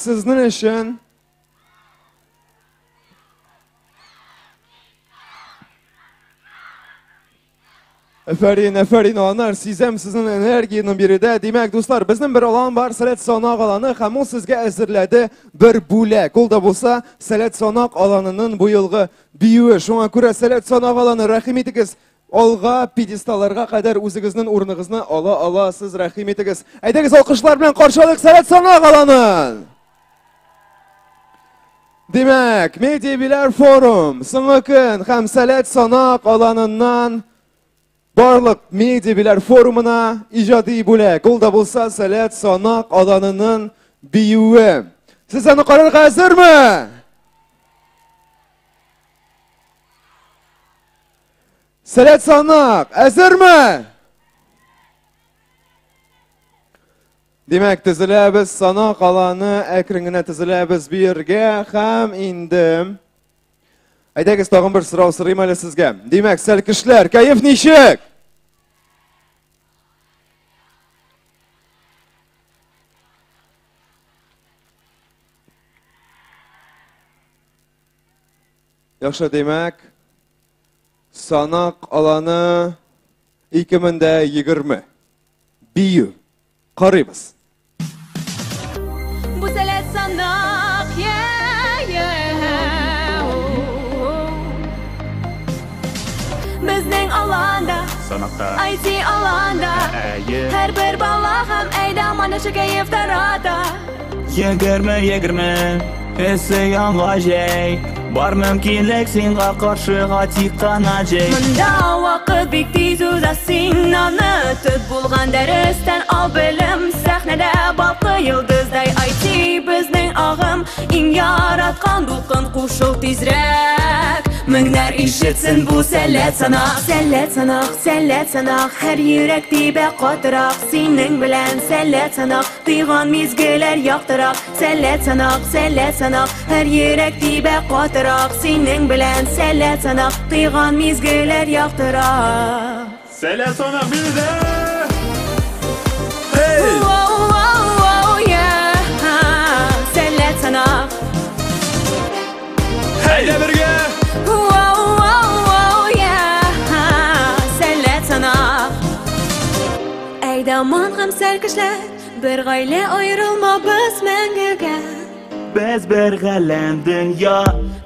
сезнең өчен Әфәрин, әфәрин, аланнар, сизәм сезнең энергияне биредә. Димәк, дуслар, безнең бер алан бар, Сәләт Санак аланы, һәм ул сезгә әзерләде бер бүләк. Ул да булса, Сәләт Санак аланының бу елгы биюе. Шуңа күрә Сәләт Санак аланы, рәхим итегез, алга, пьедесталларга кадәр үзегезнең урыныгызны ала аласыз, рәхим итегез. Әйдәгез, алкышлар белән каршы алыйк Сәләт Санак аланын! Димәк, Медиа Биләр форум, соңгы көн һәм Сәләт Санак аланыннан барлык Медиа Биләр форумына иҗади бүләк. Ул да булса Сәләт Санак аланының биюе. Сез аны карарга әзерме? Сәләт Санак, әзерме? Димәк, тезеләбез, Санак аланы әкрен генә тезеләбез биергә һәм инде Әйдәгез, тагын бер сорау сорыйм әле сезгә. Димәк, сәлкешләр, кәеф ничек? Яхшы, димәк, Санак аланы 2020. Бию. Карыйбыз. Бу Сәләт Санак, Безнең аланда, Санакта, IT аланда, Әйе. Һәрбер бала һәм әйдаман яхшы кәеф тарата. 20-20, эссе яңа җәй. Бар мөмкинлек сиңа каршыга тик кына җәй. Монда вакыт бик тиз уза, син аны тот булган дәрестән ал белем. Сәхнәдә балкы йолдыздай IT безнең агым, иң яраткан дулкын кушыл тизрәк. Меңнәр ишетсен бу Сәләт Санак, Сәләт Санак, Сәләт Санак, һәр йөрәк тибә катырак, синең белән Сәләт Санак, тойган мизгелләр яктырак, Сәләт Санак, Сәләт Санак, һәр йөрәк тибә катырак, синең белән Сәләт Санак, тойган мизгелләр яктырак. Сәләт Санак биредә! Hey! Воу, воу, воу, yeah. Сәләт Санак. Әйдә бергә! Воу, воу, воу, yeah. Сәләт Санак. Әйдаман һәм сәлкешләр, бер гаилә аерылмабыз мәңгегә. Без бер галәм дөнья.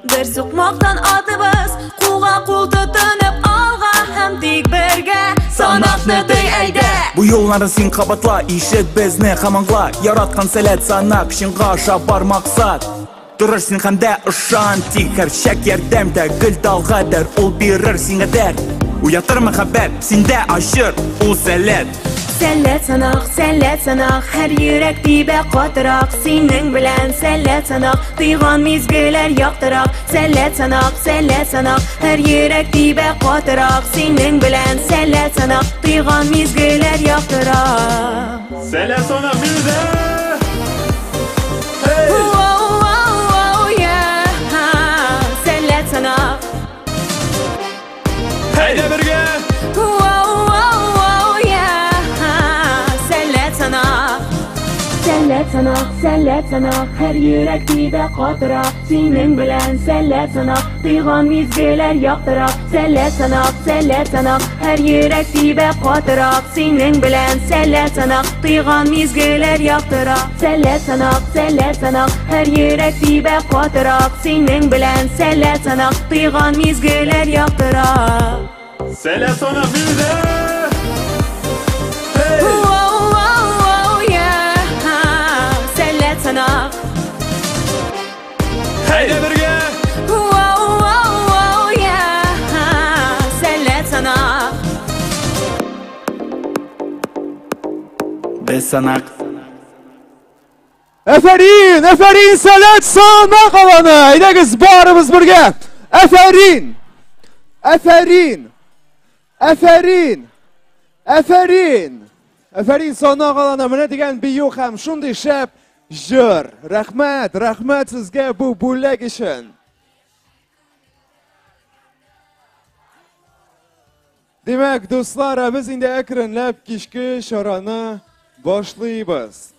Бер сукмактан атыбыз, кулга кул тотынып алга һәм тик бергә. Санакны тый әйдә. Бу юлларны син кабатла, ишет безне һәм аңла. Яраткан Сәләт Санак, чынга аша бар максат. Тырыш син һәм дә ышан, тик һәрчак ярдәмдә гел талгадыр, ул бирер сиңа дәрт. Уятыр мәхәббәт, синдә ачыр ул сәләт. Сәләт Санак, Сәләт Санак, һәр йөрәк тибә катырак, синең белән Сәләт Санак, тойган мизгелләр яктырак, Сәләт Санак, Сәләт Санак, һәр йөрәк тибә катырак, синең белән Сәләт Санак, тойган мизгелләр яктырак. Сәләт Санак биредә! Hey! Воу, воу, воу, yeah. Сәләт Санак. Әйдә бергә! Воу, воу, воу, yeah. Сәләт Санак. Сәләт Санак, Сәләт Санак, һәр йөрәк тибә катырак, синең белән Сәләт Санак, тойган мизгелләр яктырак, Сәләт Санак, Сәләт Санак, һәр йөрәк тибә катырак, синең белән Сәләт Санак, тойган мизгелләр яктырак, Сәләт Санак, Сәләт Санак, һәр йөрәк тибә катырак, синең белән Сәләт Санак, тойган мизгелләр яктырак. Сәләт Санак биредә! Hey! Воу, воу, воу, yeah. Сәләт Санак. Әйдә бергә! Воу, воу, воу, yeah. Сәләт Санак. Без Санак. Әфәрин, әфәрин, Сәләт Санак аланы! Әйдәгез, барыбыз бергә! Әфәрин! Әфәрин! Әфәрин! Әфәрин! Әфәрин Санак аланы, менә дигән бию һәм шундый шәп җыр. Рәхмәт, рәхмәт сезгә бу бүләк өчен. Димәк, дуслар, без инде әкренләп кичке чараны башлыйбыз.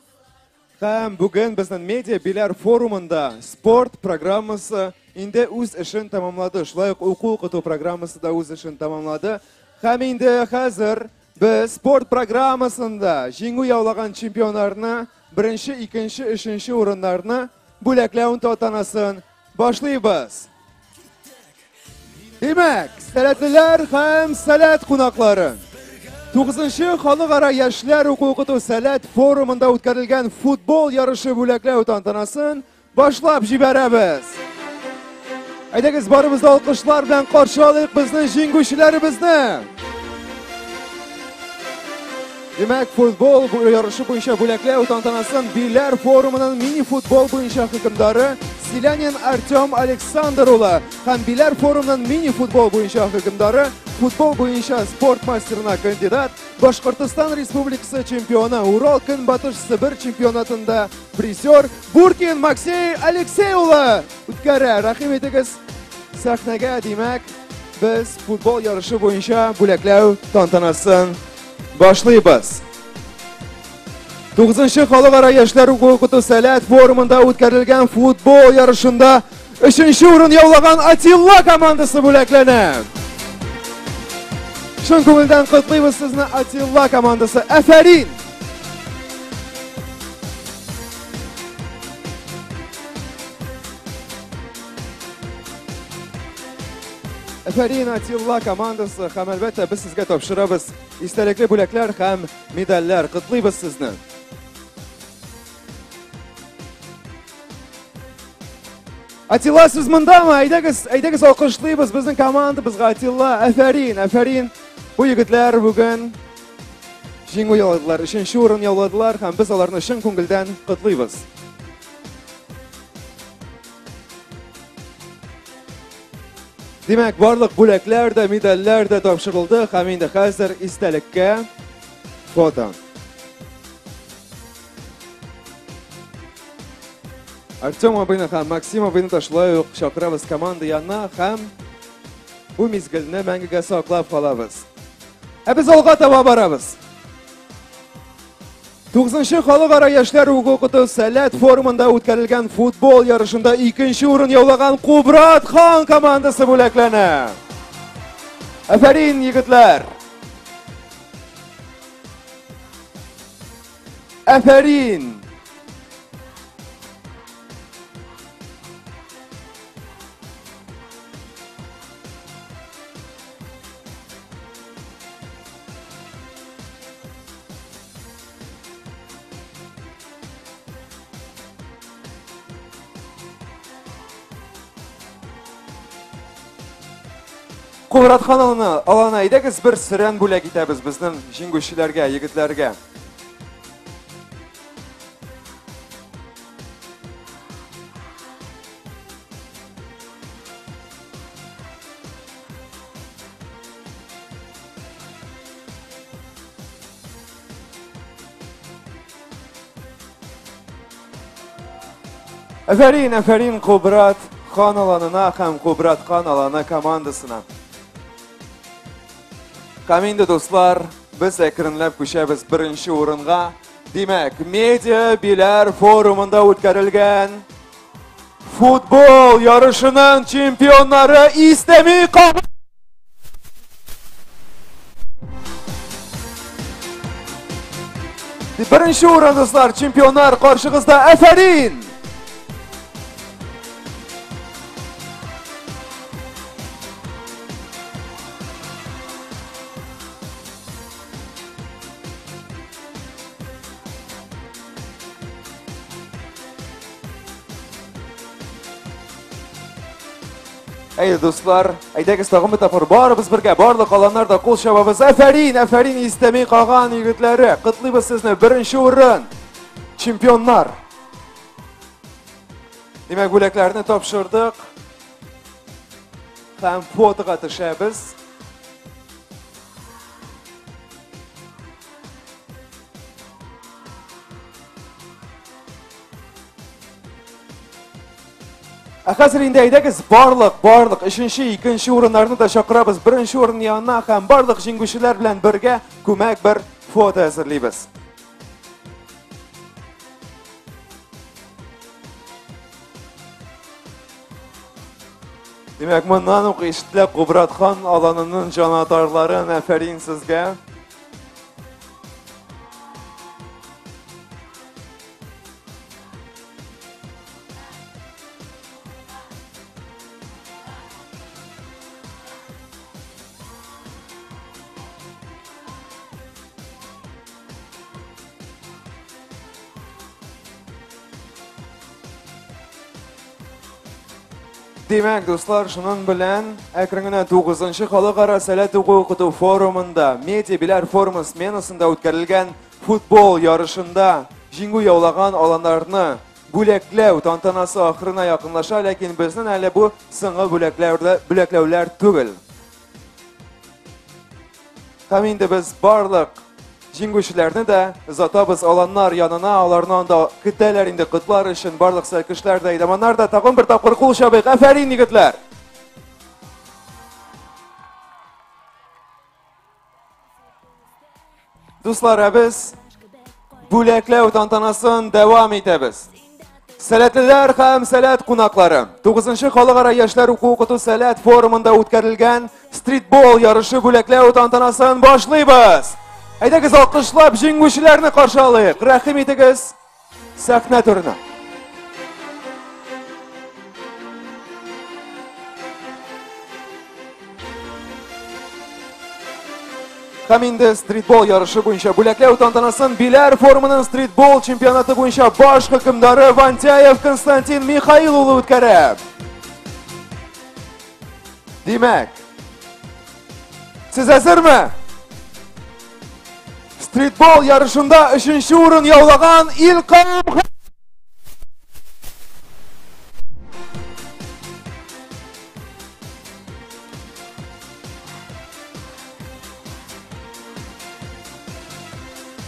Һәм бүген безнең медиа Биләр форумында спорт программасы инде үз эшен тәмамлады. Шулай ук уку укыту программасы да үз эшен тәмамлады. Һәм инде хәзер без спорт программасында җиңү яулаган чемпионнарны беренче, икенче, өченче урыннарны бүләкләү тантанасын башлыйбыз. Димәк, сәләтлеләр һәм сәләт кунаклары. 9-нчы халыкара яшьләр уку укыту сәләт форумында үткәрелгән футбол ярышы бүләкләү тантанасын башлап җибәрәбез. Әйдәгез, барыбыз да алкышлар белән каршы алыйк безнең җиңүчеләребезне. Димәк, футбол ярышы буенча бүләкләү тантанасын Биләр форумының мини-футбол буенча хөкемдары Селянин Артем Александр улы һәм Биләр форумының мини-футбол буенча хөкемдары, футбол буенча спорт мастерына кандидат, Башкортостан Республикасы чемпионы, Урал Көнбатыш Себер чемпионатында призер Буркин Максей Алексей улы үткәрә. Рәхим итегез сәхнәгә, димәк, без футбол ярышы буенча бүләкләү тантанасын башлыйбыз. 9-нчы халыкара яшьләр уку укыту сәләт форумында үткәрелгән футбол ярышында 3-нче урын яулаган Атилла командасы бүләкләнә. Чын күңелдән котлыйбыз сезне, Атилла командасы. Афәрин! Афәрин, Атилла командасы, һәм әлбәттә без сезгә тапшырабыз истәлекле бүләкләр һәм медальләр. Котлыйбыз сезне. Атилла, сез мондамы? Әйдәгез, әйдәгез алкышлыйбыз безнең командабызга. Атилла, афәрин, афәрин. Бу егетләр бүген җиңү яуладылар, өченче урын яуладылар һәм без аларны чын күңелдән котлыйбыз. Димәк, барлык бүләкләр дә, медальләр дә тапшырылды һәм инде хәзер истәлеккә фото. Артем абыйны һәм Максим абыйны да шулай ук чакырабыз команда янына һәм бу мизгелне мәңгегә саклап калабыз. Ә без алга таба барабыз. 9-нчы халыкара яшьләр уку укыту сәләт форумында үткәрелгән футбол ярышында икенче урын яулаган Кубрат хан командасы бүләкләнә. Афәрин, егетләр! Афәрин! Кубрат хан алана, алана, әйдәгез бер сөрән бүләк итәбез безнең җиңүчеләргә, егетләргә. Афәрин, афәрин Кубрат хан аланына һәм Кубрат хан аланы командасына. Һәм инде, дуслар, без әкренләп күчәбез беренче урынга. Димәк, медиа Биләр форумында үткәрелгән футбол ярышының чемпионнары Истәми Каб Беренче урын, дуслар, чемпионнар каршыгызда. Афәрин! Әйе, дуслар, әйдәгез тагын бер тапкыр барыбыз бергә, барлык аланнар да кул чабабыз. Афәрин, афәрин Истәми Каган егетләре. Котлыйбыз сезне, беренче урын. Чемпионнар. Димәк, бүләкләрне тапшырдык. Һәм фотога төшәбез. Ә хәзер инде әйдәгез барлык, барлык өченче, икенче урыннарны да чакырабыз беренче урын янына һәм барлык җиңүчеләр белән бергә күмәк бер фото әзерлибез. Димәк, моннан ук ишетелә Кубрат хан аланының җанатарларын. Афәрин сезгә. Димәк, дуслар, шуның белән әкрен генә 9-нчы халыкара сәләт уку-укыту форумында, Медиа Биләр форумы сменасында үткәрелгән футбол ярышында җиңү яулаган аланнарны бүләкләү тантанасы ахырына якынлаша, ләкин безнең әле бу соңгы бүләкләүләр түгел. Һәм инде без барлык җиңүчеләрне дә озатабыз аланнар янына, аларны анда көтәләр инде котлар өчен барлык сәлкешләр дә, әйдаманнар да. Тагын бер тапкыр кул чабыйк. Афәрин, егетләр! Дуслар, ә без бүләкләү тантанасын дәвам итәбез. Сәләтлеләр һәм сәләт кунаклары. 9-нчы халыкара яшьләр уку-укыту сәләт форумында үткәрелгән стритбол ярышы бүләкләү тантанасын башлыйбыз. Әйдәгез, алкышлап җиңүчеләрне каршы алыйк. Рәхим итегез сәхнә түренә. Һәм инде стритбол ярышы буенча бүләкләү тантанасын Биләр форумының стритбол чемпионаты буенча баш хөкемдары Вантяев Константин Михаил улы үткәрә. Димәк, сез әзерме? Стритбол ярышында өченче урын яулаган Илкам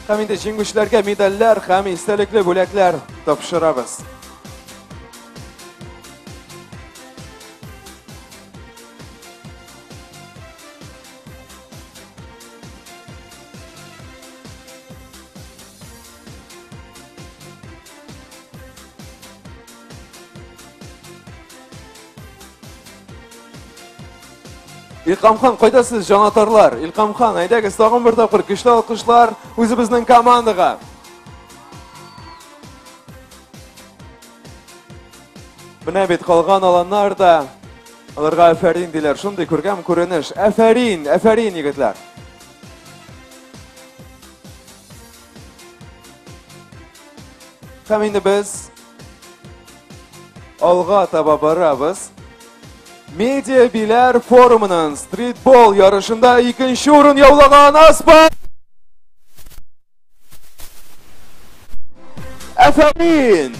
Һәм инде җиңүчеләргә медальләр һәм истәлекле бүләкләр тапшырабыз. Илкамхан, кайда сез, җанатарлар? Илкамхан, әйдәгез, тагын бер тапкыр көчле алкышлар үзебезнең командага. Менә бит калган аланнар да аларга афәрин диләр. Шундый күркәм күренеш. Афәрин, афәрин, егетләр. Һәм инде без алга таба барабыз. Медиа Биләр форумының стритбол ярышында икенче урын яулаган Аспар! Афәрин!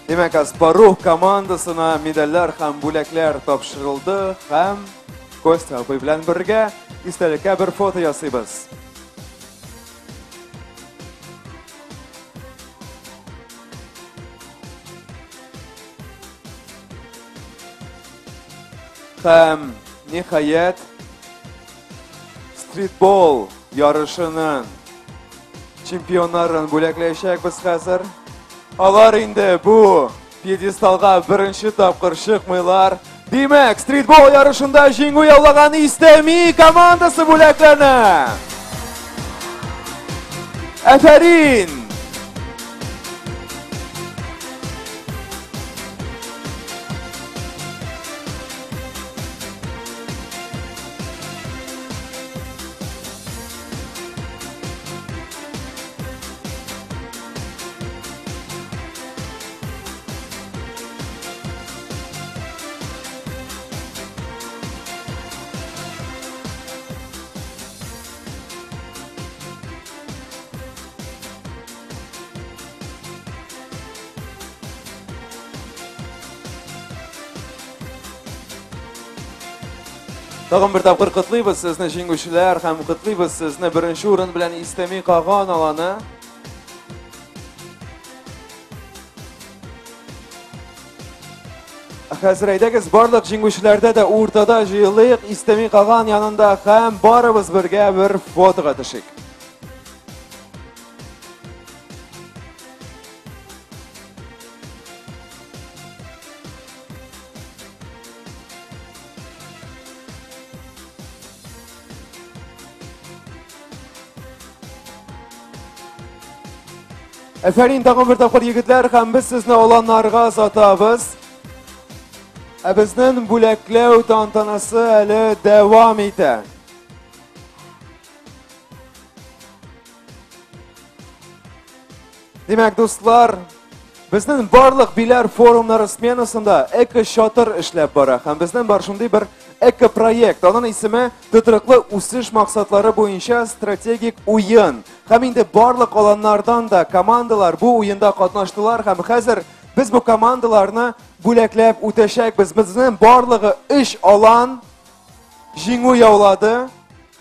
Димәк, Аспарух командасына медальләр һәм бүләкләр тапшырылды һәм Костя абый белән бергә истәлеккә бер фото ясыйбыз. Һәм, ниһаять, стритбол ярышының чемпионнарын бүләкләячәкбез хәзер. Алар инде бу пьедесталга беренче тапкыр чыкмыйлар. Димәк, стритбол ярышында җиңү яулаган Истәми командасы бүләкләнә. Афәрин! Тагын бер тапкыр котлыйбыз сезне, җиңүчеләр, һәм котлыйбыз сезне беренче урын белән Истәми Каган аланы. Хәзер әйдәгез барлык җиңүчеләрдә дә уртада җыелыйк, Истәми Каган янында һәм барыбыз бергә бер фотога төшик. Әфәрин тагын бер тапкыр, егетләр, һәм без сезне аланнарга озатабыз. Ә безнең бүләкләү тантанасы әле дәвам итә. Димәк, дуслар, безнең барлык Биләр форумнары сменасында эко-чатыр эшләп бара. Һәм безнең бар шундый бер эко-проект. Аның исеме Тотрыклы үсеш максатлары буенча стратегик уен. Һәм инде барлык аланнардан да командалар бу уенда катнаштылар һәм хәзер без бу командаларны бүләкләп үтәчәкбез. Безнең барлыгы 3 алан җиңү яулады.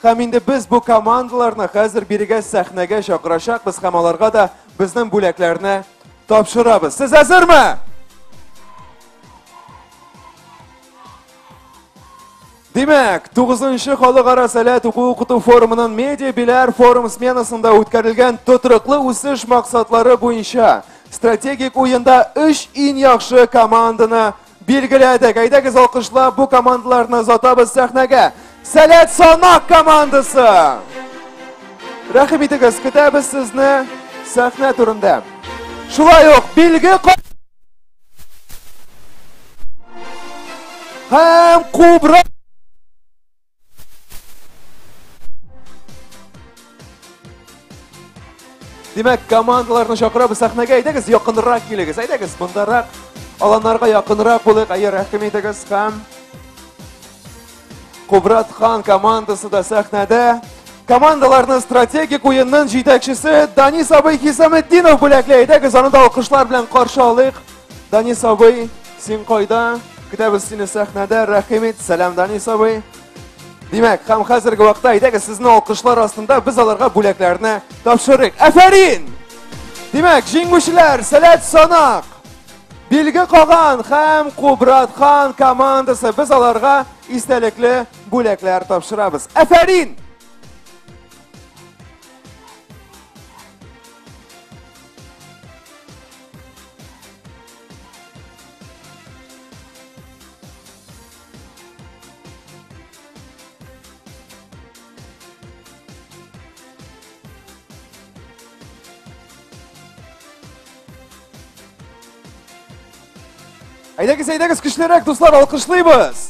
Һәм инде без бу командаларны хәзер бирегә сәхнәгә чакырачакбыз һәм аларга да безнең бүләкләрне тапшырабыз. Сез әзерме? Димәк, 9-нчы халыкара Сәләт уку-укыту форумының Медиа Биләр форум сменасында үткәрелгән тотрыклы үсеш максатлары буенча стратегик уенда 3 иң яхшы команданы билгеләдек. Әйдәгез алкышлап бу командаларны озатабыз сәхнәгә. Сәләт Санак командасы! Рәхим итегез, көтәбез сезне сәхнә түрендә. Шулай ук билге һәм Кубра Димәк, командаларны чакырабыз сәхнәгә. Әйдәгез, якынрак килегез. Әйдәгез, мондарак аланнарга якынрак булыйк. Әйе, рәхим итегез һәм Кубрат хан командасы да сәхнәдә. Командаларны стратегик уенның җитәкчесе Данис абый Хисаметдинов бүләкләй. Әйдәгез, аны да алкышлар белән каршы алыйк. Данис абый, син кайда? Көтәбез сине сәхнәдә. Рәхим ит. Сәлам, Данис абый. Димәк, һәм хәзерге вакытта әйдәгез сезнең алкышлар астында без аларга бүләкләрне тапшырыйк. Афәрин! Димәк, җиңүчеләр Сәләт Санак, Билге Каган һәм Кубрат хан командасы. Без аларга истәлекле бүләкләр тапшырабыз. Афәрин! Әйдәгез, әйдәгез, көчлерәк, дуслар, алкышлыйбыз.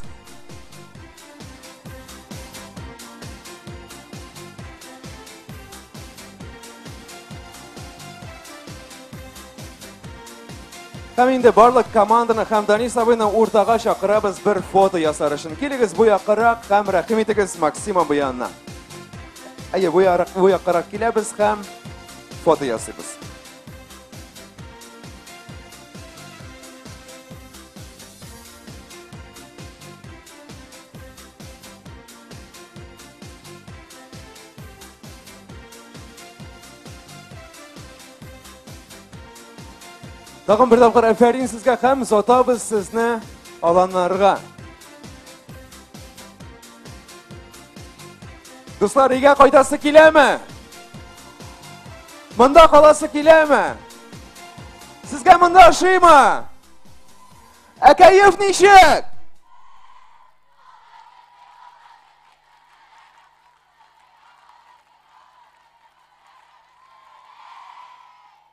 Һәм инде барлык команданы һәм Данис абыйны уртага чакырабыз бер фото ясар өчен. Килегез бу яккарак һәм рәхим итегез Максим абый янына. Әйе, бу яккарак киләбез һәм фото ясыйбыз. Тагын бер тапкыр әфәрин сезгә һәм озатабыз сезне аланнарга. Дуслар, өйгә кайтасы киләме? Монда каласы киләме? Сезгә монда ошыймы? Ә кәеф ничек?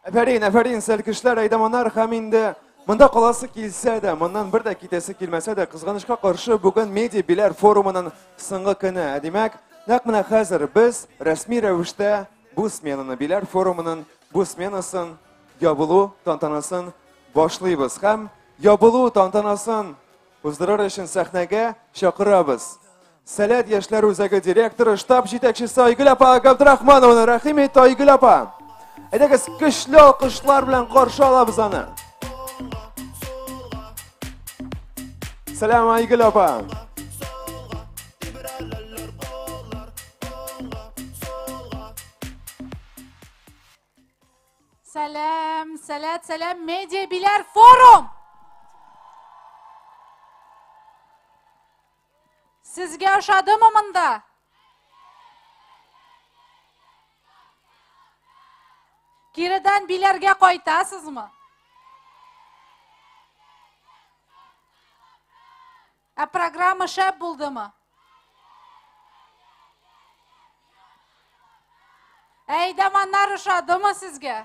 Әфәрин, әфәрин, сәлкешләр, әйдаманнар һәм инде монда каласы килсә дә, моннан бер дә китәсе килмәсә дә, кызганычка каршы бүген Медиа Биләр форумының соңгы көне. Ә димәк, нәкъ менә хәзер без рәсми рәвештә бу сменаны, Биләр форумының бу сменасын ябылу тантанасын башлыйбыз. Һәм ябылу тантанасын уздырыр өчен сәхнәгә чакырабыз. Сәләт яшьләр үзәге директоры, штаб җитәкчесе Айгөл апа Габдрахманованы. Рәхим ит, Айгөл апа. Әйдәгез, көчле алкышлар белән каршы алабыз аны. Сәлам, Айгөл апа. Сәлам, Сәләт, сәлам, Медиа Биләр форум! Сезгә ошадымы монда? Киредән Биләргә кайтасызмы? Ә программа шәп булдымы? Әйдәманнар ошадымы сезгә?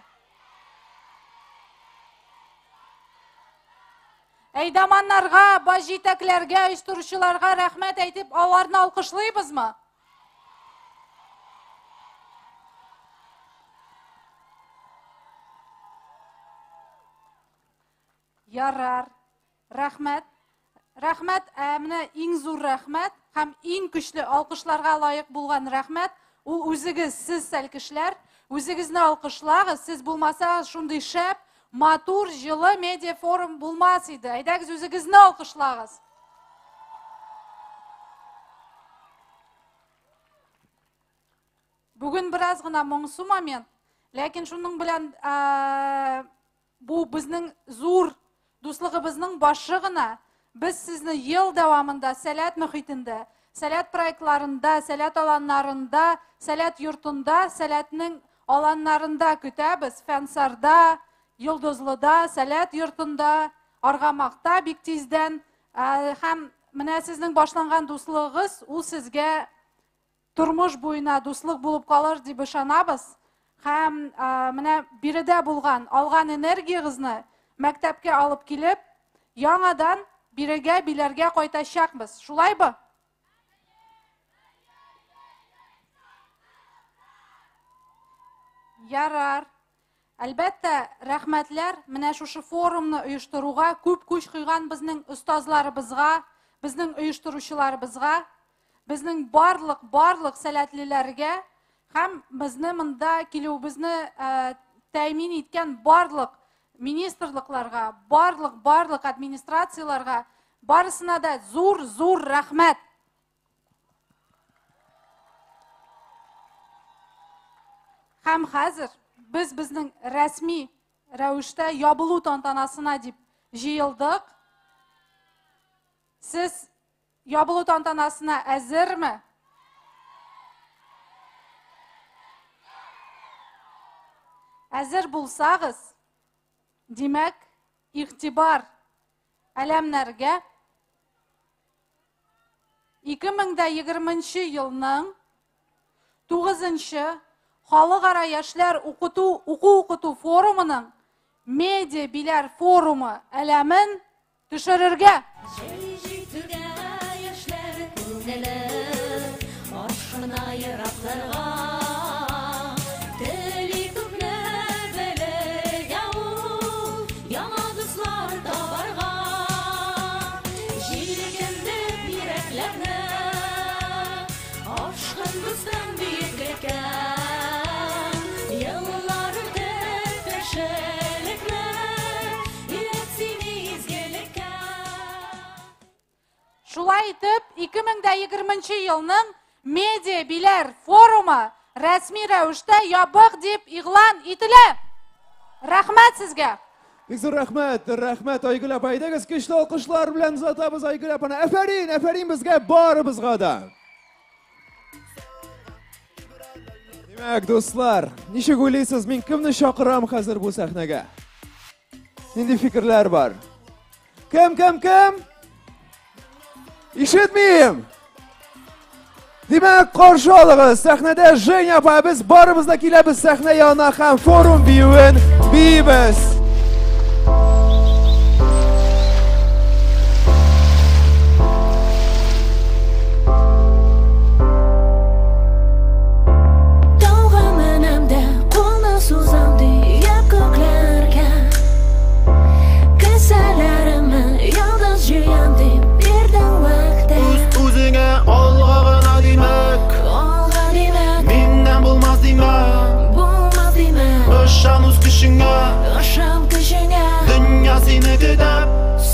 Әйдәманнарга, баш җитәкләргә, оештыручыларга рәхмәт әйтеп, аларны алкышлыйбызмы? Ярар. Рәхмәт. Рәхмәт, ә менә иң зур рәхмәт һәм иң көчле алкышларга лаек булган рәхмәт, ул үзегез, сез сәлкешләр, үзегезне алкышлагыз, сез булмасагыз шундый шәп, матур, җылы медиа форум булмас иде. Әйдәгез үзегезне алкышлагыз. Бүген бераз гына моңсу момент, ләкин шуның белән бу безнең зур дуслыгыбызның башы гына. Без сезне ел дәвамында Сәләт мөхитендә, Сәләт проектларында, Сәләт аланнарында, Сәләт йортында, Сәләтнең аланнарында көтәбез. Фәнсарда, Йолдызлыда, Сәләт йортында, Аргамакта бик тиздән. Һәм менә сезнең башланган дуслыгыгыз, ул сезгә тормыш буена дуслык булып калыр дип ышанабыз. Һәм менә биредә булган, алган энергиягызны мәктәпкә алып килеп, яңадан бирегә, Биләргә кайтачакбыз. Шулайбы? Ярар. Әлбәттә, рәхмәтләр менә шушы форумны оештыруга күп көч куйган безнең остазларыбызга, безнең оештыручыларыбызга, безнең барлык, барлык сәләтлеләргә һәм безне монда килүебезне тәэмин иткән барлык министрлыкларга, барлык, барлык администрацияларга, барысына да зур, зур рәхмәт. Һәм хәзер без безнең рәсми рәвештә ябылу тантанасына дип җыелдык. Сез ябылу тантанасына әзерме? Әзер булсагыз, димәк, игътибар әләмнәргә 2020 елның 9-нчы Халыкара яшьләр укыту, уку-укыту форумының Медиа Биләр форумы әләмен төшерергә. Җәй җитүгә яшьләр күңеле ашкына еракларга. Тели күпне белергә ул, яңа дуслар табарга. Җилкендеп йөрәкләрне, ашкын дустым бөеклеккә. Еллар үтеп кешелекне, өйрәт сине изгелеккә. Шулай итеп, 2020 елның Медиа Биләр форумы рәсми рәвештә ябык дип игълан ителә. Рәхмәт сезгә. Бик зур рәхмәт, рәхмәт Айгөл апа. Әйдәгез, көчле алкышлар белән озатабыз Айгөл апаны. Афәрин, афәрин безгә барыбызга да. Димәк, дуслар, ничек уйлыйсыз, мин кемне чакырам хәзер бу сәхнәгә? Нинди фикерләр бар? Кем, кем, кем? Ишетмим. Димәк, каршы алыгыз. Сәхнәдә Женя апа, без барыбыз да киләбез сәхнә янына һәм форум биюен биибез. Тауга менәм дә, кулны сузам диеп күкләргә. Кесәләремә йолдыз җыям дип бирдең вәгъдә. Үз-үзеңә алга гына димәк, Алга димәк, миннән булмас димә. Булмас димә. Ышан үз көчеңә, Ышан көчеңә. Дөнья сине көтә,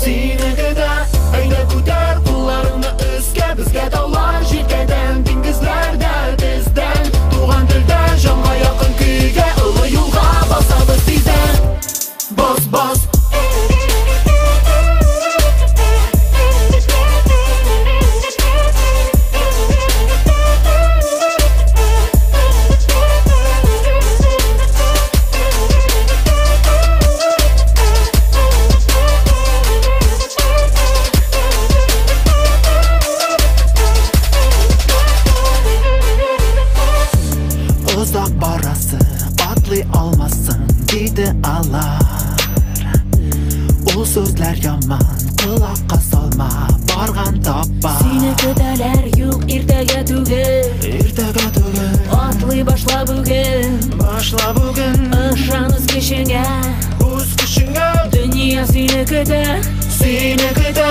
сине көтә. Әйдә күтәр кулларыңны өскә, безгә таулар җилкәдән, диңгезләр дә тездән. Туган телдә җанга якын көйгә, олы юлга басабыз тиздән. Озакка салма, барган таппа. Сине көтәләр, юк, иртәгә түгел. Иртәгә түгел. Атлый башла бүген. Башла бүген. Ышан үз көчеңә. Үз көчеңә. Дөнья сине көтә. Сине көтә.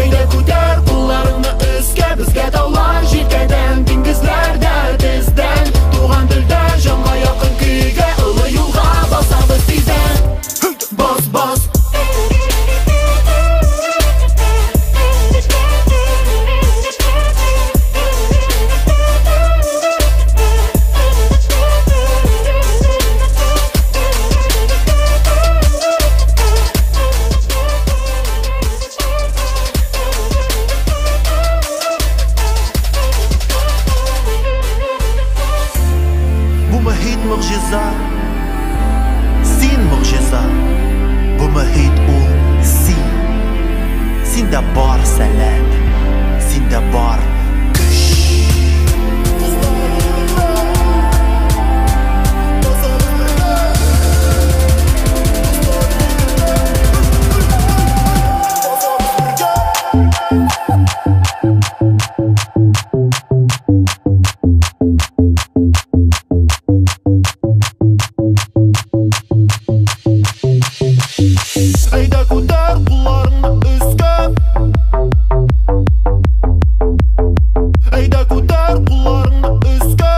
Әйдә күтәр кулларыңны өскә, безгә таулар җилкәдән, диңгезләр дә тездән. Туган телдә җанга якын көйгә, олы юлга басабыз тиздән. Бас, бас. Бу мөхит могҗиза, син могҗиза. Бу мөхит ул син. Синдә бар сәләт, синдә бар көч. Әйдә күтәр кулларыңны өскә. Әйдә күтәр кулларыңны өскә.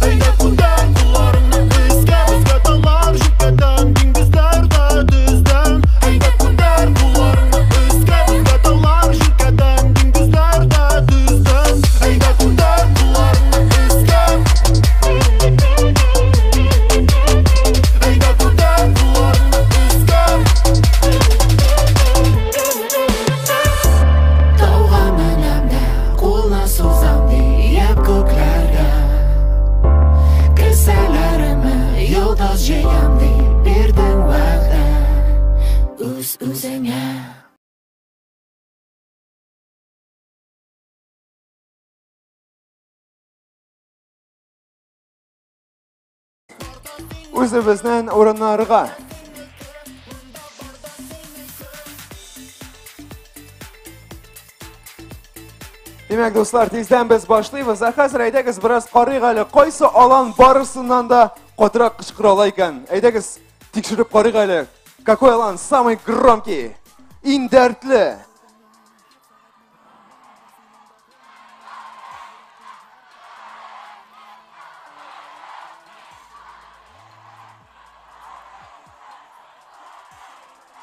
Әйдә күтәр кулларыңны өскә. Безгә таулар җилкәдән, диңгезләр дә тездән. Әйдә күтәр кулларыңны өскә. Безгә таулар җилкәдән, диңгезләр дә тездән. Әйдә күтәр кулларыңны өскә. Әйдә күтәр кулларыңны өскә. Тауга менәм дә, кулны сузам диеп күкләргә. Кесәләремә йолдыз җыям дип бирдең вәгъдә. Үз-үзеңә. Үзебезнең урыннарга. Димәк, дуслар, тиздән без башлыйбыз. Ә хәзер әйдәгез бераз карыйк әле, кайсы алан барысыннан да катырак кычкыра ала икән. Әйдәгез тикшереп карыйк әле. Какой алан самый громкий, иң дәртле?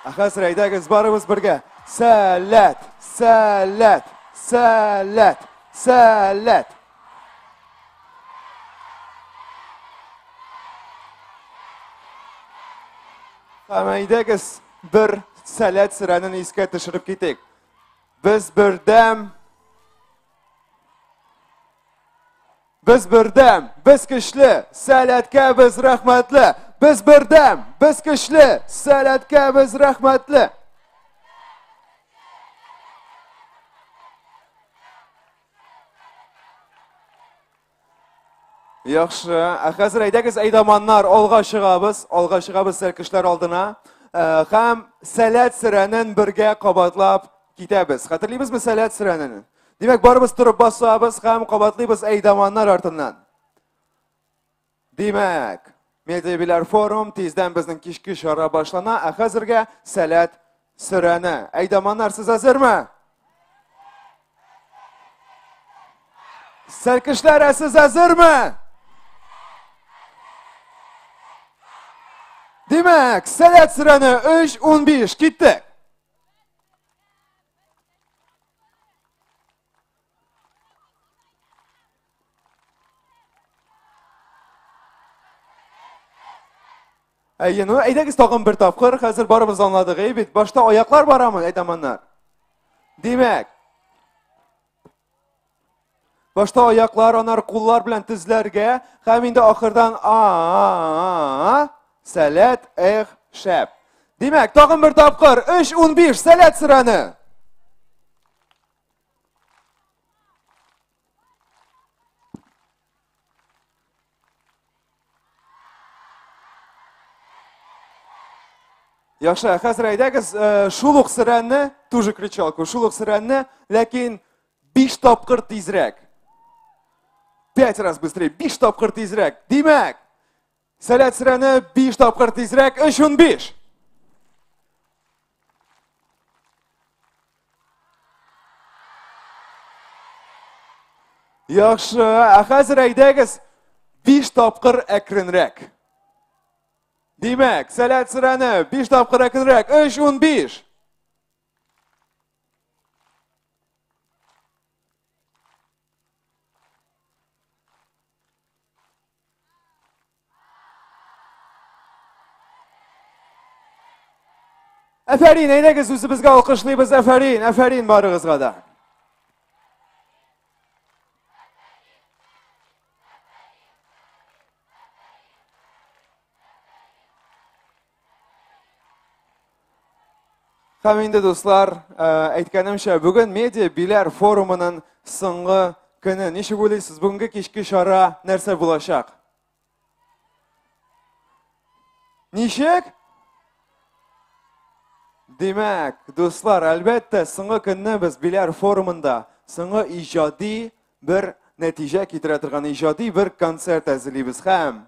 Ә хәзер әйдәгез барыбыз бергә. Сәләт, сәләт, сәләт, сәләт. Һәм әйдәгез бер сәләт сөрәнен искә төшереп китик. Без бердәм, без бердәм, без көчле, сәләткә без рәхмәтле. Без бердәм, без көчле, сәләткә без рәхмәтле. Яхшы. Ә хәзер әйдәгез әйдаманнар алга чыгабыз, алга чыгабыз сәлкешләр алдына. Һәм сәләт сөрәнен бергә кабатлап китәбез. Хәтерлибезме сәләт сөрәнен? Димәк, барыбыз торып басабыз һәм кабатлыйбыз әйдаманнар артыннан. Димәк, Медиа форум тиздән безнең кичке чара башлана, ә хәзергә сәләт сөрәне. Әйдаманнар, сез әзерме? Сәлкешләр, ә сез әзерме? Димәк, сәләт сөрәне 3:15 киттек. Әйе, ну әйдәгез тагын бер тапкыр, хәзер барыбыз аңладык, әй бит. Башта аяклар барамы, әйдаманнар? Димәк, башта аяклар, анар куллар белән тезләргә, һәм инде ахырдан а, сәләт, эх, шәп. Димәк, тагын бер тапкыр, 3:15 сәләт сөрәне. Яхшы, хәзер әйдәгез, шул ук сөрәнне, ту же кричалку, шул ук сөрәнне, ләкин 5 тапкыр тизрәк. 5 раз быстрее, 5 тапкыр тизрәк. Димәк, Сәләт сөрәне 5 тапкыр тизрәк, 3:15. Яхшы, ә хәзер әйдәгез 5 тапкыр әкренрәк. Димәк, Сәләт сөрәне 5 тапкыр әкренрәк, 3:15. Әфәрин, әйдәгез үзебезгә алкышлыйбыз, әфәрин, әфәрин барыгызга да. Һәм инде, дуслар, әйткәнемчә, бүген медиа биләр форумының соңгы көне. Ничек уйлыйсыз, бүгенге кичке чара нәрсә булачак? Ничек? Димәк, дуслар, әлбәттә, соңгы көнне без Биләр форумында соңгы иҗади бер нәтиҗә китерә торган иҗади бер концерт әзерлибез һәм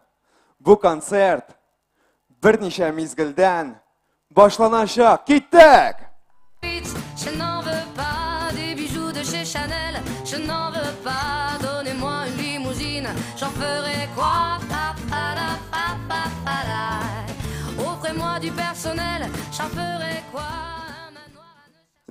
бу концерт берничә мизгелдән башланачак. Киттек! Je n'en veux pas des bijoux de chez Chanel, je n'en veux pas, donnez-moi une limousine, j'en ferai quoi? Offrez-moi du personnel, j'en ferai quoi?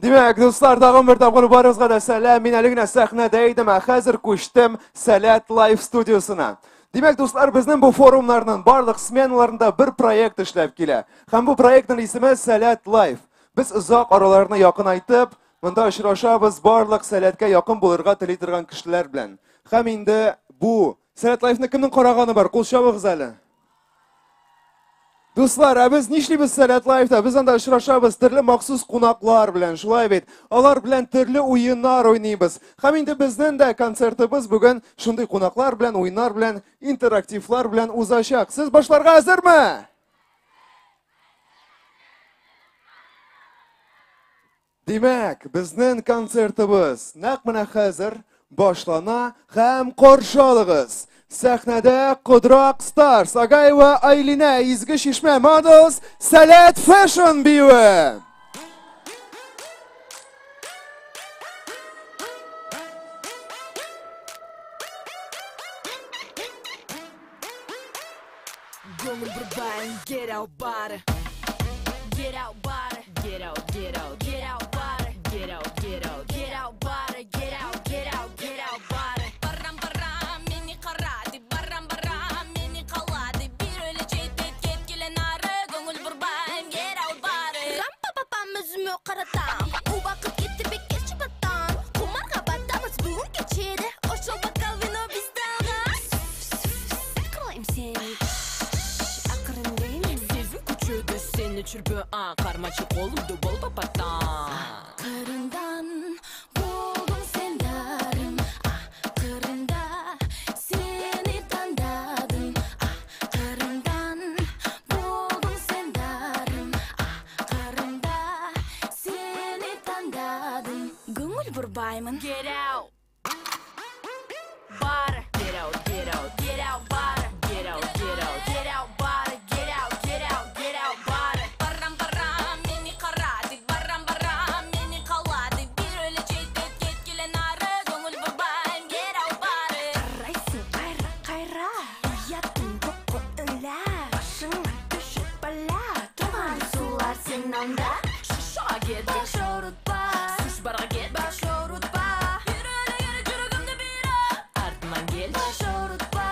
Димәк, дуслар, тагын бер тапкыр барыгызга да сәлам. Мин әле генә сәхнәдә идем, ә хәзер күчтем Сәләт Лайв студиясенә. Димәк, дуслар, безнең бу форумнарның барлык сменаларында бер проект эшләп килә. Һәм бу проектның исеме Сәләт Лайв. Без озак араларны якынайтып, монда очрашабыз барлык сәләткә якын булырга тели торган кешеләр белән. Һәм инде бу Сәләт Лайвны кемнең караганы бар? Кул чабыгыз әле. Дуслар, ә без нишлибез Сәләт Лайвта? Без анда очрашабыз төрле махсус кунаклар белән, шулай бит. Алар белән төрле уеннар уйныйбыз. Һәм инде безнең дә концертыбыз бүген шундый кунаклар белән, уеннар белән, интерактивлар белән узачак. Сез башларга әзерме? Димәк, безнең концертыбыз нәкъ менә хәзер башлана һәм каршы алыгыз. Сәхнәдә Кодрак Старс, Агаева Айлинә, Изге Чишмә Models, Сәләт Fashion биюе. Get out, body. Get out, body. Get out, get out, get out, body. Get out, get out, get out, body. Get out, get out, get out, body. Барам, барам, мени карады. Барам, барам, мени калады. Бир эле жетет кеткиле нары. Көңүл бурбайм, get out, body. Рам па па пам өзүмө каратам. Убакыт кетти бекер чыбаттан. Кумарга батабыз бүгүн кечеде. Ошол бокал вино бизде алган. Кылайм сени. Акырын дейм. Сезим күчөдү, сени чүрпө, кармачы колумду болбо паттан. Кырындан болдуң сен дарым, кырында сени тандадым. Кырындан болдуң сен дарым, кырында сени тандадым. Көңүл бурбаймын. Get out. Бар. Get out, get out, get out, бар. Get out, get out, get out, бар. Get out, get out, get out, бар. Барам, барам, мени карады. Барам, барам, мени калады. Бир эле жетет кеткиле нары. Көңүл бурбайм, get out, бар. Карайсың кайра, кайра. Уятың жокко эле. Башыңа түшөт бала. Турган суулар сен анда. Шашага кет. Баш оорутпа. Суш барга кет. Баш оорутпа. Бир эле керек жүрөгүмдү бир. Артынан кел. Баш оорутпа.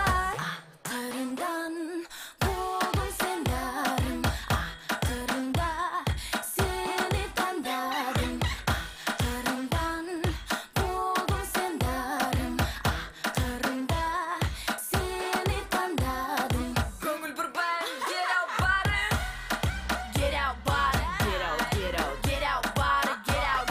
Кырындан болдуң сен дарым, кырында сени тандадым. Кырындан болдуң сен дарым, кырында сени тандадым. Көңүл бурбайм, get out, бары. Get out, бары. Get out, get out, get out, бары. Get out,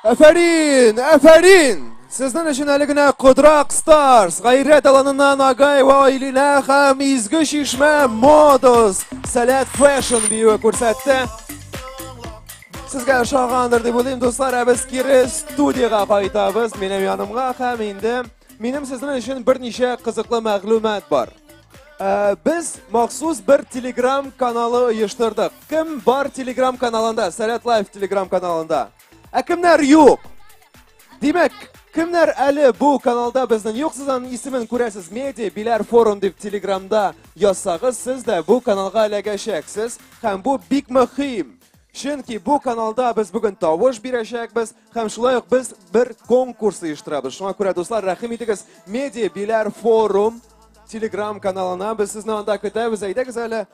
Афәрин, афәрин! Сезнең өчен әле генә Кодрак Старс, Гайрәт аланыннан Агаева Айлинә һәм Изге Чишмә Модус Сәләт Fashion биюе күрсәтте. Сезгә ошагандыр дип уйлыйм, дуслар. Ә без кире студиягә кайтабыз. Минем янымга һәм инде минем сезнең өчен берничә кызыклы мәгълүмат бар. Без махсус бер Telegram каналы оештырдык. Кем бар Telegram каналында? Сәләт Лайф Telegram каналында. Ә кемнәр юк? Димәк, кемнәр әле бу каналда безнең юк, сез аның исемен күрәсез, Медиа Биләр форум дип Телеграмда язсагыз, сез дә бу каналга эләгәчәксез. Һәм бу бик мөһим. Чөнки бу каналда без бүген тавыш бирәчәкбез һәм шулай ук без бер конкурс оештырабыз. Шуңа күрә, дуслар, рәхим итегез, Медиа Биләр форум Телеграм каналына без сезне анда көтәбез. Әйдәгез әле,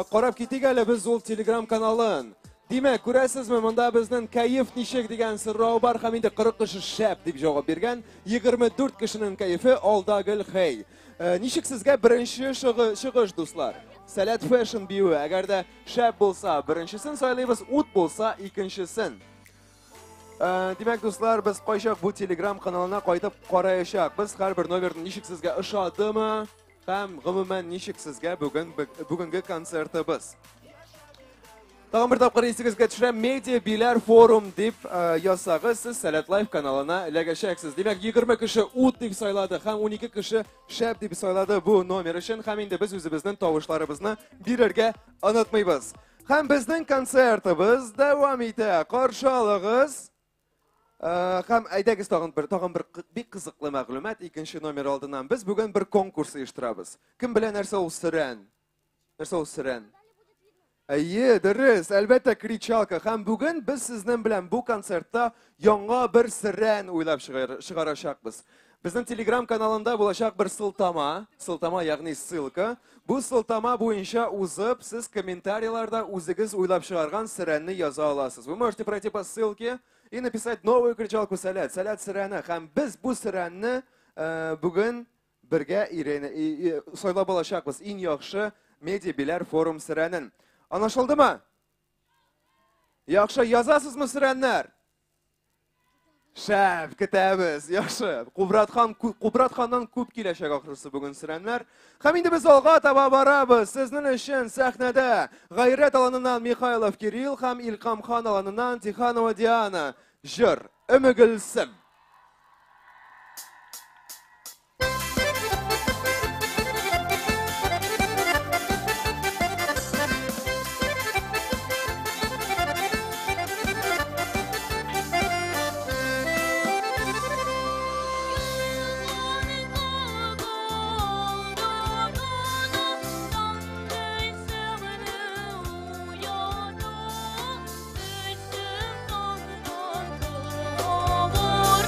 карап китик әле без ул Телеграм каналын. Димәк, күрәсезме, монда безнең кәеф ничек дигән сорау бар һәм инде 40 кеше шәп дип җавап биргән. 24 кешенең кәефе алда гел хәй. Ничек сезгә беренче чыгыш, дуслар? Сәләт Fashion биюе, әгәр дә шәп булса, беренчесен сайлыйбыз, ут булса, икенчесен. Димәк, дуслар, без кайчак бу Telegram каналына кайтып караячакбыз. Һәрбер номерны ничек сезгә ошадымы? Һәм гомумән ничек сезгә бүген бүгенге концертыбыз? Тагын бер тапкыр исегезгә төшерәм, Медиа Биләр форум дип язсагыз, сез Сәләт Лайф каналына эләгәчәксез. Димәк, 20 кеше ут дип сайлады һәм 12 кеше шәп дип сайлады бу номер өчен. Һәм инде без үзебезнең тавышларыбызны бирергә онытмыйбыз. Һәм безнең концертыбыз дәвам итә. Каршы алыгыз. Һәм әйдәгез тагын бер бик кызыклы мәгълүмат икенче номер алдыннан. Без бүген бер конкурс оештырабыз. Кем белә нәрсә ул сөрән? Нәрсә ул сөрән? Әйе, дөрес, әлбәттә, кричалка. Һәм бүген без сезнең белән бу концертта яңа бер сөрән уйлап чыгарачакбыз. Безнең Telegram каналында булачак бер сылтама, сылтама ягъни ссылка. Бу сылтама буенча узып, сез комментарийларда үзегез уйлап чыгарган сөрәнне яза аласыз. Вы можете пройти по ссылке и написать новую кричалку Сәләт, Сәләт сөрәне. Һәм без бу сөрәнне бүген бергә сайлап алачакбыз. Иң яхшы Медиа Биләр форум сөрәнен. Аңлашылдымы? Яхшы, язасызмы сөрәннәр? Шәп, көтәбез. Яхшы. Кубрат хан, Кубрат ханнан күп киләчәк ахрысы бүген сөрәннәр. Һәм инде без алга таба барабыз. Сезнең өчен сәхнәдә Гайрәт аланыннан Михайлов Кирилл һәм Илкам хан аланыннан Тиханова Диана. Җыр Өмегелсем. Olur.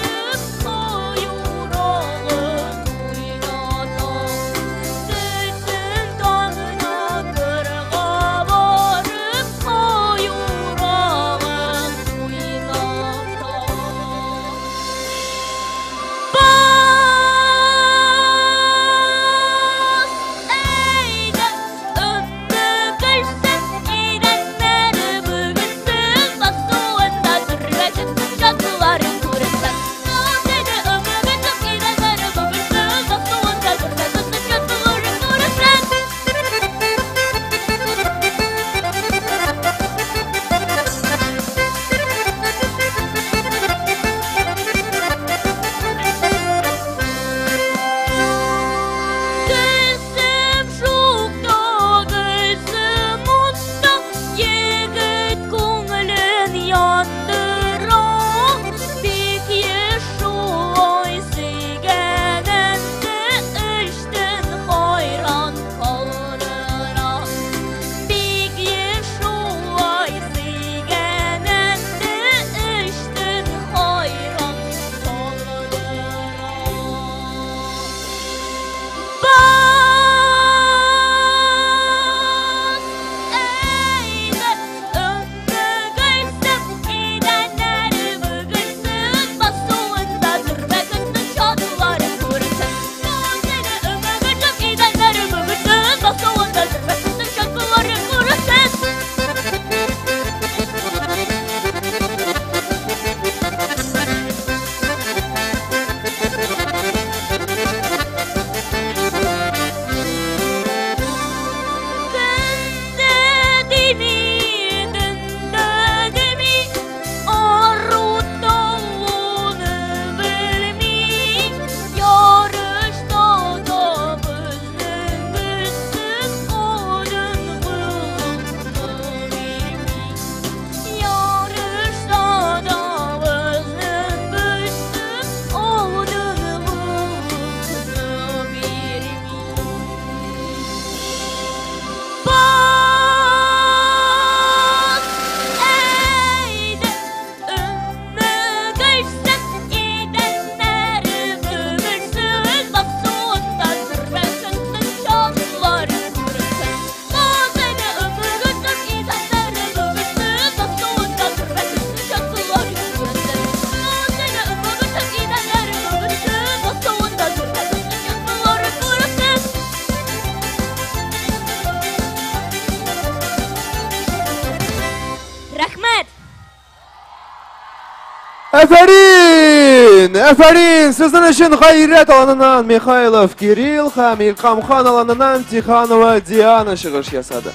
Әфәрин! Әфәрин! Сезнең өчен Гайрәт аланыннан Михайлов Кирилл һәм Илкамхан аланыннан Тиханова Диана чыгыш ясады.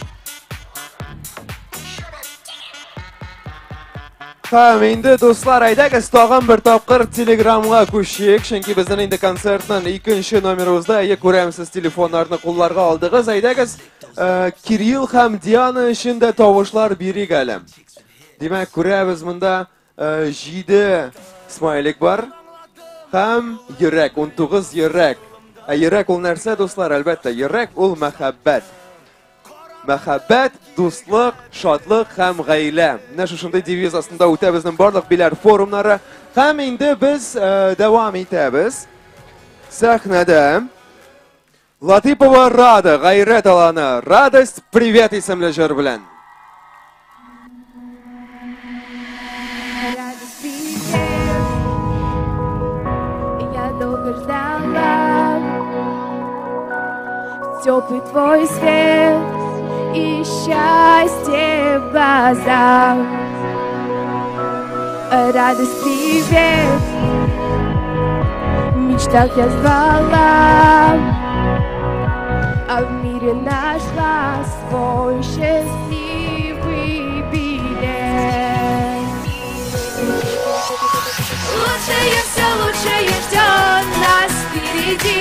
Һәм инде, дуслар, әйдәгез тагын бер тапкыр Телеграмга күчик, чөнки безнең инде концертның икенче номеры узды. Әйе, күрәм, сез телефоннарны кулларга алдыгыз. Әйдәгез, э, Кирилл һәм Диана өчен дә тавышлар бирик әле. Димәк, күрәбез монда 7 смайлик бар һәм йөрәк, 19 йөрәк. Ә йөрәк ул нәрсә, дуслар? Әлбәттә, йөрәк ул мәхәббәт. Мәхәббәт, дуслык, шатлык һәм гаилә. Менә шушындый девиз астында үтә безнең барлык биләр форумнары. Һәм инде без э, дәвам итәбез. Сәхнәдә Латипова Рада, Гайрәт аланы, Радость, привет исемле җыр белән. Радость, привет. Я долго ждала. Теплый твой свет и счастье в глазах. Радость, привет. В мечтах я звала, а в мире нашла свой счастливый билет. Лучшее все лучшее ждет нас впереди.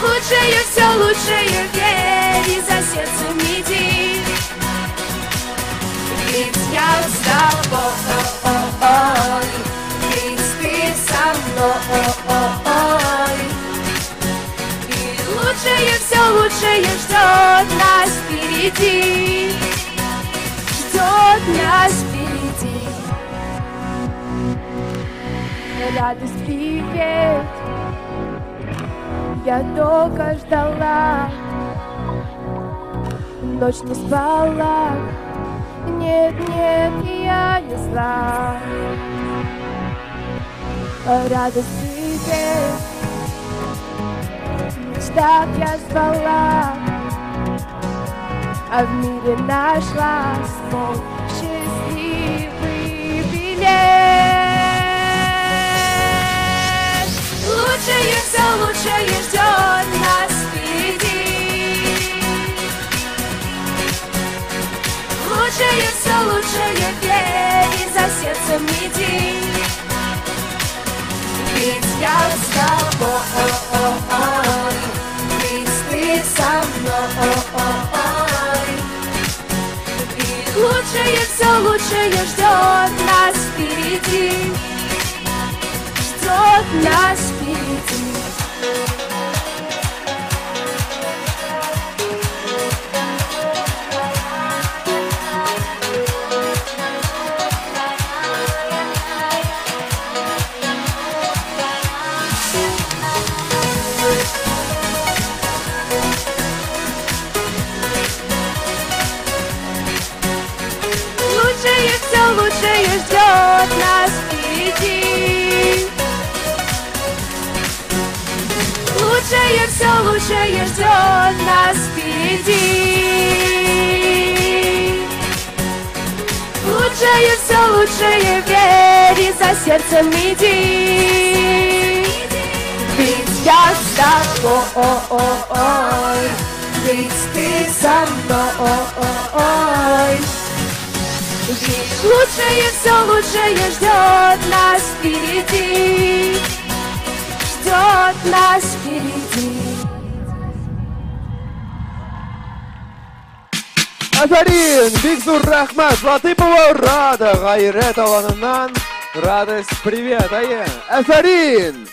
Лучшее все лучшее вери, за сердцем иди. Ведь я с тобой, ведь ты со мной. И лучшее все лучшее ждет нас впереди. Ждет нас впереди. Радость, привет. Я долго ждала, ночь не спала. Нет, нет, я не зла. Радость, привет. В мечтах я звала, а в мире нашла свой счастливый билет. Лучшее все лучшее ждет нас впереди. Лучшее все лучшее вери, за сердцем иди. Ведь я с тобой, ведь ты со мной. И лучшее все лучшее ждет нас впереди. Ждет нас впереди. Лучшее все лучшее ждет нас впереди. Лучшее все лучшее ждет нас впереди. Лучшее все лучшее вери, за сердцем иди. Ведь я с тобой, ведь ты со мной. Ведь лучшее все лучшее ждет нас впереди. Ждет нас впереди. Афәрин! Бик зур рәхмәт! Латыпова Рада, Гайрәт аланыннан Радость, привет! Әйе! Афәрин!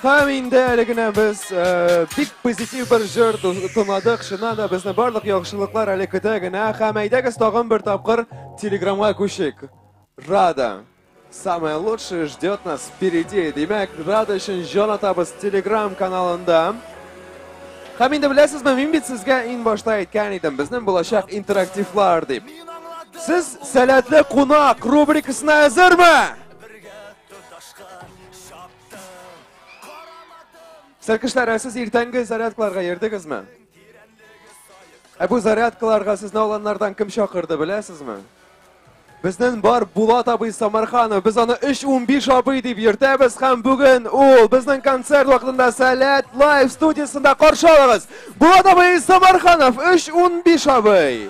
Һәм инде әле генә без э, бик позитив бер җыр тыңладык. Чыннан да безне барлык яхшылыклар әле көтә генә. Һәм әйдәгез тагын бер тапкыр Телеграмга күчик. Рада. Самое лучшее ждет нас впереди. Димәк, Рада өчен җан атабыз Телеграм каналында. Һәм инде беләсезме, мин бит сезгә иң башта әйткән идем, безнең булачак интерактивлар дип. Сез сәләтле кунак рубрикасына әзерме? Сәркешләр, ә сез иртәнге зарядкаларга йөрдегезме? Ә бу зарядкаларга сезне аланнардан кем чакырды, беләсезме? Безнең бар Булат абый Самарханов. Без аны 3.15 абый дип йөртәбез һәм бүген ул безнең концерт вакытында Сәләт Лайв студиясендә каршы алыгыз. Булат абый Самарханов, 3.15 абый.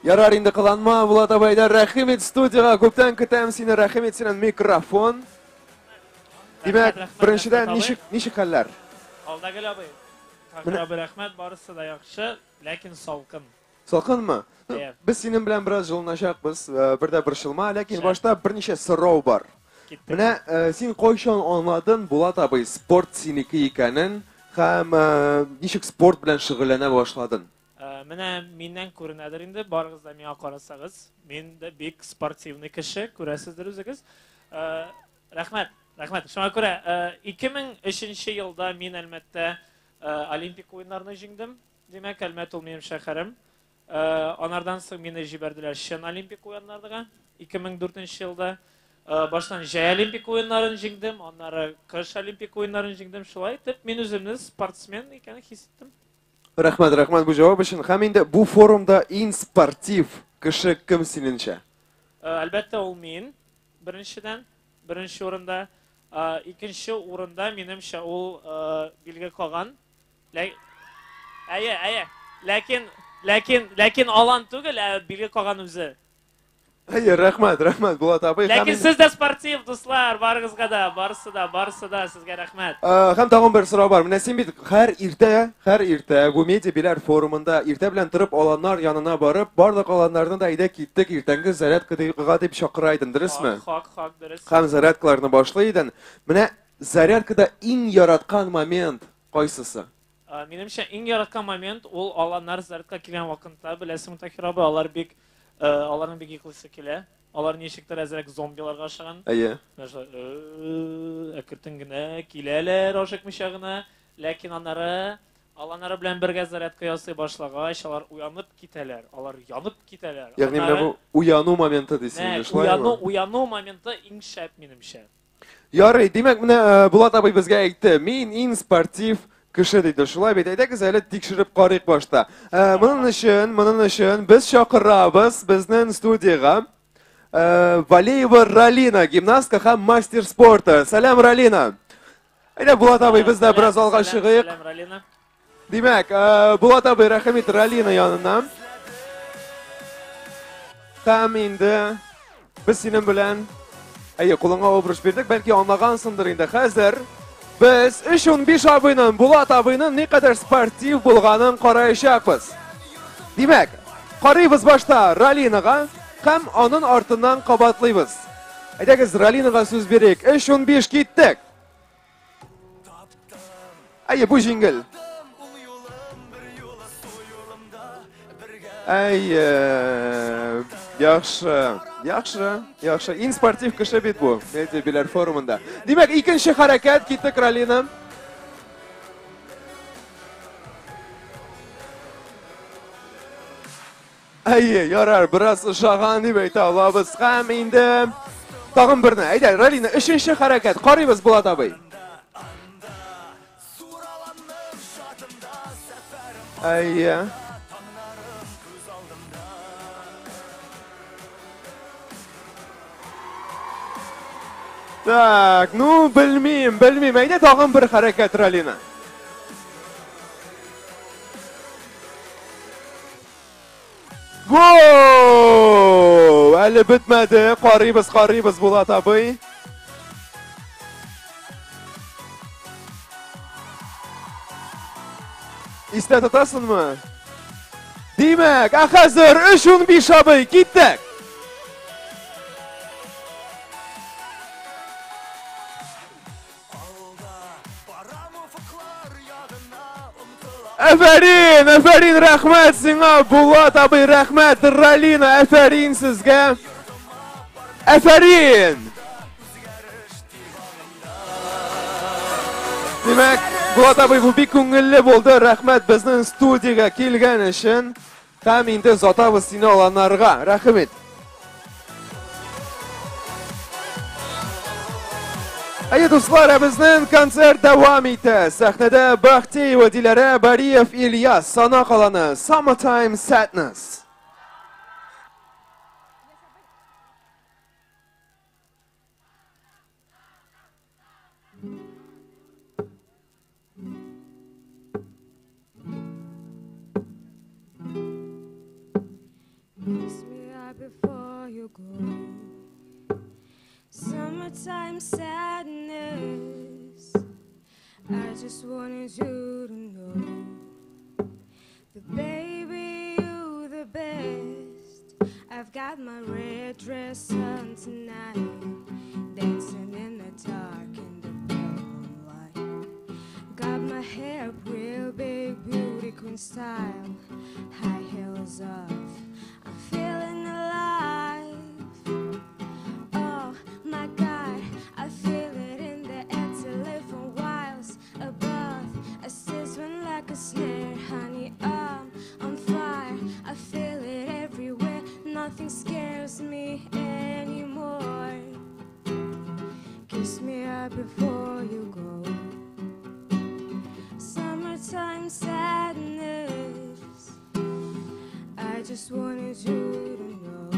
Ярар инде кыланма, Булат абый, әйдә рәхим ит студиягә. Күптән көтәм сине, рәхим ит синең микрофон. Димәк, беренчедән ничек ничек хәлләр? Алдагөл абый. Таһир абый, рәхмәт, барысы да яхшы, ләкин салкын. Салкынмы? Иә. Без синең белән бераз җылыначакбыз, бер дә борчылма, ләкин башта берничә сорау бар. Киттек. Менә син кайчан аңладың, Булат абый, спорт синеке икәнен һәм ничек спорт белән шөгыльләнә башладың? Менә миннән күренәдер инде, барыгыз да миңа карасагыз, мин дә бик спортивный кеше, күрәсездер үзегез. Рәхмәт, рәхмәт. Шуңа күрә 2003 елда мин Әлмәттә Олимпик уеннарны җиңдем. Димәк, Әлмәт ул минем шәһәрем. Анардан соң мине җибәрделәр чын Олимпик уеннарга 2004 елда. Баштан җәй Олимпик уеннарын җиңдем, аннары кыш Олимпик уеннарын җиңдем. Шулай итеп, мин үземне спортсмен икәнен хис иттем. Рәхмәт, рәхмәт бу җавап өчен. Һәм инде бу форумда иң спортив кеше кем синеңчә? Әлбәттә, ул мин. Беренчедән, беренче урында. Икенче урында, минемчә, ул билге каган. Әйе, әйе. Ләкин, ләкин, ләкин алан түгел, ә билге каган үзе. Әйе, рәхмәт, рәхмәт, Булат абый. Ләкин сез дә спортив, дуслар, барыгызга да, барысы да, барысы да сезгә рәхмәт. Һәм тагын бер сорау бар. Менә син бит һәр иртә, һәр иртә бу медиа биләр форумында иртә белән торып аланнар янына барып, барлык аланнарны да әйдә киттек иртәнге зарядкага дип чакыра идең, дөресме? Хак, хак, дөрес. Һәм зарядкаларны башлый идең. Менә зарядкада иң яраткан момент кайсысы? Минемчә, иң яраткан момент ул аланнар зарядка килгән вакытта, беләсеңме, Таһир абый, алар бик аларның бик йоклыйсы килә. Алар ничектер әзрәк зомбиларга охшаган. Әйе. Менә шулай әкертен генә киләләр, ашыкмыйча гына. Ләкин аннары аланнары белән бергә зарядка ясый башлагач, алар уянып китәләр, алар янып китәләр. Ягъни менә бу уяну моменты дисең инде, шулаймы? Уяну, уяну моменты иң шәп, минемчә. Ярый, димәк, менә Булат абый безгә әйтте, мин иң спортив кеше диде. Шулай бит, әйдәгез әле тикшереп карыйк башта. Моның өчен, моның өчен без чакырабыз безнең студиягә Валеева Ралина, гимнастка һәм мастер спорта. Сәлам, Ралина. Әйдә, Булат абый, без дә бераз алга чыгыйк. Сәлам, Ралина. Димәк, Булат абый, рәхим ит Ралина янына. Һәм инде без синең белән әйе, кулыңа обруч бирдек, бәлки аңлагансыңдыр инде. Хәзер без 3.15 абыйның, Булат абыйның никадәр спортив булганын караячакбыз. Димәк, карыйбыз башта Ралинага һәм аның артыннан кабатлыйбыз. Әйдәгез, Ралинага сүз бирик. 3.15 киттек. Әйе, бу җиңел. Әйе, яхшы, яхшы, яхшы. Иң спортив кеше бит бу, Медиа Биләр форумында. Димәк, икенче хәрәкәт, киттек, Ралина. Әйе, ярар, бераз ошаган дип әйтә алабыз. Һәм инде тагын берне. Әйдә, Ралина, өченче хәрәкәт. Карыйбыз, Булат абый. Әйе. Так, ну, белмим, белмим. Әйдә, тагын бер хәрәкәт, Ралина. Гол! Әле бетмәде. Карыйбыз, карыйбыз, Булат абый. Истә тотасыңмы? Димәк, ә хәзер 3.15 абый, киттек! Әфәрин, әфәрин, рәхмәт сиңа, Булат абый, рәхмәт, Ралина, әфәрин сезгә. Әфәрин! Димәк, Булат абый, бу бик күңелле булды. Рәхмәт безнең студиягә килгән өчен. Һәм инде озатабыз сине аланнарга. Рәхим ит. Әйе, дуслар, ә безнең концерт дәвам итә. Сәхнәдә Бахтеева Диләрә, Бариев Ильяс, Санак аланы, Summertime Sadness. Kiss me up before you go. Summertime sadness. I just wanted you to know that baby, you the best. I've got my red dress on tonight, dancing in the dark in the pale moonlight. Got my hair up real big, beauty queen style, high heels off. I'm feeling alive. Oh my God, I feel it in the air to live for miles above. I swim like a snare, honey, I'm on fire. I feel it everywhere. Nothing scares me anymore. Kiss me up before you go. Summertime sadness. I just wanted you to know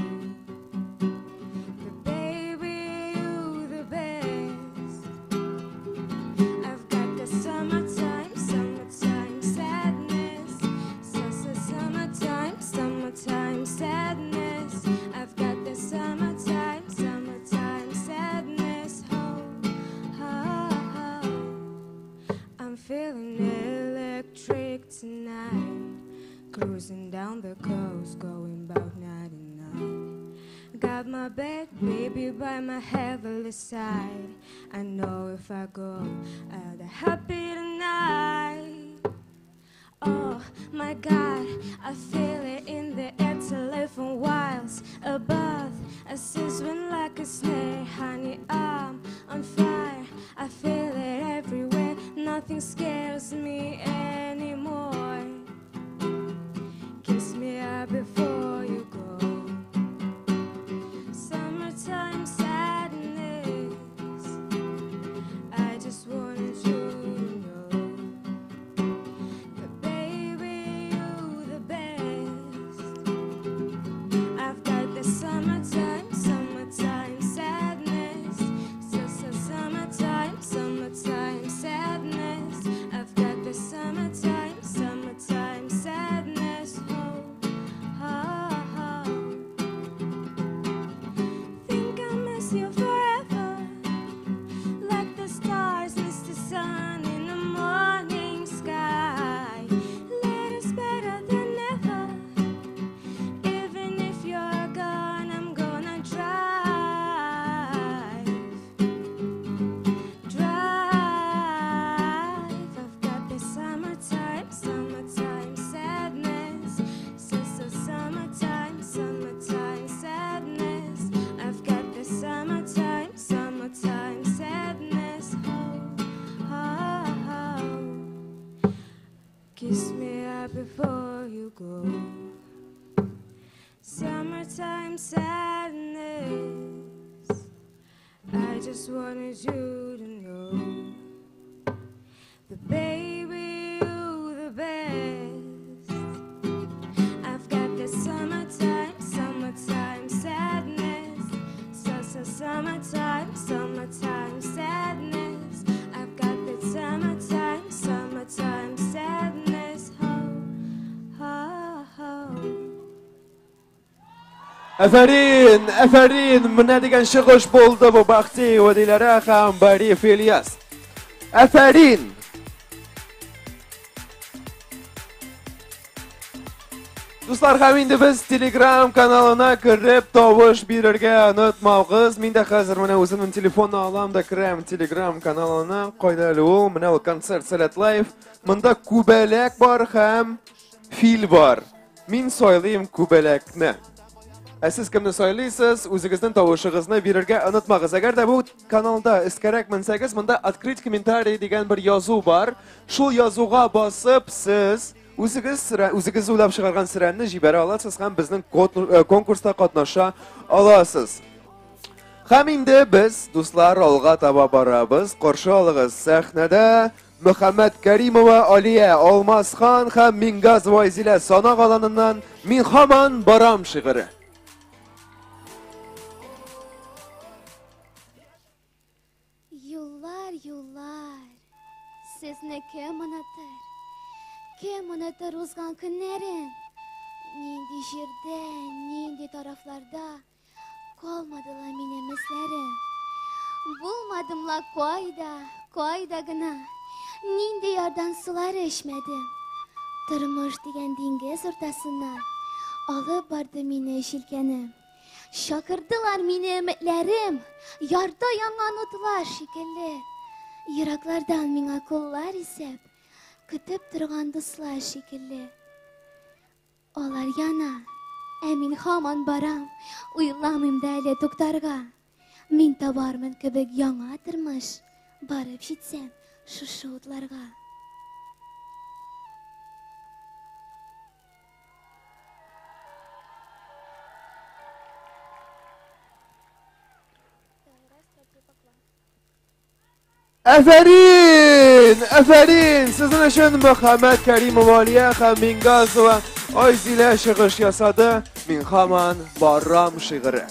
that baby, you the best. I've got the summertime, summertime sadness. Summertime, summertime sadness. I've got the summertime, summertime sadness. Oh, oh, oh. I'm feeling electric tonight. Cruising down the coast, going about 99. Got my bed, baby, by my heavenly side. I know if I go, I'll be happy tonight. Oh my God, I feel it in the air to live for miles above. I swim like a snake, honey, I'm on fire. I feel it everywhere. Nothing scares me anymore. Kiss me up before you go. Summertime sadness. I just wanted you to know that baby, you the best. I've got the summertime, summertime sadness. Summertime, summertime sadness. I've got the summertime, summertime sadness. Oh, oh, oh. Think I miss you forever, like the stars miss the sun in the morning sky. Let us better than ever. Even if you're gone, I'm gonna drive. Drive. I've got the summertime, summertime sadness. Summertime, summertime sadness. I've got the summertime, summertime sadness. Oh, oh, oh. Kiss me up before you go. Summertime sadness. I just wanted you to know that baby, you the best. I've got the summertime, summertime sadness. Summertime, summertime sadness. I've got the summertime, summertime sadness. Oh, oh, oh. Афәрин, афәрин, менә дигән чыгыш булды бу Бахтиева Диләрә һәм Бариев Ильяс. Афәрин! Дуслар, һәм инде без Telegram каналына кереп тавыш бирергә онытмагыз. Мин дә хәзер менә үземнең телефонны алам да керәм Telegram каналына. Кайда әле ул? Менә ул концерт Сәләт Лайв. Монда күбәләк бар һәм фил бар. Мин сайлыйм күбәләкне. Ә сез кемне сайлыйсыз? Үзегезнең тавышыгызны бирергә онытмагыз. Әгәр дә бу каналда өскәрәк менсәгез, монда открыть комментарий дигән бер язу бар. Шул язуга басып, сез үзегез уйлап чыгарган сирәнне җибәрә аласыз һәм безнең конкурста катнаша аласыз. Һәм инде без, дуслар, алга таба барабыз. Каршы алыгыз сәхнәдә Мөхәммәт Кәримова Алия, Алмаз хан һәм Мингазова Айзилә Санак аланыннан Мин һаман барам шигыре. Юллар, юллар, сезне кем онытыр? Кем онытыр узган көннәрен? Нинди җирдә, нинди тарафларда калмады ла минем эзләрем. Булмадым ла кайда, кайда гына, нинди ярдан сулар эчмәдем. Тормыш дигән диңгез уртасыннан алып барды мине җилкәнем. Чакырдылар мине өметләрем, ярда янган утлар шикелле. Ераклардан миңа куллар исәп, көтеп торган дуслар шикелле. Алар яна, ә мин һаман барам, уйламыйм да әле туктарга. Мин табармын кебек яңа тормыш, барып җитсәм шушы утларга. Әфәрин! Әфәрин! Сезнең өчен Мөхәммәт Кәримова Алия һәм Мингазова Айзилә чыгыш ясады. Мин һаман барам шигыре.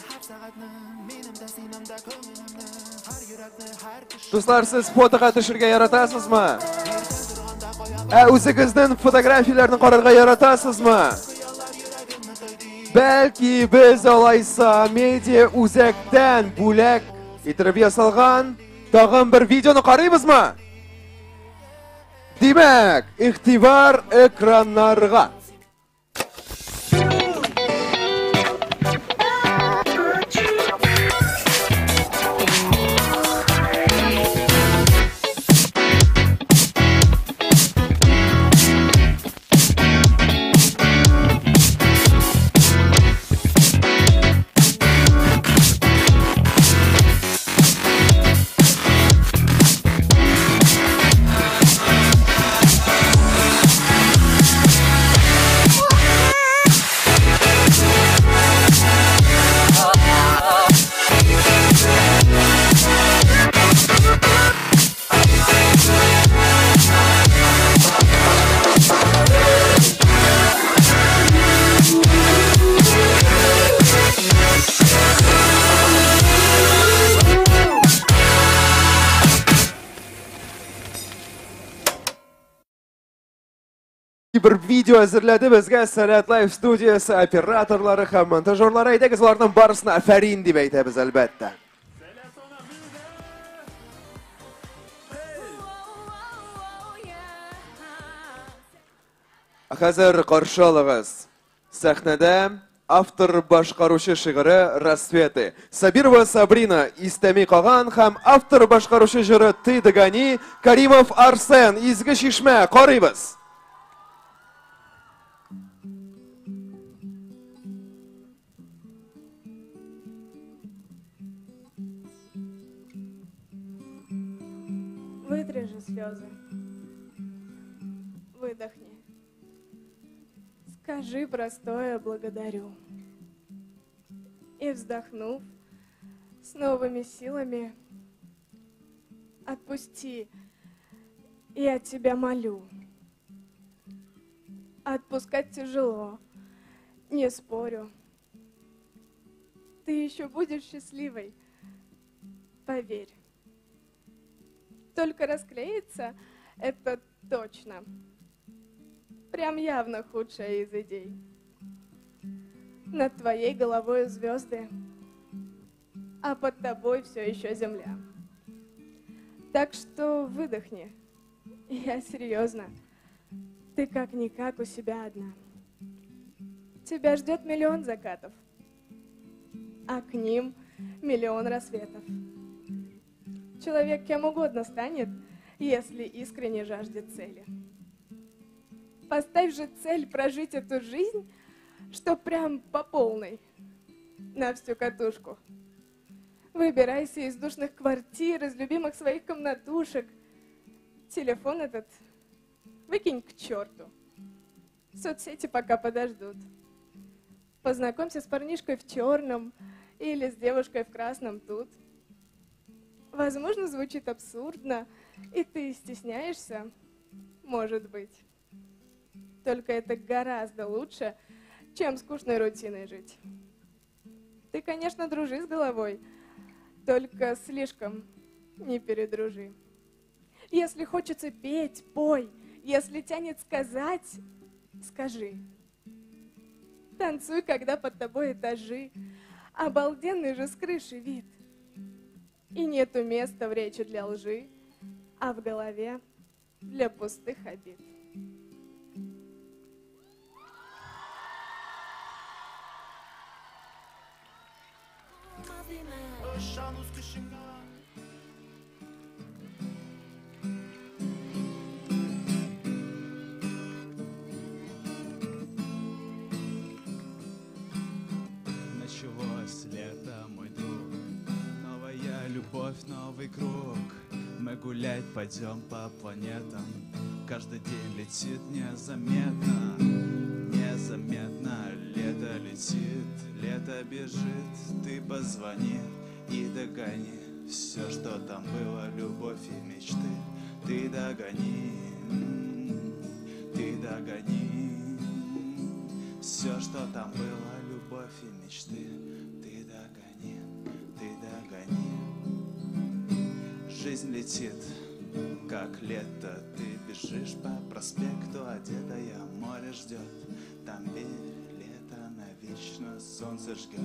Дуслар, сез фотога төшергә яратасызмы? Ә үзегезнең фотографияләрне карарга яратасызмы? Бәлки без алайса медиа үзәктән бүләк итеп ясалган тагын бер видеоны карыйбызмы? Димәк, игътибар экраннарга. Бер видео әзерләде безгә Сәләт Лайв студиясе операторлары һәм монтажерлары. Әйдәгез, аларның барысына афәрин дип әйтәбез, әлбәттә. Ә хәзер каршы алыгыз. Сәхнәдә автор башкаручы шигыре Рассветы. Сабирова Сабрина Истәми каган һәм автор башкаручы җыры Ты догони Каримов Арсен Изге Чишмә. Карыйбыз. Вытри же слезы. Выдохни. Скажи простое благодарю. И вздохнув, с новыми силами, отпусти, я тебя молю. Отпускать тяжело, не спорю. Ты еще будешь счастливой, поверь. Только расклеится, это точно. Прям явно худшая из идей. Над твоей головой звезды, а под тобой все еще земля. Так что выдохни. Я серьезно. Ты как-никак у себя одна. Тебя ждет миллион закатов, а к ним миллион рассветов. Человек кем угодно станет, если искренне жаждет цели. Поставь же цель прожить эту жизнь, что прям по полной, на всю катушку. Выбирайся из душных квартир, из любимых своих комнатушек. Телефон этот выкинь к черту. Соцсети пока подождут. Познакомься с парнишкой в черном Или с девушкой в красном тут. Возможно, звучит абсурдно, и ты стесняешься, может быть. Только это гораздо лучше, чем скучной рутиной жить. Ты, конечно, дружи с головой, только слишком не передружи. Если хочется петь, пой. Если тянет сказать, скажи. Танцуй, когда под тобой этажи. Обалденный же с крыши вид. И нету места в речи для лжи, а в голове для пустых обид. Началось лето, мой друг, новая любовь, новый круг. Мы гулять пойдем по планетам, каждый день летит незаметно, незаметно. Лето летит, лето бежит, ты позвони и догони все, что там было, любовь и мечты. Ты догони, ты догони все, что там было, любовь и мечты. Ты догони, ты догони. Жизнь летит, как лето, ты бежишь по проспекту, одетая, море ждет. Там верь, лето навечно солнце жгет,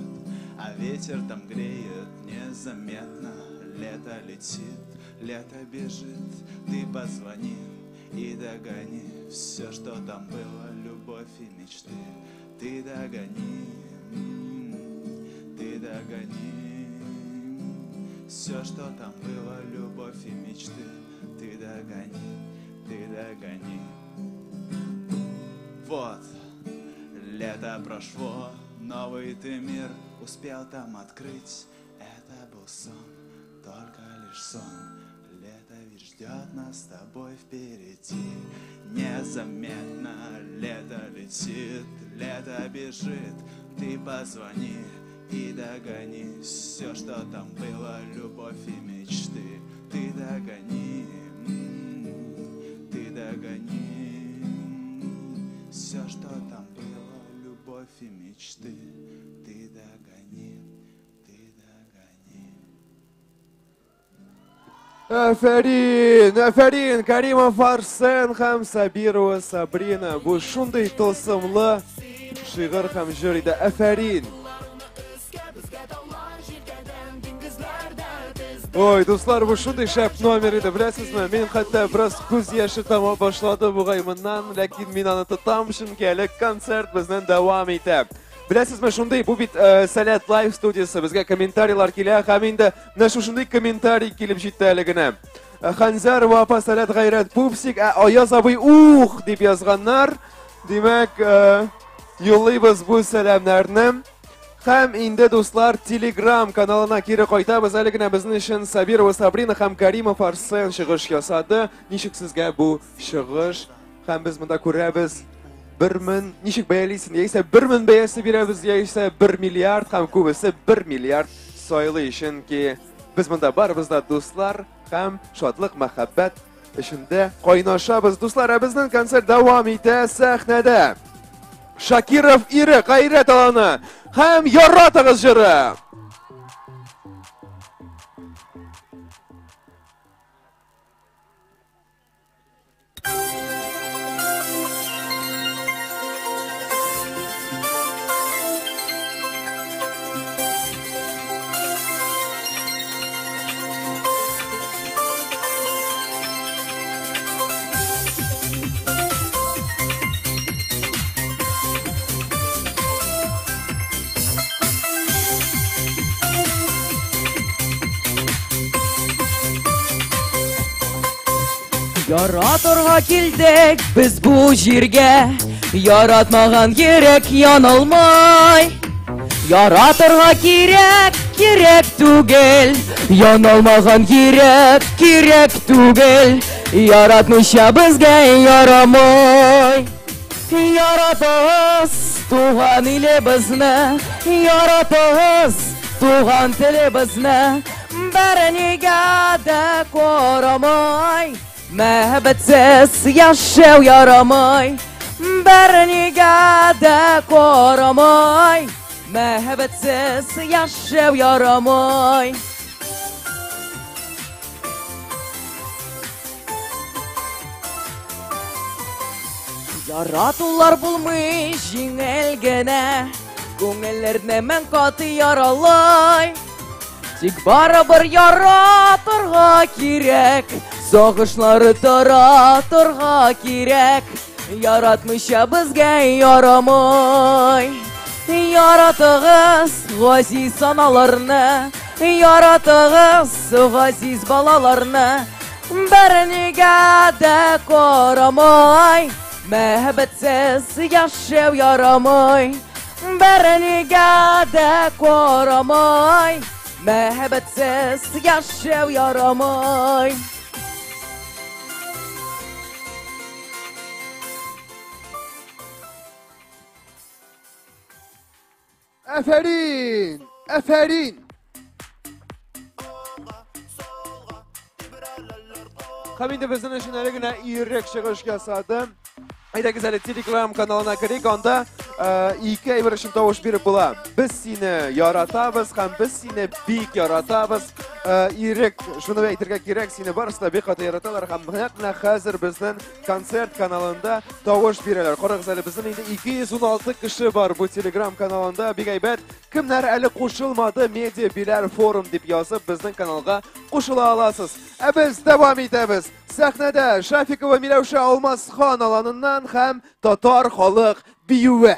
а ветер там греет незаметно. Лето летит, лето бежит, ты позвони и догони все, что там было, любовь и мечты. Ты догони, ты догони все, что там было, любовь и мечты. Ты догони, ты догони. Вот, лето прошло, новый ты мир успел там открыть. Это был сон, только лишь сон. Лето ведь ждет нас с тобой впереди. Незаметно лето летит, лето бежит. Ты позвони и догони все, что там было, любовь и мечты. Ты догони, ты догони все, что там было, любовь и мечты. Ты догони, ты догони. Афәрин, афәрин, Каримов Арсен һәм Сабирова Сабрина. Бу шундый тылсымлы шигырь һәм җыр иде. Афәрин. Ой, дуслар, бу шундый шәп номер иде, беләсезме? Мин хәтта бераз күз яше тама башлады бугай моннан, ләкин мин аны тотам, чөнки әле концерт безнең дәвам итә. Беләсезме, шундый, бу бит Сәләт Лайв студиясе, безгә комментарийлар килә, һәм инде менә шушындый комментарий килеп җитте әле генә. Ханзарова апа, Сәләт Гайрәт Пупсик, ә Аяз абый ух дип язганнар. Димәк, юллыйбыз бу сәламнәрне. Һәм инде, дуслар, Telegram каналына кире кайтабыз. Әле генә безнең өчен Сабирова Сабрина һәм Каримов Арсен чыгыш ясады. Ничек сезгә бу чыгыш? Һәм без монда күрәбез 1000, ничек бәялисең? Яисә 1000 бәясе бирәбез, яисә 1 миллиард, һәм күбесе 1 миллиард сайлый, чөнки без монда барыбыз да дуслар һәм шатлык, мәхәббәт эчендә кайнашабыз. Дуслар, ә безнең концерт дәвам итә сәхнәдә. Шакиров Ире, Гайрәт аланы һәм Яратыгыз җыры. Яратырга килдек без бу җиргә, яратмаган йөрәк яналмай. Яратырга кирәк, кирәк түгел, яналмаган йөрәк кирәк түгел. Яратмыйча безгә ярамай. Яратыгыз туган илебезне, яратыгыз Туган телебезне бернигә дә карамай, мәхәббәтсез яшәү ярамай. Бернигә дә карамай, мәхәббәтсез яшәү ярамай. Яратулар булмый җиңел генә, күңелләрне мең каты яралай. Тик барыбер яратырга кирәк, сагышлары таратырга кирәк. Яратмыйча безгә ярамый. Яратыгыз газиз аналарны, яратыгыз газиз балаларны. Бернигә дә карамай, мәхәббәтсез яшәү ярамый. Бернигә дә карамай, мәхәббәтсез яшәү ярамый. Әфәрин! Әфәрин! Һәм инде безнең өчен әле генә ирек чыгыш ясады. Әйдәгез әле Telegram каналына керик, анда ике әйбер өчен тавыш биреп була. Без сине яратабыз һәм без сине бик яратабыз. Ирек, шуны әйтергә кирәк, сине барысы да бик каты яраталар һәм нәкъ менә хәзер безнең концерт каналында тавыш бирәләр. Карагыз әле, безнең инде 216 кеше бар бу Telegram каналында. Бик әйбәт. Кемнәр әле кушылмады, Медиа Биләр форум дип язып безнең каналга кушыла аласыз. Ә без дәвам итәбез. Сәхнәдә Шафикова Миләүшә Алмаз хан аланыннан һәм татар халык биюе.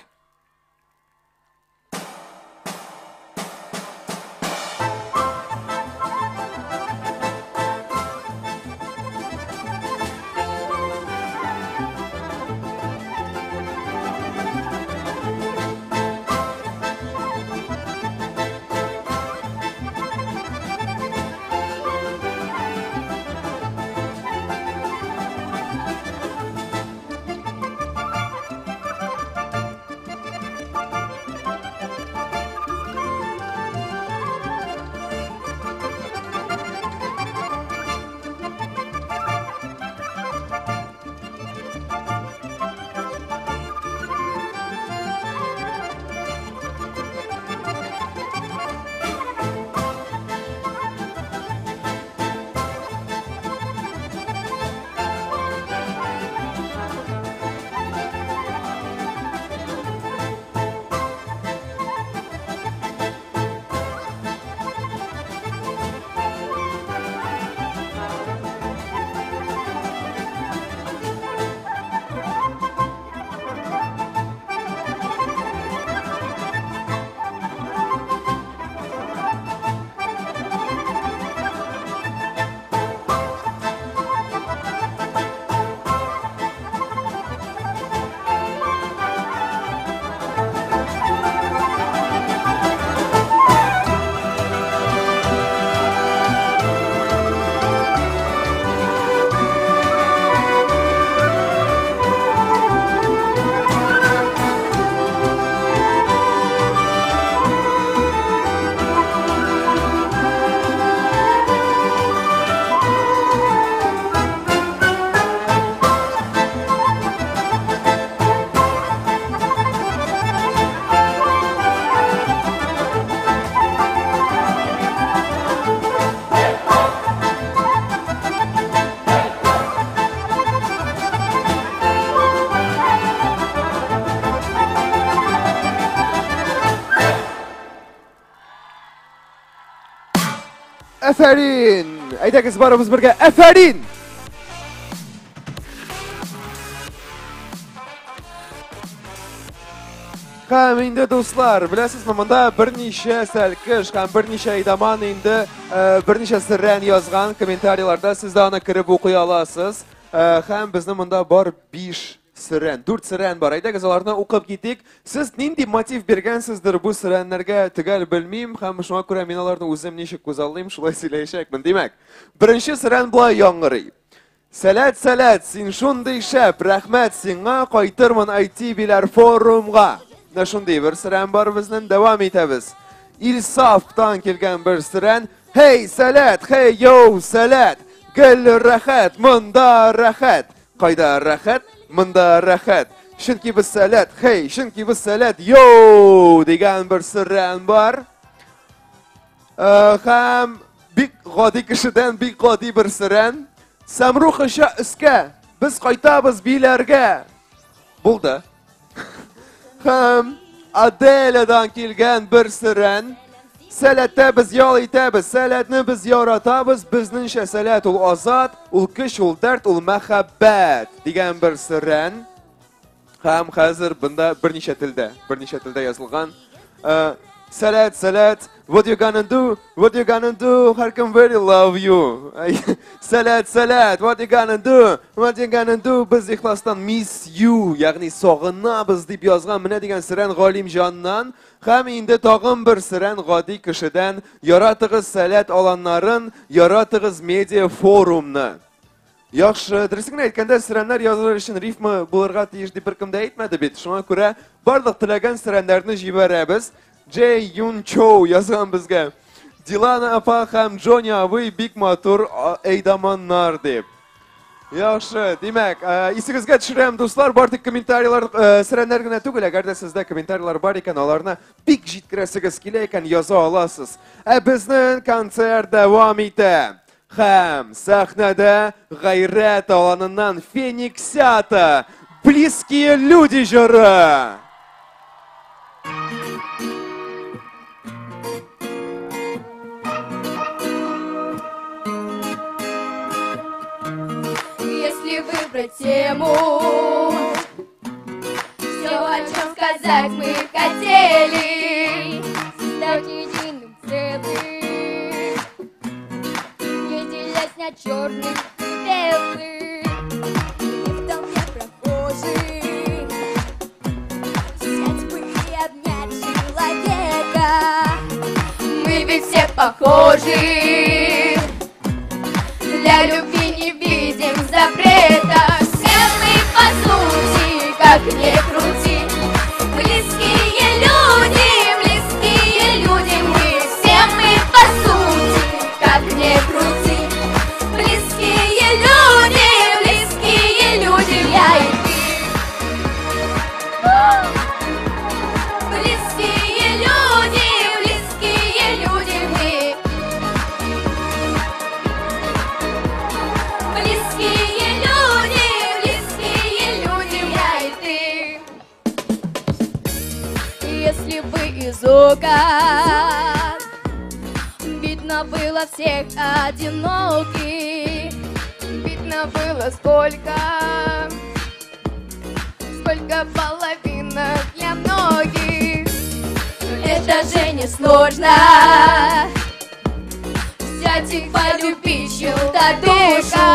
Әфәрин! Әйдәгез барыбыз бергә, әфәрин! Һәм инде, дуслар, беләсезме, монда берничә сәлкеш һәм берничә әйдаман инде берничә сөрән язган комментарийларда сез дә аны кереп укый аласыз. Һәм безнең монда бар 5 сөрән, 4 сөрән бар. Әйдәгез аларны укып китик. Сез нинди мотив биргәнсездер бу сөрәннәргә, төгәл белмим, һәм шуңа күрә мин аларны үзем ничек күзаллыйм, шулай сөйләячәкмен. Димәк, беренче сөрән болай яңгырый. Сәләт, сәләт, син шундый шәп, рәхмәт сиңа, кайтырмын IT Биләр форумга. Менә шундый бер сөрән бар безнең, дәвам итәбез. Илсафтан килгән бер сөрән. Хей, Сәләт, хей, йоу, Сәләт! Гел рәхәт, монда рәхәт. Кайда рәхәт, монда рәхәт. Чөнки без Сәләт, хей, чөнки без Сәләт, йоу! Дигән бер сөрән бар. Һәм бик гади кешедән бик гади бер сөрән. Сәмрух оча өскә, без кайтабыз Биләргә. Булды. Һәм Аделядан килгән бер сөрән. Сәләттә без ял итәбез, сәләтне без яратабыз, безнеңчә сәләт ул азат, ул көч, ул дәрт, ул мәхәббәт дигән бер сөрән. Һәм хәзер бында берничә телдә, берничә телдә язылган. Сәләт, сәләт, what you gonna do, what you gonna do, һәркем very love you. Сәләт, сәләт, what you gonna do, what you gonna do, без ихластан miss you, ягъни сагынабыз дип язган менә дигән сөрән Галимҗаннан. Һәм инде тагын бер сөрән гади кешедән: яратыгыз Сәләт аланнарын, яратыгыз медиа форумны. Яхшы, дөресен генә әйткәндә, сөрәннәр язылыр өчен рифма булырга тиеш дип беркем дә әйтмәде бит. Шуңа күрә барлык теләгән сөрәннәрне җибәрәбез. Джей Юн Чоу язган безгә. Дилана апа һәм Джони абый бик матур әйдаманнар дип. Яхшы, димәк, исегезгә төшерәм, дуслар, бар тик комментарийлар, сөрәннәр генә түгел, әгәр дә сездә комментарийлар бар икән, аларны бик җиткерәсегез килә икән, яза аласыз. Ә безнең концерт дәвам итә. Һәм сәхнәдә Гайрәт аланыннан Фениксята, Близкие люди җыры. Если выбрать тему, все, о чем сказать мы хотели, стать единым целым, не делясь на черных и белых, и в толпе прохожих взять бы и обнять человека. Мы ведь все похожи, для любви не видим запрета. Все мы по сути, как ни крути, близкие люди, близкие люди. Мы все мы по сути, как ни крути, близкие люди, близкие люди. Я и ты. Близкие люди, близкие люди мы. Близкие люди, близкие люди, я и ты. Если бы из окон видно было всех одиноких, видно было сколько, сколько половинок для многих. Это же не сложно взять и полюбить чью-то душу.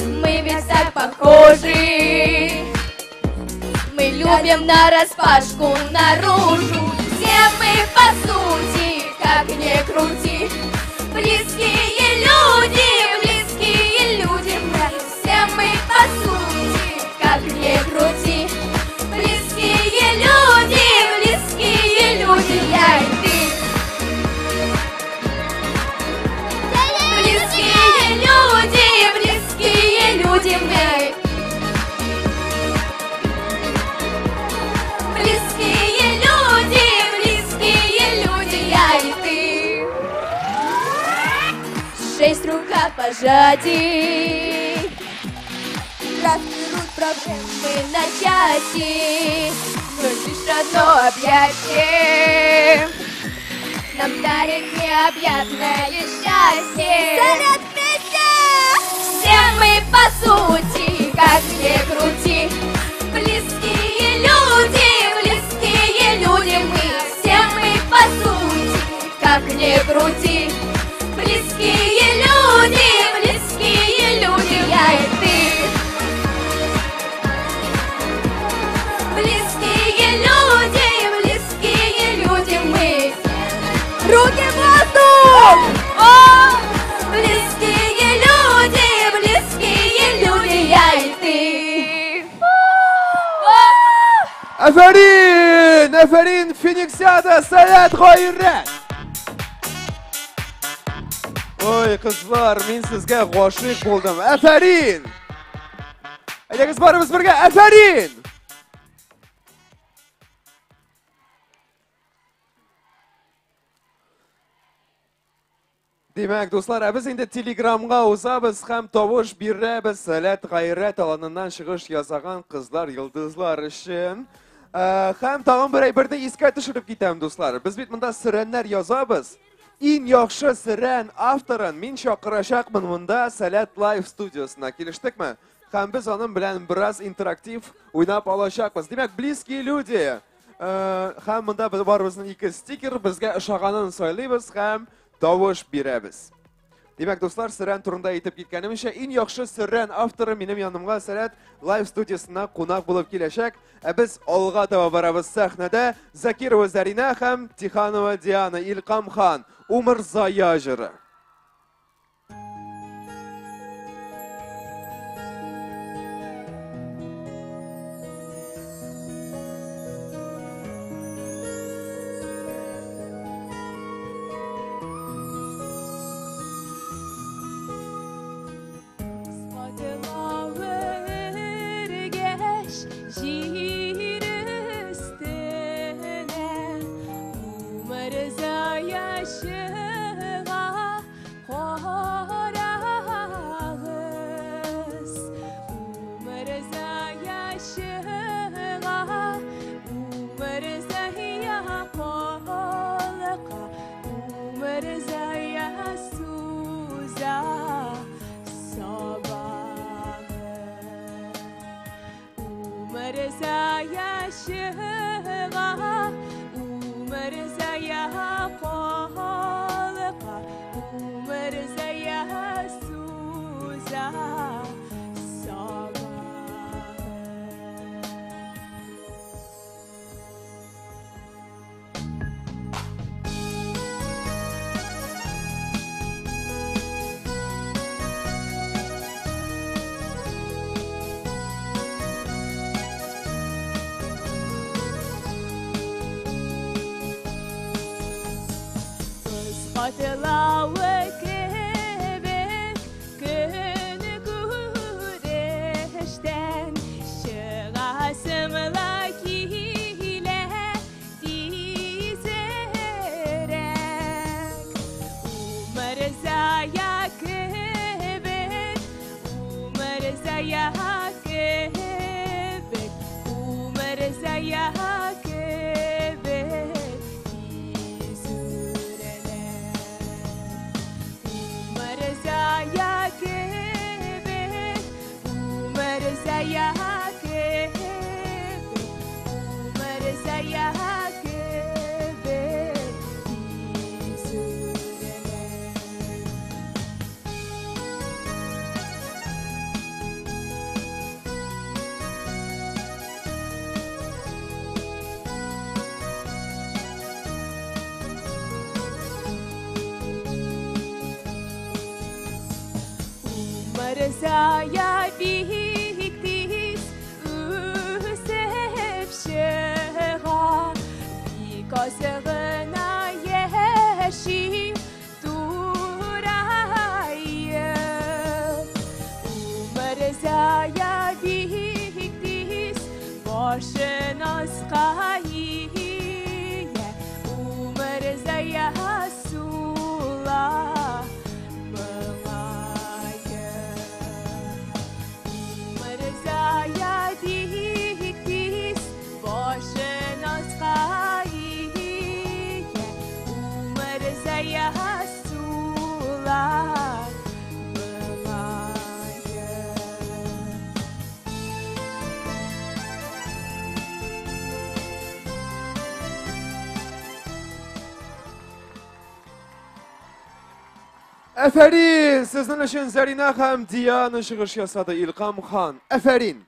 Мы ведь так похожи, мы любим нараспашку наружу. Все мы по сути, как ни крути, близкие люди, близкие люди. Мы все мы по сути, как ни крути, близкие люди, близкие люди. Я и ты. Близкие люди, близкие люди мы. Близкие люди, близкие люди, я и ты. 6 рукопожатий разберут проблемы на части, но лишь одно объятие нам дарит необъятное счастье. Салют вместе! Все мы по сути, как ни крути, близкие люди, близкие люди мы. Все мы по сути, как ни крути, близкие люди, близкие люди, я и ты. Близкие люди, близкие люди мы. Руки в воздух! О! Близкие люди, близкие люди. Афәрин! Афәрин, Фениксиада, Сәләт, Гайрәт! Ой, кызлар, мин сезгә гашыйк булдым. Афәрин! Әйдәгез барыбыз бергә, афәрин! Димәк, дуслар, ә без инде Телеграмга узабыз һәм тавыш бирәбез Сәләт Гайрәт аланыннан чыгыш ясаган кызлар, йолдызлар өчен. Һәм тагын бер әйберне искә төшереп китәм, дуслар. Без бит монда сөрәннәр язабыз. Иң яхшы сөрән авторын мин чакырачакмын монда Сәләт Лайв студиясенә. Килештекме? Һәм без аның белән бераз интерактив уйнап алачакбыз. Димәк, близкие люди. Һәм монда без барыбызның ике стикер, безгә ошаганын сайлыйбыз һәм тавыш бирәбез. Димәк, дуслар, сөрән турында әйтеп киткәнемчә, иң яхшы сөрән авторы минем янымга Сәләт Лайв студиясенә кунак булып киләчәк. Ә без алга таба барабыз сәхнәдә Закирова Зәринә һәм Тиханова Диана Илкам хан Умырзая җыры. Катылавы кебек көн күрештән чыгасым ла килә тизрәк. Умырзая кебек, умырзая кебек, умырзая кебек. Умырзая кебек, умырзая кебек, умырзая кебек тиз үрелә. Умырзая бик тиз үсеп чыга, бик азыгына яши тураеп. Умырзая бик тиз башын аска ия, умырзая сула моңаеп. Умырзая бик тиз башын аска ия, умырзая сула моңаеп. Афәрин! Сезнең өчен Зәринә һәм Диана чыгыш ясады Илкам хан. Афәрин!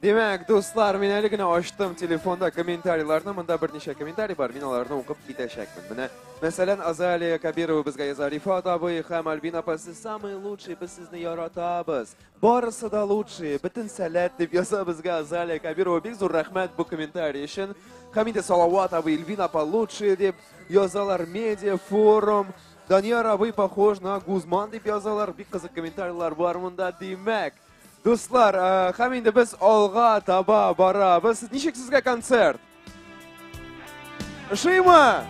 Димәк, дуслар, мин әле генә ачтым телефонда комментарийларны. Монда берничә комментарий бар, мин аларны укып китәчәкмен. Менә, мәсәлән, Азалия Кабирова безгә яза: Рифат абый һәм Альбина апа, сез самые лучшие, без сезне яратабыз. Барысы да лучшие, бөтен Сәләт, дип яза безгә Азалия Кабирова. Бик зур рәхмәт бу комментарий өчен. Һәм инде Салават абый, Эльвина апа лучшие дип язалар. Медиа форум. Данияр абый похож на Гузман дип язалар. Бик кызык комментарийлар бар монда. Димәк, дуслар, һәм инде без алга таба барабыз. Ничек сезгә концерт? Ошыймы?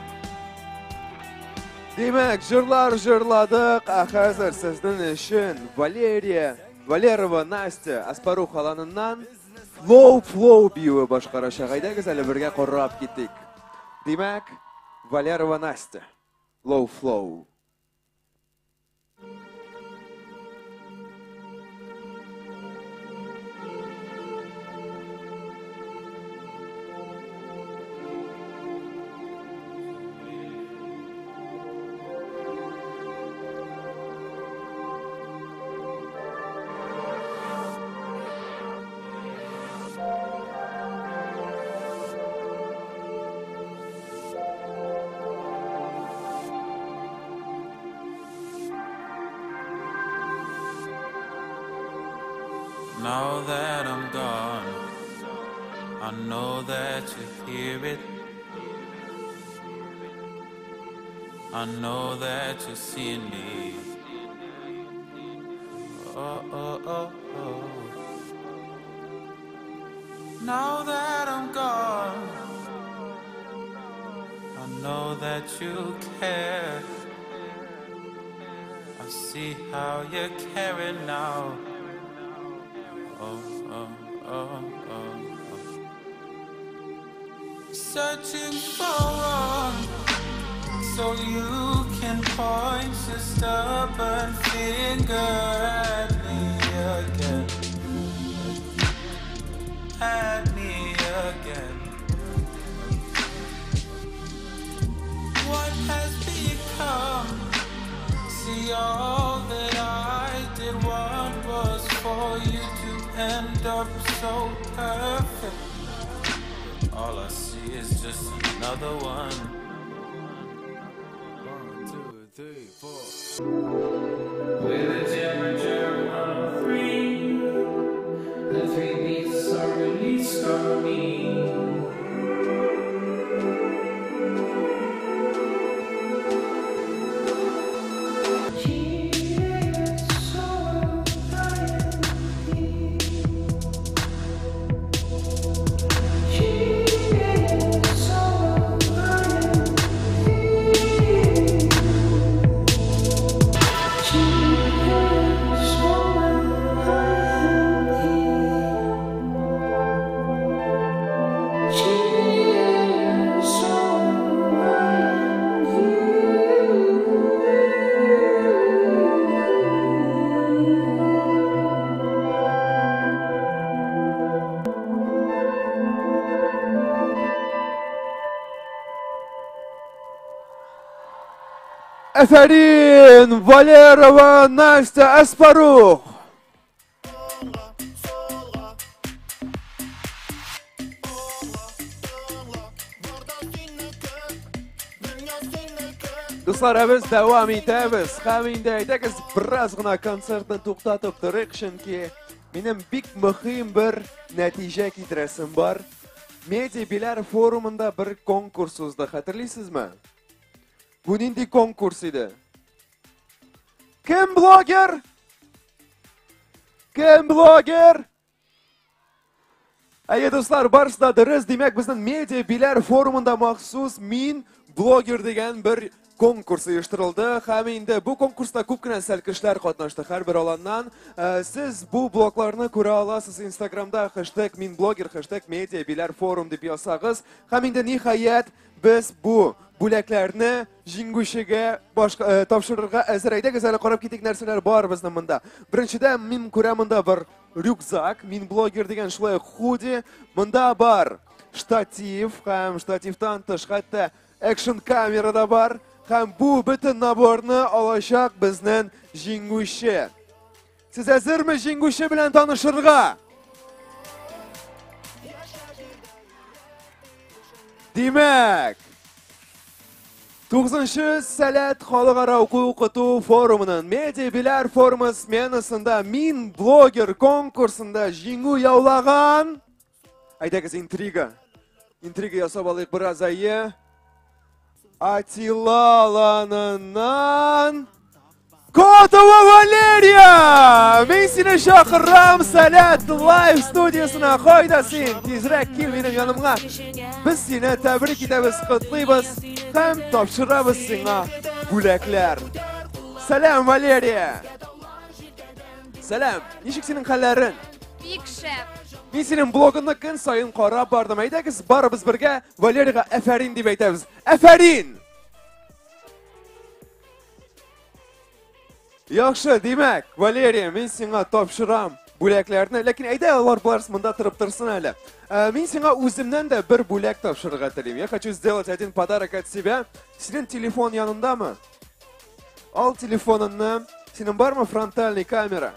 Димәк, җырлар җырладык, ә хәзер сезнең өчен Валерия Валерова Настя Аспарух аланыннан Flow Flow биюе башкарачак. Әйдәгез әле бергә карап китик. Димәк, Валерова Настя. Low Flow. Now that I'm gone, I know that you hear it. I know that you see me. Oh, oh, oh, oh. Now that I'm gone, I know that you care. I see how you're caring now. Oh, oh, oh, oh, oh. Searching for one, so you can point your stubborn finger at me again. At me again. What has become? See, all that I did want was for you to end up so perfect. All I see is just another one. 1, 2, 3, 4. With a temperature of 103, the 3 beats are released on me. Афәрин, Валерова Настя Аспарух. Дуслар, ә без дәвам итәбез. Һәм инде әйдәгез бераз гына концертны туктатып торыйк, чөнки минем бик мөһим бер нәтиҗә китерәсем бар. Медиа Биләр форумында бер конкурс узды, хәтерлисезме? Бу нинди конкурс иде? Кем блогер? Кем блогер? Әйе, дуслар, барысы да дөрес. Димәк, безнең Медиа Биләр форумында махсус Мин блогер дигән бер конкурс оештырылды. Һәм инде бу конкурста күп кенә сәлкешләр катнашты һәрбер аланнан. Сез бу блогларны күрә аласыз Инстаграмда хэштег Мин блогер, хэштег Медиа Биләр форум дип язсагыз. Һәм инде ниһаять без бу бүләкләрне җиңүчегә башка тапшырырга әзер. Әйдәгез әле карап китик, нәрсәләр бар безнең монда. Беренчедән, мин күрәм монда бер рюкзак, Мин блогер дигән шулай ук худи. Монда бар штатив һәм штативтан тыш хәтта экшн камера да бар. Һәм бу бөтен наборны алачак безнең җиңүче. Сез әзерме җиңүче белән танышырга? Димәк, 9-нчы Сәләт халыкара уку-укыту форумының Медиа Биләр форумы сменасында Мин блогер конкурсында җиңү яулаган. Әйдәгез, интрига. Интрига ясап алыйк бераз, әйе. Атила аланыннан Котова Валерия! Мин сине чакырам Сәләт лайв студиясенә. Кайда син? Тизрәк кил минем янымга. Без сине тәбрик итәбез, котлыйбыз һәм тапшырабыз сиңа бүләкләр. Сәлам, Валерия! Сәлам, ничек синең хәлләрең? Бик шәп. Мин синең блогыңны көн саен карап бардым. Әйдәгез, барыбыз бергә Валерийга әфәрин дип әйтәбез. Әфәрин! Яхшы, димәк, Валерия, мин сиңа тапшырам бүләкләрне, ләкин әйдә алар барысы монда торып торсын әле. Мин сиңа үземнән дә бер бүләк тапшырырга телим. Я хочу сделать один подарок от себя. Синең телефон янындамы? Ал телефоныңны. Синең бармы фронтальный камера?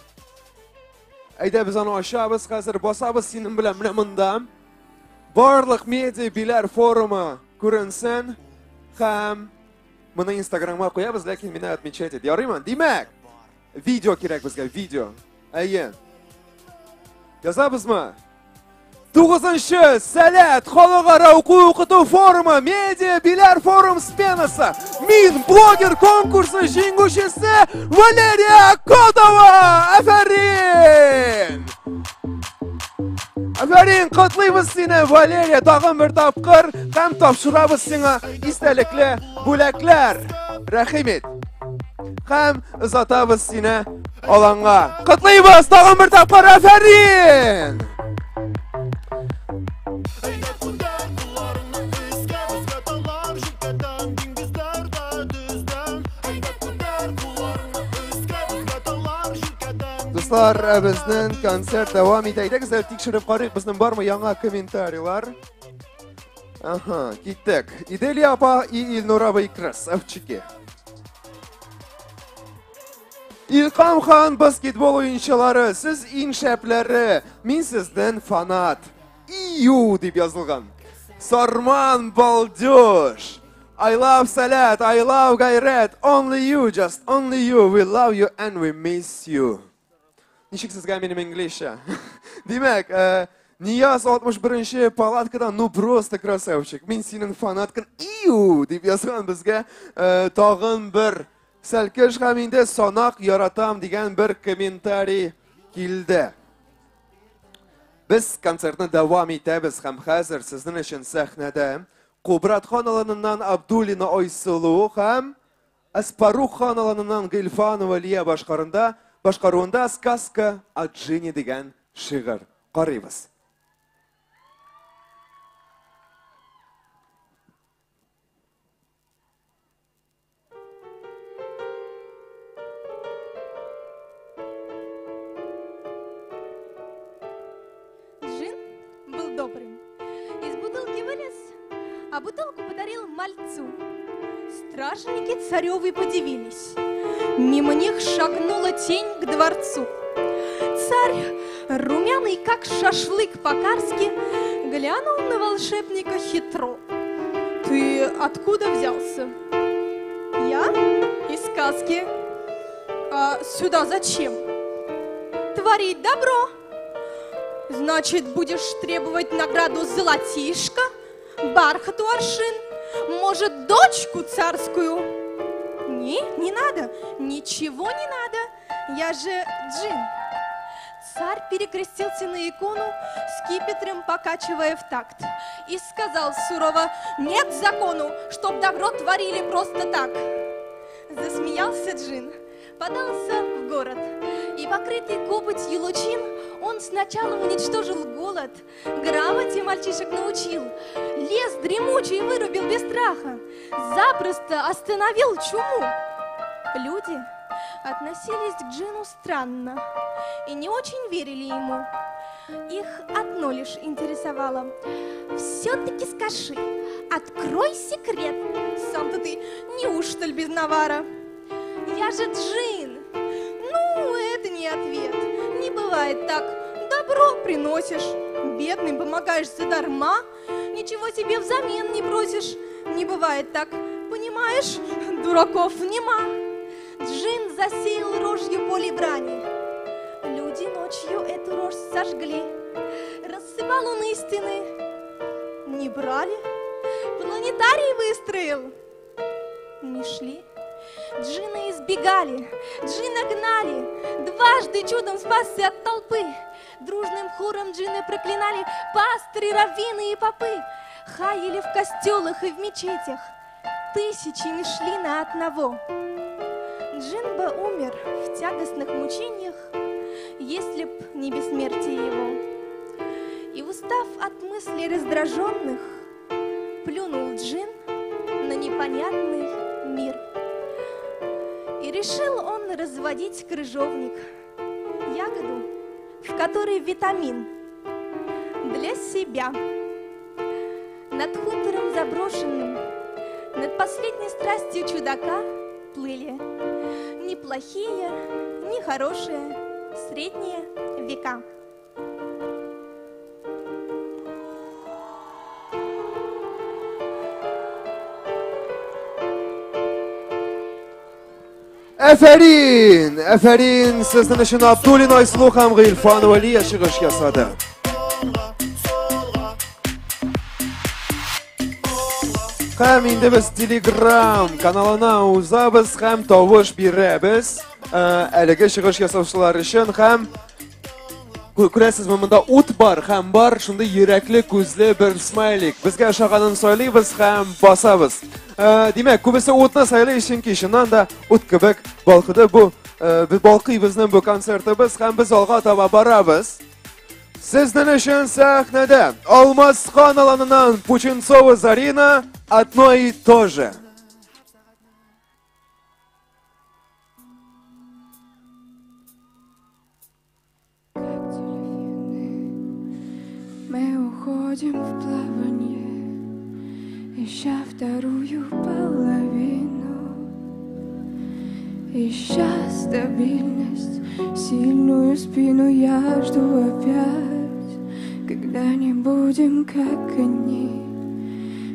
Әйдә без аны ачабыз, хәзер басабыз синең белән менә монда. Барлык медиа биләр форумы күренсен һәм моны Инстаграмга куябыз, ләкин мине отмечать ит. Ярыймы? Димәк, видео кирәк безгә, видео. Әйе. Язабызмы? 9-нчы Сәләт халыкара уку-укыту форумы, медиа биләр форум сменасы, Мин блогер конкурсы җиңүчесе Валерия Котова! Афәрин! Афәрин, котлыйбыз сине, Валерия, тагын бер тапкыр һәм тапшырабыз сиңа истәлекле бүләкләр. Рәхим ит. Һәм озатабыз сине аланга. Котлыйбыз тагын бер тапкыр, афәрин! Дуслар, безнең концерт дәвам итә. Әйдәгез әле тикшереп карыйк, безнең бармы яңа комментарийлар? Ага, киттек. Иделия апа и Илнур абый красавчики. Илкам хан баскетбол уенчылары, сез иң шәпләре, мин сездән фанат. Ию дип язылган. Сарман балдеж. I love Сәләт, I love Гайрәт, only you, just only you, we love you and we miss you. Ничек сезгә минем инглизчә? Димәк, Нияз 61-нче палаткадан, ну просто красавчик. Мин синең фанаткан, ию дип язган безгә тагын бер сәлкеш һәм инде санак яратам дигән бер комментарий килде. Без концертны дәвам итәбез һәм хәзер сезнең өчен сәхнәдә Кубрат хан аланыннан Абдуллина Айсылу һәм Аспарух хан аланыннан Гыйльфанова Лия башкарында, башкаруында Сказка о Джине дигән шигырь. Карыйбыз. Джин был добрым. Из бутылки вылез, а бутылку подарил мальцу. Стражники царевы подивились. Мимо них шагнула тень к дворцу. Царь, румяный, как шашлык по-карски, глянул на волшебника хитро. Ты откуда взялся? Я? Из сказки. А сюда зачем? Творить добро. Значит, будешь требовать награду золотишко, бархату аршин, может, дочку царскую? Не, не надо, ничего не надо, я же джин. Царь перекрестился на икону, скипетром покачивая в такт, и сказал сурово: нет закону, чтоб добро творили просто так. Засмеялся джин, подался в город, и покрытый копотью лучин он сначала уничтожил голод, грамоте мальчишек научил, лес дремучий вырубил без страха, запросто остановил чуму. Люди относились к джину странно и не очень верили ему. Их одно лишь интересовало: все-таки скажи, открой секрет, сам-то ты неужто ль без навара? Я же джин. Ну, это не ответ. Не бывает так. Добро приносишь, бедным помогаешь задарма. Ничего себе взамен не просишь. Не бывает так, понимаешь? Дураков нема. Джин засеял рожью поле брани. Люди ночью эту рожь сожгли. Рассыпал он истины. Не брали. Планетарий выстроил. Не шли. Джина избегали, джина гнали, дважды чудом спасся от толпы. Дружным хором джины проклинали пастыри, раввины и попы. Хаяли в костелах и в мечетях, тысячами шли на одного. Джин бы умер в тягостных мучениях, если б не бессмертие его. И, устав от мыслей раздраженных, плюнул джин на непонятный мир. И решил он разводить крыжовник, ягоду, в которой витамин, для себя. Над хутором заброшенным, над последней страстью чудака плыли ни плохие, ни хорошие средние века. Әфәрин! Әфәрин! Сезнең өчен Абдуллин Айсылу һәм Гыйльфанова Лия чыгыш ясады. Һәм инде без Telegram каналына узабыз һәм тавыш бирәбез. Әлеге чыгыш ясаучылар өчен һәм күрәсезме, монда ут бар һәм бар шундый йөрәкле күзле бер смайлик. Безгә ошаганын сайлыйбыз һәм басабыз. Димәк, күбесе утны сайлый, чөнки чыннан да ут кебек балкыды бу, балкый безнең бу концертыбыз һәм без алга таба барабыз. Сезнең өчен сәхнәдә Алмазхан аланыннан Пучинцова Зарина «Одно и то же». Мы уходим в плаванье, ища вторую половину, ища стабильность, сильную спину я жду опять. Когда не будем, как они,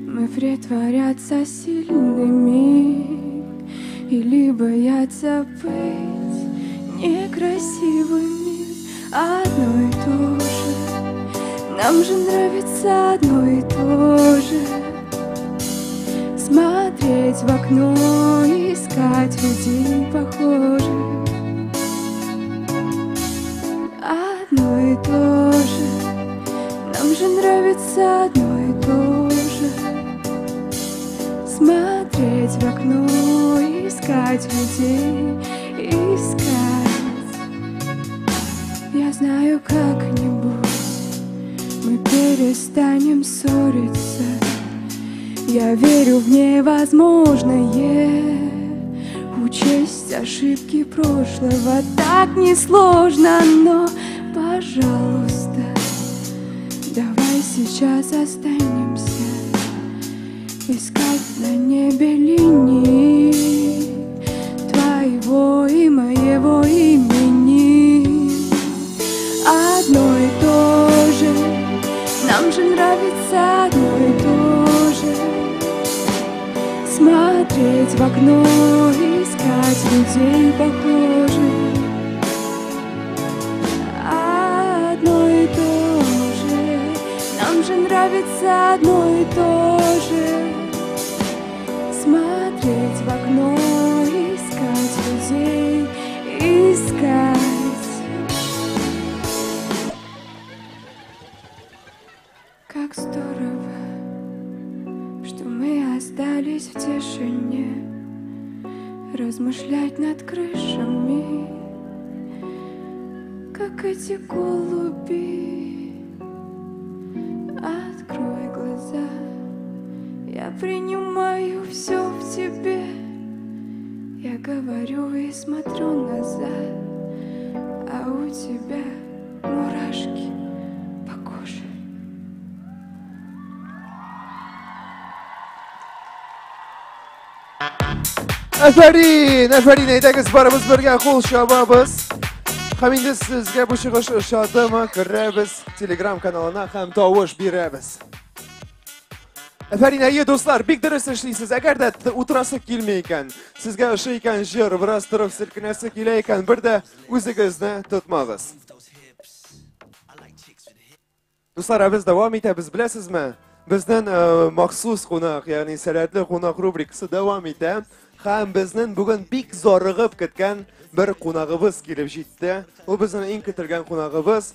мы притворяться сильными или бояться быть некрасивыми. Одно и то же, нам же нравится одно и то же. Смотреть в окно, искать людей похожих. Одно и то же, нам же нравится одно и то же. Смотреть в окно, искать людей, искать. Я знаю, как-нибудь мы перестанем ссориться. Я верю в невозможное. Учесть ошибки прошлого так несложно, но, пожалуйста, давай сейчас останемся искать на небе линии твоего и моего имени. Одно и то же, нам же нравится одно и то же. Смотреть в окно, искать людей похожих. Одно и то же, нам же нравится одно и то же. Смотреть в окно, искать людей, искать. Как здорово, что мы остались в тишине, размышлять над крышами, как эти голуби. Открой глаза, я принимаю все в тебе. Я говорю и смотрю назад, а у тебя мурашки по коже. Әфәрин, әфәрин, әйдәгез барыбыз бергә кул чабабыз. Һәм инде сезгә бу чыгыш ошадымы, керәбез Telegram каналына һәм тавыш бирәбез. Әфәрин, әйе, дуслар, бик дөрес эшлисез. Әгәр дә утырасы килми икән, сезгә ошый икән җыр, бераз торып селкенәсе килә икән, бер дә үзегезне тотмагыз. Дуслар, ә без дәвам итәбез, беләсезме? Безнең э, махсус кунак, ягъни сәләтле кунак рубрикасы дәвам итә. Һәм безнең бүген бик зарыгып көткән бер кунагыбыз килеп җитте. Ул безнең иң көтелгән кунагыбыз.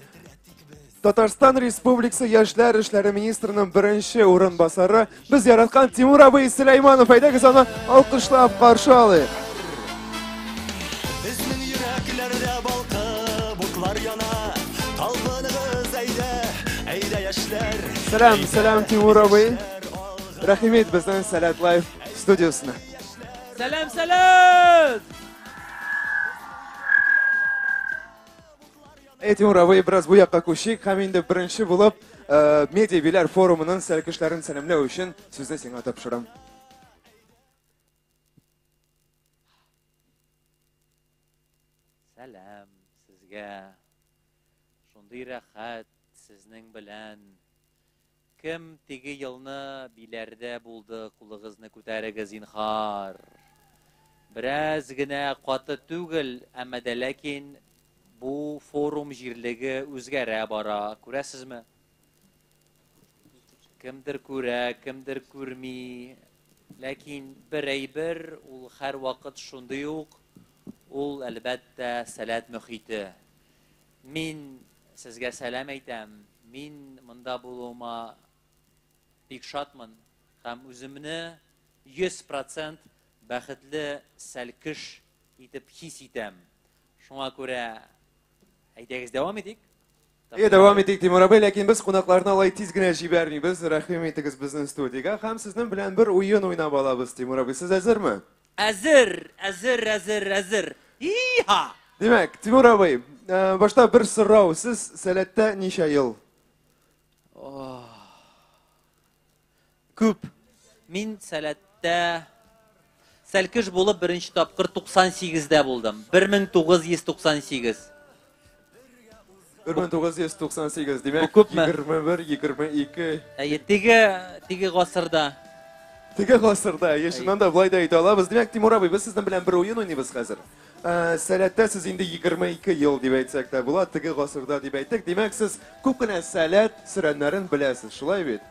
Татарстан Республикасы Яшьләр эшләре министрының беренче урынбасары, без яраткан Тимур абый Сөләйманов. Әйдәгез аны алкышлап каршы алыйк. Безнең йөрәкләрдә балкып утлар яна. Талпыныгыз, әйдә, әйдә яшьләр. Сәлам, сәлам Тимур абый. Рәхим ит безнең Сәләт Лайф студиясенә. Сәлам, сәлам! Әй, Тимур абый, бераз бу якка күчик һәм инде беренче булып э, медиа биләр форумының сәлкешләрен сәламләү өчен сүзне сиңа тапшырам. Сәлам сезгә. Шундый рәхәт сезнең белән. Кем теге елны Биләрдә булды, кулыгызны күтәрегез, зинһар. Бераз генә каты түгел, әмма дә ләкин бу форум җирлеге үзгәрә бара, күрәсезме? Кемдер күрә, кемдер күрми. Ләкин бер әйбер, ул һәрвакыт шундый ук, ул, әлбәттә, сәләт мөхите. Мин сезгә сәлам әйтәм. Мин монда булуыма бик шатмын һәм үземне 100 процент бәхетле сәлкеш итеп хис итәм. Шуңа күрә әйдәгез дәвам итик. Әйе, дәвам итик, Тимур абый, ләкин без кунакларны алай тиз генә җибәрмибез. Рәхим итегез безнең студиягә һәм сезнең белән бер уен уйнап алабыз, Тимур абый. Сез әзерме? Әзер, әзер, әзер, әзер. И-ха! Димәк, Тимур абый, э, башта бер сорау. Сез Сәләттә ничә ел? Күп. Мин Сәләттә сәлкеш булып беренче тапкыр 98-дә булдым. 1998. 1998, димәк, Бу күпме? 21, 22. Әйе, теге, теге гасырда. Теге гасырда, әйе, чыннан да болай да әйтә алабыз. Димәк, Тимур абый, без сезнең белән бер уен уйныйбыз хәзер. Ә, Сәләттә сез инде 22 ел дип әйтсәк тә була, теге гасырда дип әйттек. Димәк, сез күп кенә сәләт сөрәннәрен беләсез, шулай бит?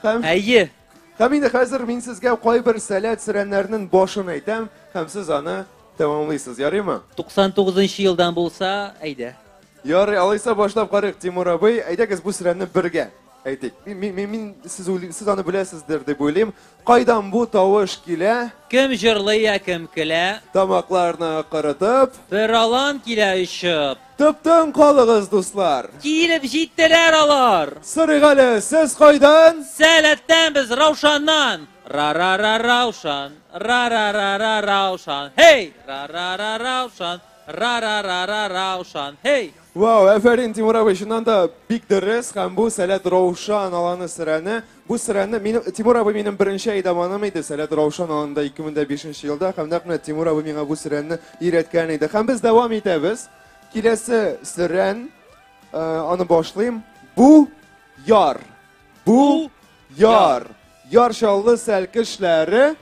Һәм Әйе. Һәм инде хәзер мин сезгә кайбер сәләт сөрәннәрнең башын әйтәм, һәм сез аны тәмамлыйсыз, ярыймы? 99 елдан булса, әйдә. Ярый, алайса башлап карыйк, Тимур абый. Әйдәгез бу сөрәнне бергә әйтик. Мин, мин, мин, сез, уйлый, сез аны беләсездер дип уйлыйм. Кайдан бу тавыш килә? Кем җырлый я кем көлә? Тамакларны корытып. Бер алан килә очып. Тып-тын калыгыз, дуслар. Килеп җиттеләр алар. Сорыйк әле, сез кайдан? Сәләттән без, Раушаннан. Ра-ра-ра Раушан, ра-ра-ра-ра Раушан, хей! Ра-ра-ра Раушан, ра-ра-ра-ра Раушан, хей! Вау, әфәрин, Тимур абый, чыннан да бик дөрес һәм бу Сәләт Раушан аланы сөрәне. Бу сөрәнне минем Тимур абый минем беренче әйдаманым иде Сәләт Раушан аланында 2005 елда һәм нәкъ менә Тимур абый миңа бу сөрәнне өйрәткән иде. Һәм без дәвам итәбез. Киләсе сөрән, э, аны башлыйм. Бу яр. Бу яр. Яр Чаллы сәлкешләре.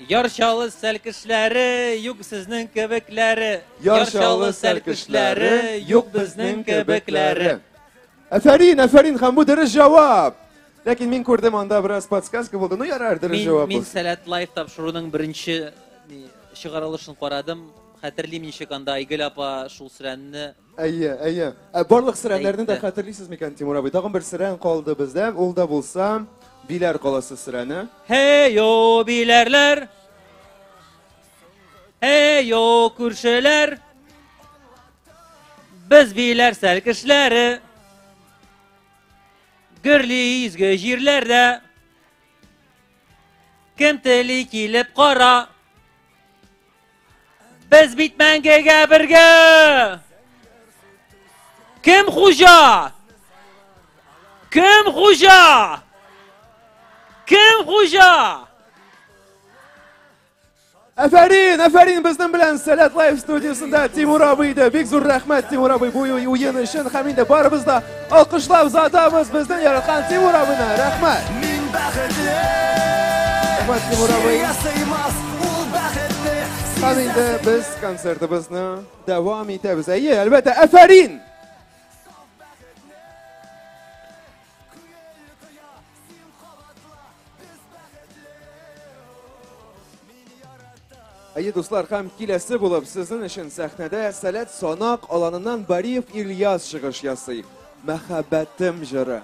Яр Чаллы сәлкешләре, юк сезнең кебекләре. Яр Чаллы сәлкешләре, юк безнең кебекләре. Әфәрин, әфәрин, һәм бу дөрес җавап. Ләкин мин күрдем, анда бераз подсказка булды. Ну ярар, дөрес Мин, җавап мин булсын. Сәләт Лайв тапшыруның беренче ни, чыгарылышын карадым. Хәтерлим ничек анда Айгөл апа шул сөрәнне Әйе, әйе. Ә барлык сөрәннәрне дә Әйтте. хәтерлисез микән, Тимур абый? Тагын бер сөрән калды бездә. Ул да булса Биләр каласы сөрәне. Һей-йо, биләрләр! Һей-йо, күршеләр! Без биләр сәлкешләре. Гөрли изге җирләрдә. Кем тели килеп кара. Без бит мәңгегә бергә. Кем хуҗа? Кем хуҗа? Кем хуҗа? Әфәрин, әфәрин безнең белән Сәләт Лайв студиясендә Тимур абый иде. Бик зур рәхмәт Тимур абый бу уен өчен һәм инде барыбыз да алкышлап озатабыз безнең яраткан Тимур абыйны. Рәхмәт. Мин бәхетле. Рәхмәт Тимур абый. Җиргә сыймас ул бәхетне. Һәм инде без концертыбызны дәвам итәбез. Әйе, әлбәттә, әфәрин! Әйе, дуслар, һәм киләсе булып сезнең өчен сәхнәдә Сәләт Санак аланыннан Бариев Ильяс чыгыш ясый. Мәхәббәтем җыры.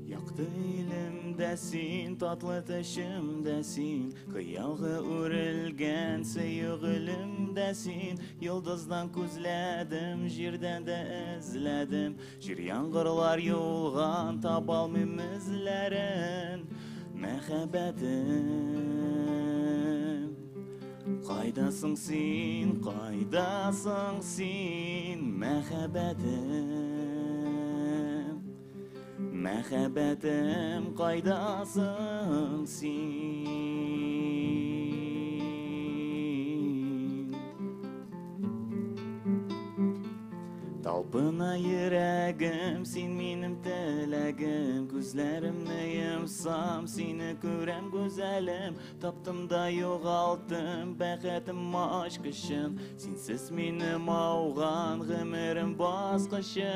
Якты илемдә син, татлы төшемдә син, Хыялга үрелгән сөю гөлемдә син. Йолдыздан күзләдем, җирдән дә эзләдем, Җир яңгырлар юылган, табалмыйм эзләрен. Мәхәббәтем, кайдасың син, кайдасың син, мәхәббәтем? Мәхәббәтем, кайдасың син? Талпына йөрәгем, син минем теләгем, күзләремне йомсам, сине күрәм, гүзәлем, таптым да югалттым бәхетем ачкычын, синсез минем ауган гомерем баскычы,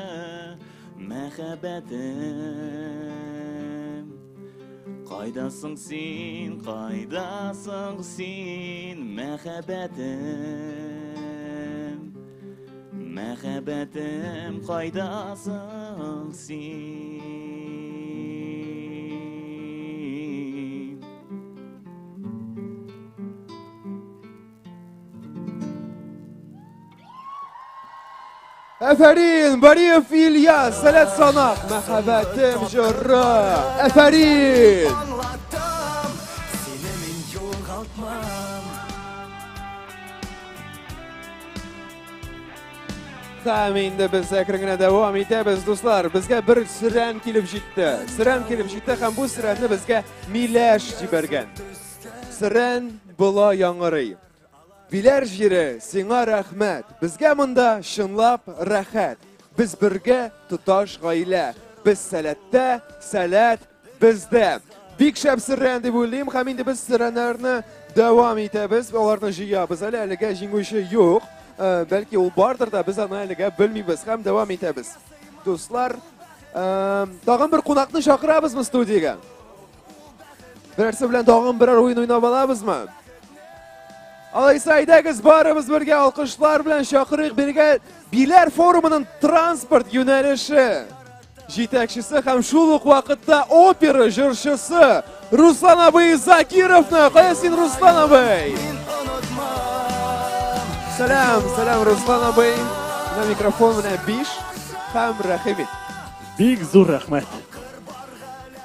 мәхәббәтем. Кайдасың син, кайдасың син, мәхәббәтем? Мәхәббәтем, кайдасың син? Әфәрин, Бариев Ильяс, Сәләт Санак, Мәхәббәтем җыры. Әфәрин! Аңлаттым, сине мин югалтмам. Һәм инде без әкрен генә дәвам итәбез, дуслар. Безгә бер сөрән килеп җитте. Сөрән килеп җитте һәм бу сөрәнне безгә Миләш җибәргән. Сөрән болай яңгырый. Биләр җире, сиңа рәхмәт. Безгә монда чынлап рәхәт. Без бергә тоташ гаилә. Без сәләттә, сәләт бездә. Бик шәп сөрән дип уйлыйм һәм инде без сөрәннәрне дәвам итәбез, аларны җыябыз. Әле әлегә җиңүче юк. Э, бәлки ул бардыр да, без аны әлегә белмибез һәм дәвам итәбез. Дуслар, э, тагын бер кунакны чакырабызмы студиягә? Берәрсе белән тагын берәр уен уйнап алабызмы? Алайса, әйдәгез, барыбыз бергә алкышлар белән чакырыйк бергә Биләр форумының транспорт юнәлеше җитәкчесе һәм шул ук вакытта опера җырчысы Руслан абый Закировны. Кая син, Руслан абый? Сәлам, сәлам, Руслан абый. Менә микрофон менә биш һәм рәхим ит. Бик зур рәхмәт.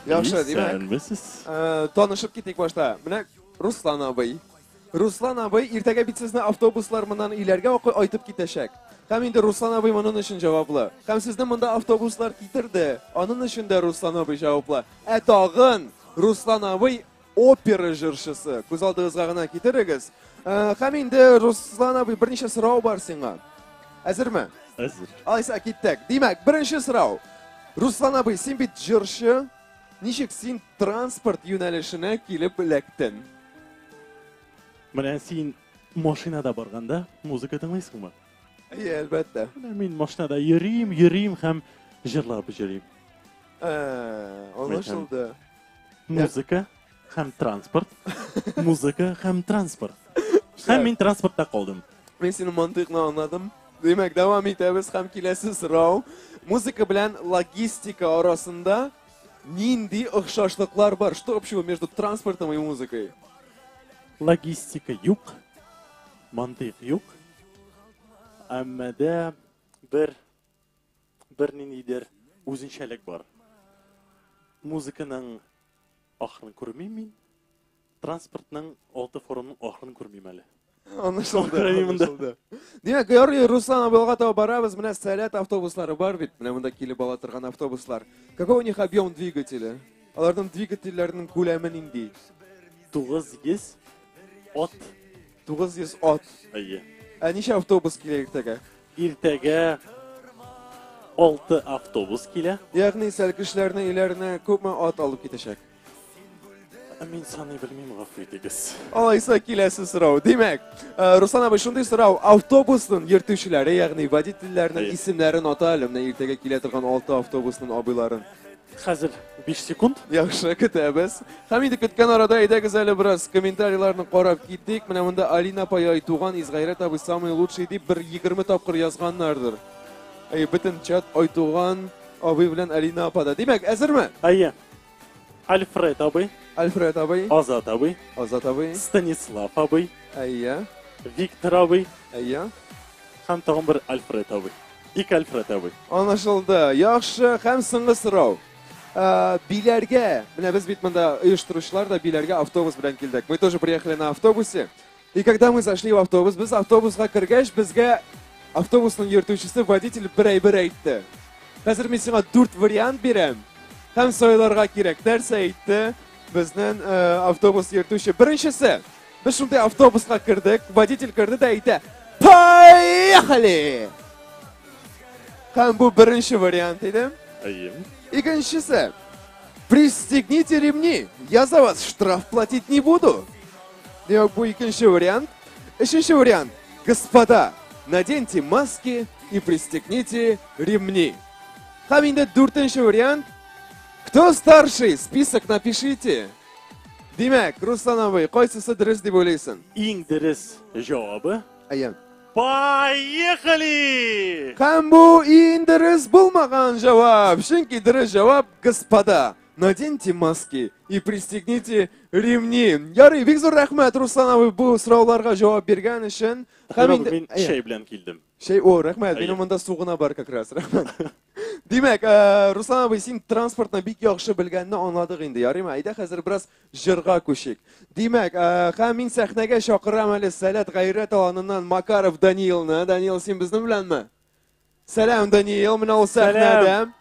Яхшы, димәк. Исәнмесез. Э, танышып китик башта. Менә Руслан абый. Руслан абый, иртәгә бит сезне автобуслар моннан өйләргә айтып китәчәк. Һәм инде Руслан абый моның өчен җаваплы. Һәм сезне монда автобуслар китерде. Аның өчен дә Руслан абый җаваплы. Ә тагын Руслан абый опера җырчысы. Күз алдыгызга гына китерегез. Э, һәм инде Руслан абый берничә сорау бар сиңа. Әзерме? Әзер. Алайса киттек. Димәк, беренче сорау. Руслан абый, син бит җырчы. Ничек син транспорт юнәлешенә килеп эләктең? Менә син машинада барганда музыка тыңлыйсыңмы? Әйе, әлбәттә. Менә мин машинада йөрим, йөрим һәм җырлап йөрим. Ә, аңлашылды. Музыка һәм транспорт. Музыка һәм транспорт. Һәм мин транспортта калдым. Мин синең мантыйкны аңладым. Димәк, дәвам итәбез һәм киләсе сорау. Музыка белән логистика арасында нинди охшашлыклар бар? Что общего между транспортом и музыкой? Логистика юк, мантыйк юк. Әмма дә бер бер ниндидер үзенчәлек бар. Музыканың Ахырын күрмим мин. Транспортның 6 форумның ахырын күрмим әле. Аңлашылды. Аңлашылды. Димәк, ярый, Руслан абыйга таба барабыз. Менә Сәләт автобуслары бар бит. Менә монда килеп ала торган автобуслар. Какой у них объем двигателя? Аларның двигательләренең күләме нинди? 900 ат. 900 ат. Әйе. Ә ничә автобус килә иртәгә? Иртәгә 6 автобус килә. Ягъни сәлкешләрне өйләренә күпме ат алып китәчәк? Мин саный белмим, гафу итегез. Алайса киләсе сорау. Димәк, Руслан абый, шундый сорау. Автобусның йөртүчеләре, ягъни водительләрнең исемнәрен ата әле. Менә иртәгә килә торган 6 автобусның абыйларын. Хәзер 5 секунд. Яхшы, көтәбез. Һәм инде көткән арада әйдәгез әле бераз комментарийларны карап китик. Менә монда Алина апай Айтуган, Изгайрәт абый самый лучший дип бер 20 тапкыр язганнардыр. Әй, бөтен чат Айтуган абый белән Алина апа да. Димәк, әзерме? Әйе. Альфред абый. Альфред абый. Азат абый. Азат абый. Станислав абый. Әйе. Виктор абый. Әйе. Һәм тагын бер Альфред абый. Ике Альфред абый. Аңлашылды. Яхшы. Һәм соңгы сорау. Биләргә, менә без бит монда оештыручылар да Биләргә автобус белән килдек. Мы тоже приехали на автобусе. И когда мы зашли в автобус, без автобуска кергәч, безгә автобусның йөртүчесе водитель бер әйбер әйтте. Хәзер мин сиңа дүрт вариант бирәм. Һәм сайларга кирәк. Нәрсә әйтте безнең автобус йөртүче? Беренчесе, без шундый автобуска кердек, водитель керде дә әйтә: "Поехали!" Һәм бу беренче вариант иде. Әйе. Икенчесе, пристегните ремни, я за вас штраф платить не буду. Димәк, бу икенче вариант. Өченче вариант. Господа, наденьте маски и пристегните ремни. Һәм инде дүртенче вариант. Кто старший? Список напишите. Димәк, Руслан абый, кайсысы дөрес дип уйлыйсың? Иң дөрес җавабы. Әйе. Поехали! Һәм бу иң дөрес булмаган җавап. Чөнки дөрес җавап, господа, наденьте маски и пристегните ремни. Ярый, бик зур рәхмәт, Руслан абый, бу сорауларга җавап биргән өчен. Һәм инде мин чәй белән килдем. Чәй, о, рәхмәт, минем монда су гына бар как раз, рәхмәт. Димәк, Руслан абый, син транспортны бик яхшы белгәнне аңладык инде, ярыймы? Әйдә хәзер бераз җырга күчик. Димәк, һәм мин сәхнәгә чакырам әле Сәләт Гайрәт аланыннан Макаров Даниилны. Даниил, син безнең беләнме? Сәлам, Даниил, менә ул сәхнәдә.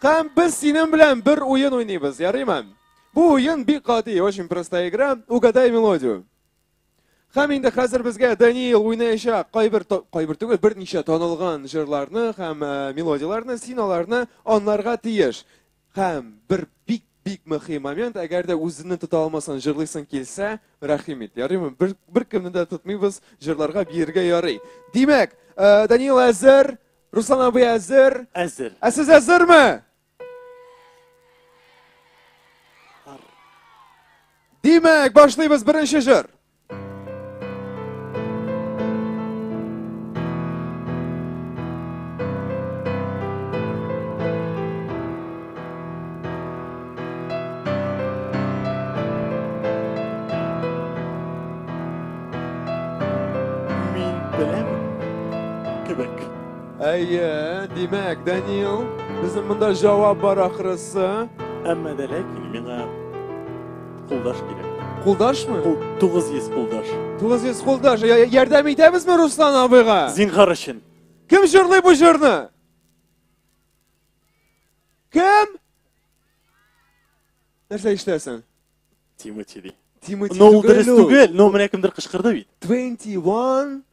Һәм без синең белән бер уен уйныйбыз, ярыймы? Бу уен бик гади, очень простая игра. Угадай мелодию. Һәм инде хәзер безгә Даниил уйнаячак кайбер, кайбер түгел, берничә танылган җырларны һәм мелодияләрне, син аларны анларга тиеш. Һәм бер бик-бик мөһим момент, әгәр дә үзеңне тота алмасаң, җырлыйсың килсә, рәхим ит. Ярыймы? Бер, беркемне дә тотмыйбыз, җырларга, биергә ярый. Димәк, Даниил әзер, Руслан абый әзер. Әзер. Ә сез әзерме? Димәк, башлыйбыз беренче җыр. Мин беләм кебек. Әйе, димәк, Данил, безнең монда җавап бар ахрысы. Әмма дә ләкин миңа кулдаш кирәк. Кулдашмы? Кул, 900 кулдаш. 900 кулдаш. Ярдәм итәбезме Руслан абыйга? Зинһар өчен. Кем җырлый бу җырны? Кем? Нәрсә ишетәсең? Тимати ди. Тимати Но ул дөрес түгел, но менә кемдер кычкырды бит. 21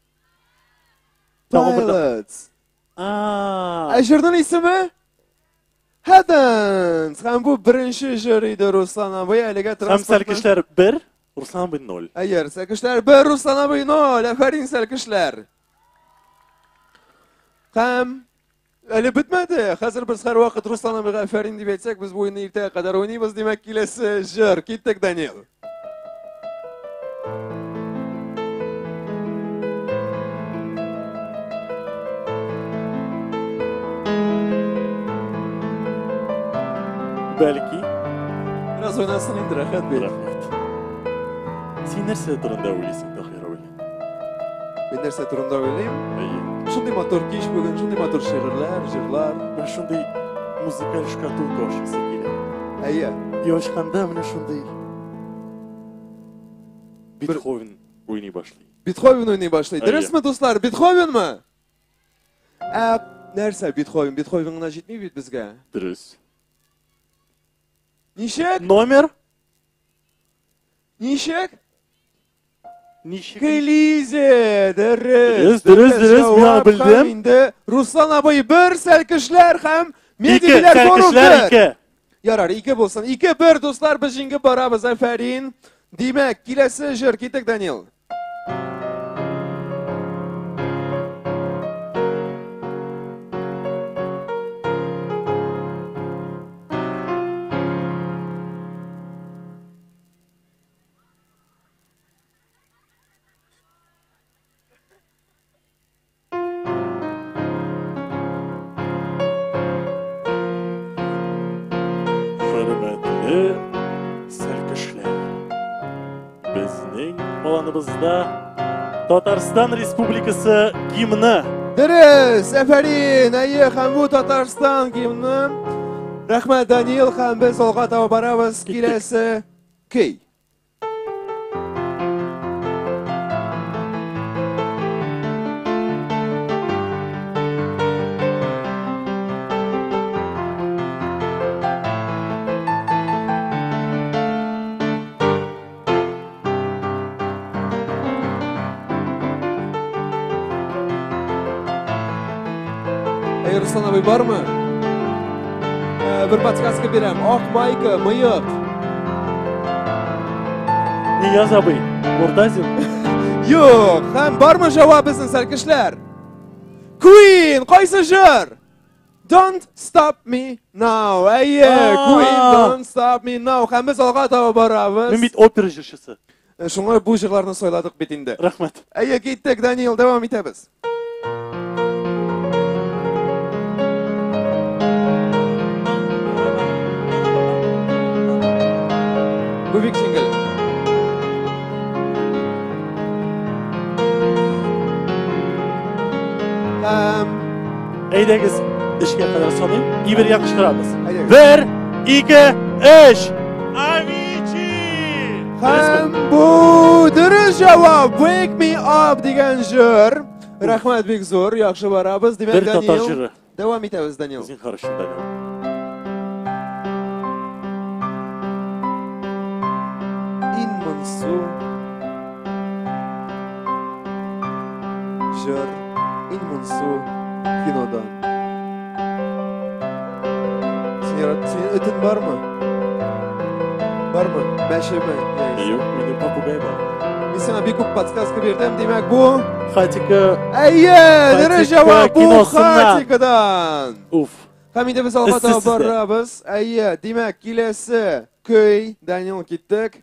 Pilots. Ә җырның исеме? Heavens. Һәм бу беренче җыр иде Руслан абый. Әлегә транспортны. Һәм сәлкешләр 1, Руслан абый 0. Әйе, сәлкешләр 1, Руслан абый 0. Афәрин, сәлкешләр. Һәм әле бетмәде. Хәзер без һәрвакыт Руслан абыйга афәрин дип әйтсәк, без бу уенны иртәгә кадәр уйныйбыз. Димәк, киләсе җыр. Киттек, Данил. Бәлки. Бераз уйнасын инде, рәхәт бит. Рәхмәт. Син нәрсә турында уйлыйсың, Таһир абый? Мин нәрсә турында уйлыйм? Әйе. Шундый матур кич бүген, шундый матур шигырьләр, җырлар. Менә шундый музыкаль шкатулка ачасы килә. Әйе. Ачканда менә шундый Бетховен уйный башлый. Бетховен уйный башлый. Дөресме, дуслар? Бетховенмы? Ә нәрсә Бетховен? Бетховен гына җитми бит безгә. Дөрес. Ничек? Номер? Ничек? Ничек? Келизе, дөрес. Дөрес, дөрес, дөрес, мин аны белдем. Инде Руслан абый бер, сәлкешләр һәм Ике, сәлкешләр ике. Ярар, ике булсын. 2-1, дуслар, без җиңеп барабыз, афәрин. Димәк, киләсе җыр, киттек, Данил. Хөрмәтле сәлкешләр, безнең аланыбызда Татарстан Республикасы гимны. Дөрес, афәрин, әйе, һәм бу Татарстан гимны. Рәхмәт, Данил, һәм без алга таба барабыз. Киләсе көй. Әй, Руслан абый бармы? Бер подсказка бирәм. Ак майка, мыек. Нияз абый, Муртазин. Юк, һәм бармы җавап безнең сәлкешләр? Queen, кайсы җыр? Don't stop me now. Әйе, Queen, don't stop me now. Һәм без алга таба барабыз. Мин бит опера җырчысы. Шуңа бу җырларны сайладык бит инде. Рәхмәт. Әйе, киттек, Даниил, дәвам итәбез. Бу бик җиңел. Әйдәгез, эшкә кадәр саныйм. Ибергә кычкырабыз. 1, 2, 3. Авичи! Һәм бу дөрес җавап. Wake me up дигән җыр. Рәхмәт бик зур, яхшы барабыз. Димәк, Бер татар Даниил, җыры. дәвам итәбез, Даниил. Зинһар өчен, Даниил. Иң моңсу җыр, иң моңсу кинодан. Син ярат, синең этең бармы? Бармы? Мәчеме? Юк, минем попугай бар. Мин сиңа бик күп подсказка бирдем, димәк бу Хатика. Әйе, дөрес җавап бу киносыннан. Хатикадан. Уф. Һәм инде без алга Эссез таба сездә. барабыз. Әйе, димәк, киләсе көй, Данил, киттек.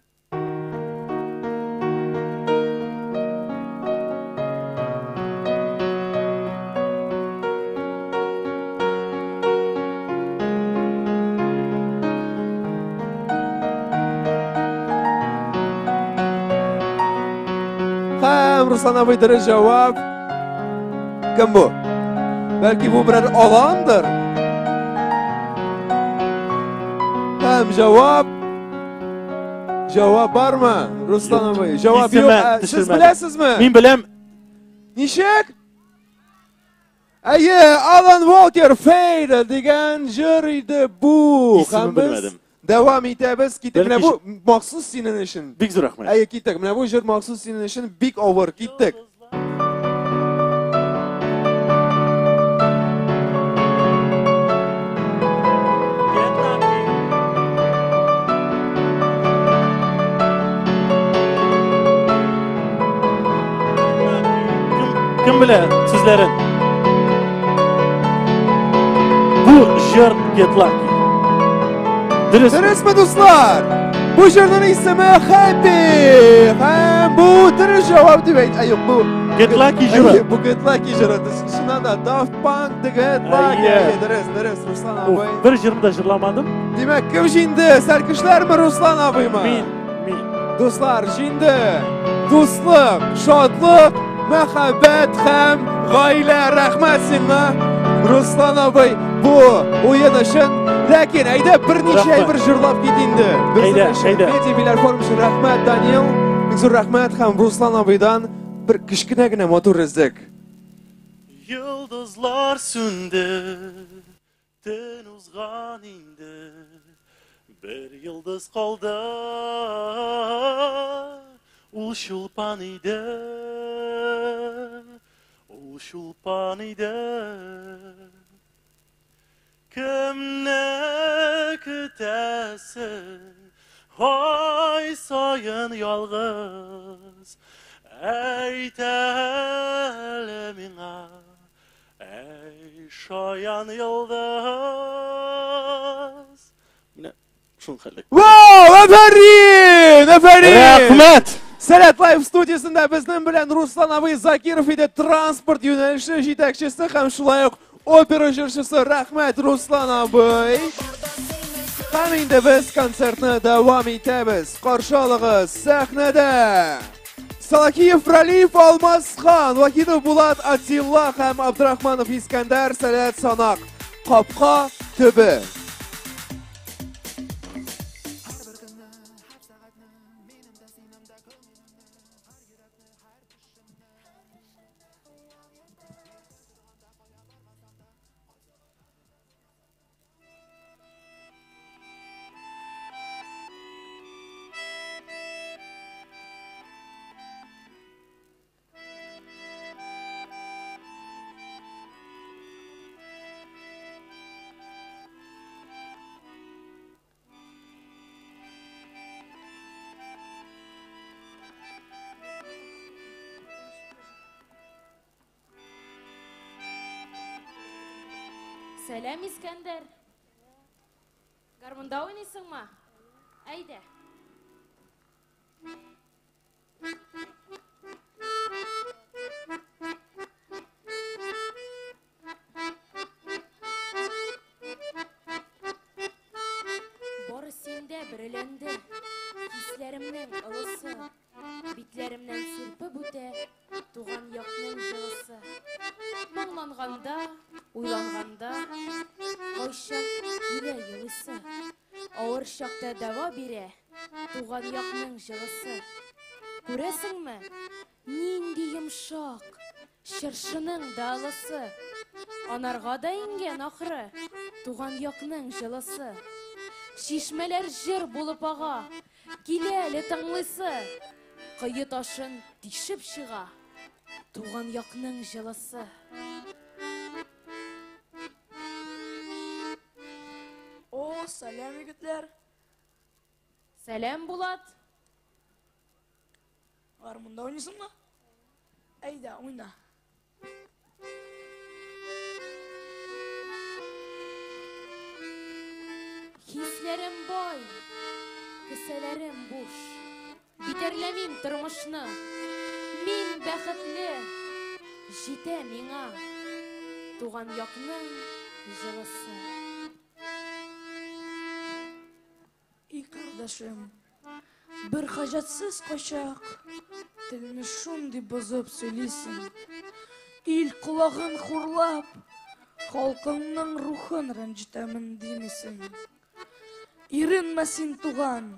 Һәм Руслан абый дөрес җавап. Кем бу? Бәлки бу берәр аландыр? Һәм җавап. Җавап бармы? Руслан абый, җавап юк. Исеме Ә, Сез төшермәдем. беләсезме? Мин беләм. Ничек? Әйе, Алан Уолкер Fade дигән җыр иде бу. Исемен Һәм без белмәдем. дәвам итәбез. Киттек. Менә Бәлки бу махсус синең өчен. Бик зур рәхмәт. Әйе, киттек. Менә бу җыр махсус синең өчен бик авыр. Киттек. Кем белә сүзләрен? Бу җыр Get Lucky. Дөресме? Дөресме, дуслар? Бу җырның исеме Happy. Һәм бу дөрес җавап дип әйт. Әй, юк, бу Get Lucky җыры. Әйе, бу Get Lucky җыры. Чыннан да Daft Punk The Get Lucky. Әйе. Әйе, дөрес, дөрес, Руслан Уф, абый. бер җырны да җырламадым. Димәк, кем җиңде? Сәркешләрме, Руслан абыймы? Мин, мин. Дуслар, җиңде. Дуслык, шатлык, мәхәббәт һәм гаилә. Рәхмәт сиңа, Руслан абый. бу уен өчен. Ләкин әйдә берничә әйбер җырлап кит инде. Әйдә, әйдә. Медиа Биләр форум өчен рәхмәт, Данил. Бик зур рәхмәт һәм Руслан абыйдан бер кечкенә генә матур өзек. Йолдызлар сүнде, төн узган инде. Бер йолдыз калды, ул Чулпан иде. Ул Чулпан иде. Кемне көтәсең, ай саен ялгыз? Әйт әле миңа, әй шаян йолдыз. Менә шул хәллек. Вау, афәрин, афәрин! Рәхмәт! Сәләт Лайв студиясендә безнең белән Руслан абый Закиров иде, транспорт юнәлеше җитәкчесе һәм шулай ук опера җырчысы. Рәхмәт, Руслан абый. Һәм инде без концертны дәвам итәбез. Каршы алыгыз сәхнәдә Салахиев Ралиев Алмазхан, Вахидов Булат Атилла һәм Абдрахманов Искәндәр. Сәләт Санак. Капка төбе. Сәлам, Искәндәр. Гармунда уйныйсыңмы? Әйдә. Бары синдә бөреләнде хисләремнең ылысы, битләремнән сирпеп үтә туган якның җылысы. Моңланганда, уйланганда, кайчак килә елыйсы. Авыр чакта дәва бирә туган якның җылысы. Күрәсеңме, нинди йомшак, чыршының да ылысы. Анарга да иңгән ахры туган якның җылысы. Чишмәләр җыр булып ага, килә әле тыңлыйсы. Кое ташын тишеп чыга туган якның җылысы. О, сәлам, егетләр. Сәлам, Булат. Гармунда уйныйсыңмы? Әйдә, уйна. Хисләрем бай, кесәләрем буш. Битәрләмим тормышны. Мин бәхетле. Җитә миңа туган якның җылысы. И кардәшем, бер хаҗәтсез кайчак телне шундый бозып сөйлисең. Ил колагын хурлап, халкыңның рухын рәнҗетәмен димисең. Иренмә син, туган,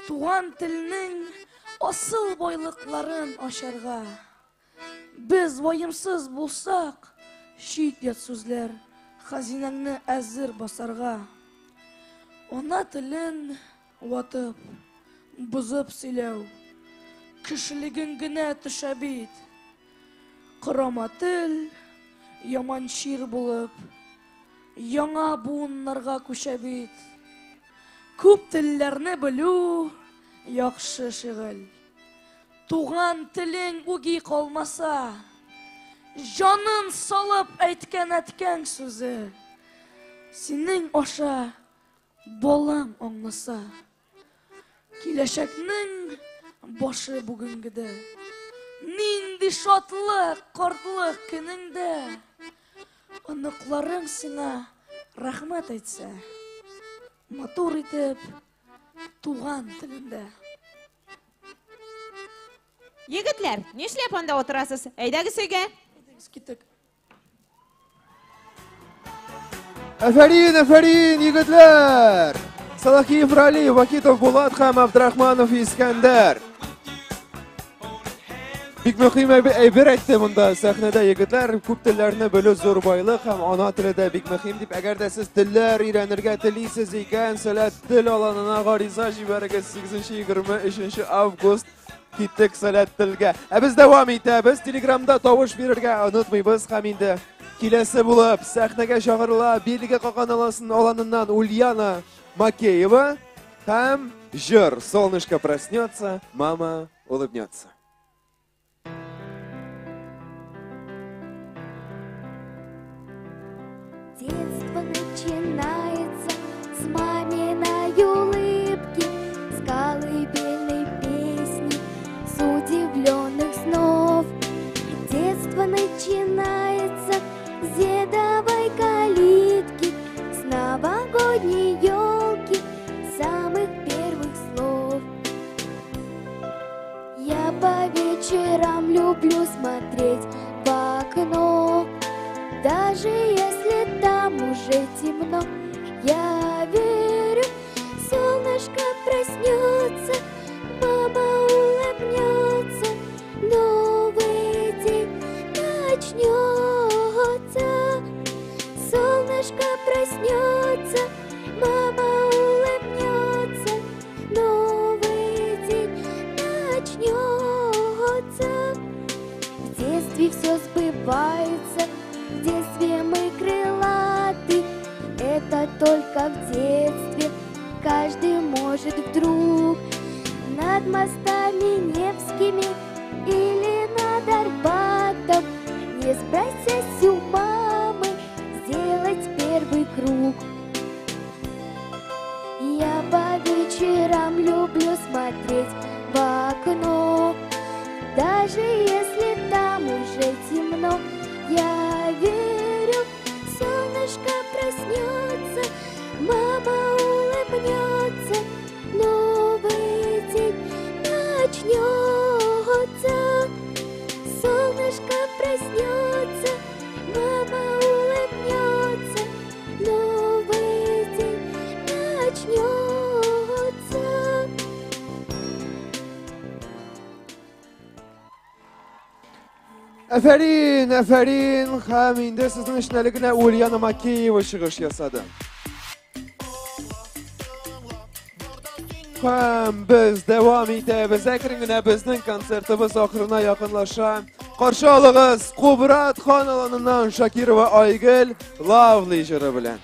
туган телнең асыл байлыкларын ачарга. Без ваемсыз булсак, чит-ят сүзләр хәзинәңне әзер басарга. Ана телен ватып, бозып сөйләү, кешелегең генә төшә бит. Корама тел, яман чир булып, яңа буыннарга күчә бит. Күп телләрне белү яхшы шөгыль. Туган телең үги калмаса, җанын салып әйткән әткәң сүзе, синең аша балаң аңласа. Киләчәкнең башы бүгенгедә. Нинди шатлык, картлык көнеңдә. Оныкларың сиңа рәхмәт әйтсә, матур итеп туган телендә. Егетләр, нишләп анда утырасыз? Әйдәгез өйгә. Әйдәгез, киттек. Афәрин, афәрин, егетләр! Салахиев Рали, Вахитов Булат һәм Абдрахманов Искәндәр. Бик мөһим әйбер әйтте монда сәхнәдә егетләр. Күп телләрне белү зур байлык һәм ана теле дә бик мөһим дип. Әгәр дә сез телләр өйрәнергә телисез икән, Сәләт тел аланына гариза җибәрегез. 8-23 август киттек Сәләт телгә. Ә без дәвам итәбез. Телеграмда тавыш бирергә онытмыйбыз һәм инде киләсе булып сәхнәгә чакырыла Билге Какан аланыннан Ульяна Макеева һәм җыр «Солнышко проснется, мама улыбнется». Детство начинается с маминой улыбки, с колыбельной песни, с удивленных снов. Детство начинается с дедовой калитки, с новогодней елки, самых первых слов. Я по вечерам люблю смотреть в окно, даже если там уже темно. Я верю, солнышко проснется, мама улыбнется, новый день начнется. Солнышко проснется, мама улыбнется, новый день начнется. В детстве все сбывается, в детстве мы крылаты. Это только в детстве каждый может вдруг над мостами Невскими или над Арбатом, не спросясь у мамы, сделать первый круг. Я по вечерам люблю смотреть в окно, даже если там уже темно. Я верю, солнышко проснется, мама улыбнется, новый день начнется. Солнышко проснется, мама улыбнется, новый день начнется. Афәрин, афәрин! Һәм инде сезнең өчен әле генә Ульяна Макеева чыгыш ясады. Һәм без дәвам итәбез. Әкрен генә безнең концертыбыз ахырына якынлаша. Каршы алыгыз Кубрат хан аланыннан Шакирова Айгөл Lovely җыры белән.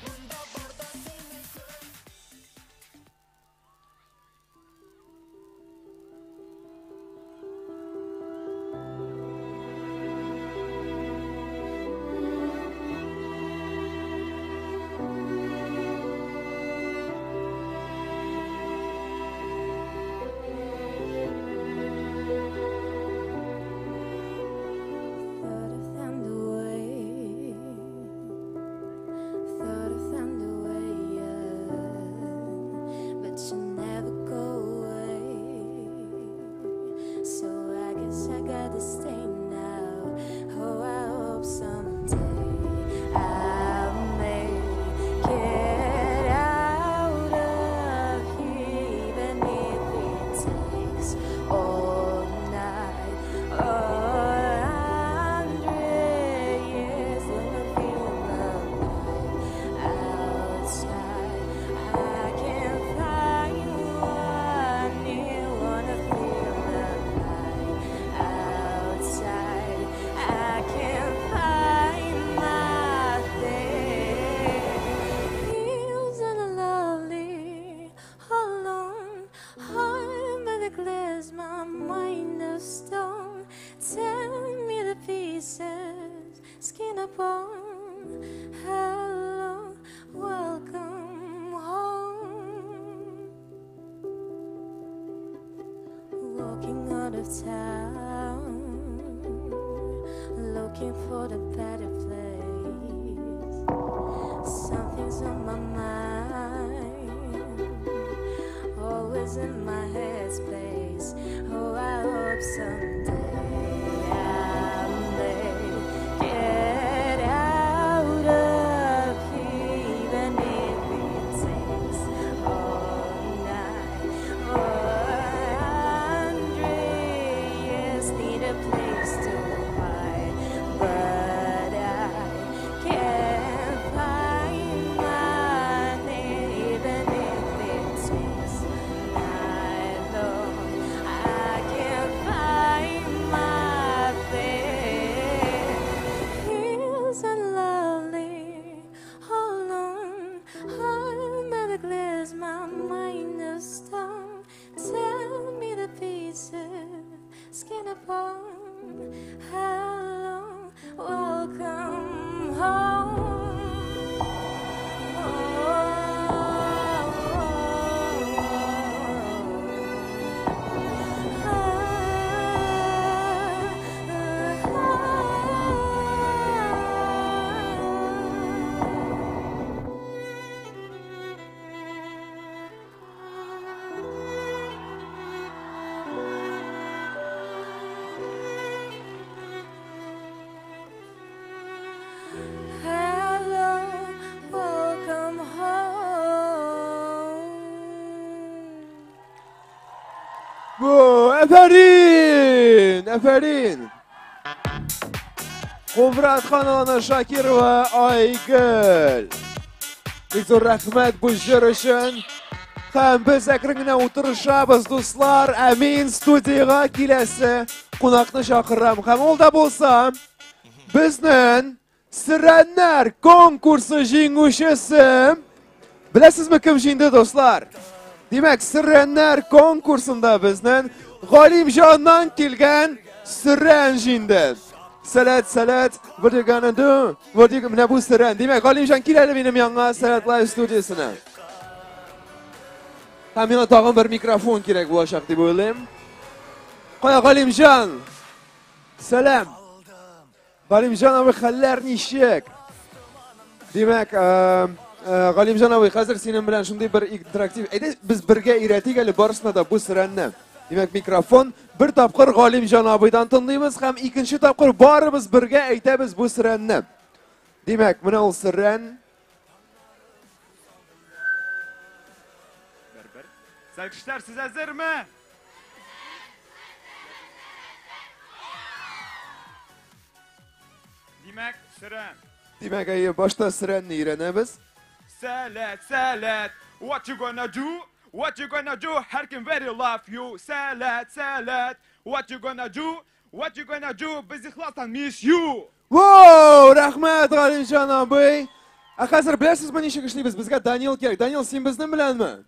Thought I found a way, but you never go away. So I guess I gotta stay now. Oh, I hope someday I'll make it out of here, even if it takes all night or 100 years. Let me feel alive outside. I can't find one you wanna feel alive outside. I can't find my thing. Feels lovely alone. Heart by the glass, my mind of stone. Tear me to pieces, skin and bone. Hello, welcome home. Walking out of town, looking for the better place. Something's on my mind, always in my headspace. Oh, I hope someday I'll make it out of here, Бу, әфәрин! Әфәрин! Куврат Ханова Шакирова Айгөл. Бик зур рәхмәт бу җыр өчен. Һәм без әкрен генә утырышабыз, дуслар. Ә мин студиягә киләсе кунакны чакырам. Һәм ул да булса, безнең Сөрәннәр конкурсы җиңүчесе. Беләсезме кем җиңде, дуслар? Димәк, Сөрәннәр конкурсында безнең Галимҗаннан килгән Сөрән җиңде. Сәләт, сәләт, what you gonna do? What you... Менә бу сөрән. Димәк, Галимҗан, кил әле минем янга Сәләт Лайв студиясенә. Һәм миңа тагын бер микрофон кирәк булачак дип уйлыйм. Кая, Галимҗан? Сәлам. Галимҗан абый, хәлләр ничек? Димәк, Галимҗан абый, хәзер синең белән шундый бер интерактив. Әйдә, без бергә өйрәтик әле барысына да бу сөрәнне. Димәк, микрофон бер тапкыр Галимҗан абыйдан тыңлыйбыз һәм икенче тапкыр барыбыз бергә әйтәбез бу сөрәнне. Димәк, менә ул сөрән. Бер-бер. Сәлкешләр, сез әзерме? Димәк, сөрән. Димәк, әйе, башта сөрәнне өйрәнәбез. Сәләт, сәләт, what you gonna do? What you gonna do? Һәркем very love you. Сәләт, сәләт, what you gonna do? What you gonna do? Без ихластан miss you. Воу, рәхмәт, Галимҗан абый. Ә хәзер беләсезме ничек эшлибез? Безгә Данил кирәк. Данил, син безнең беләнме?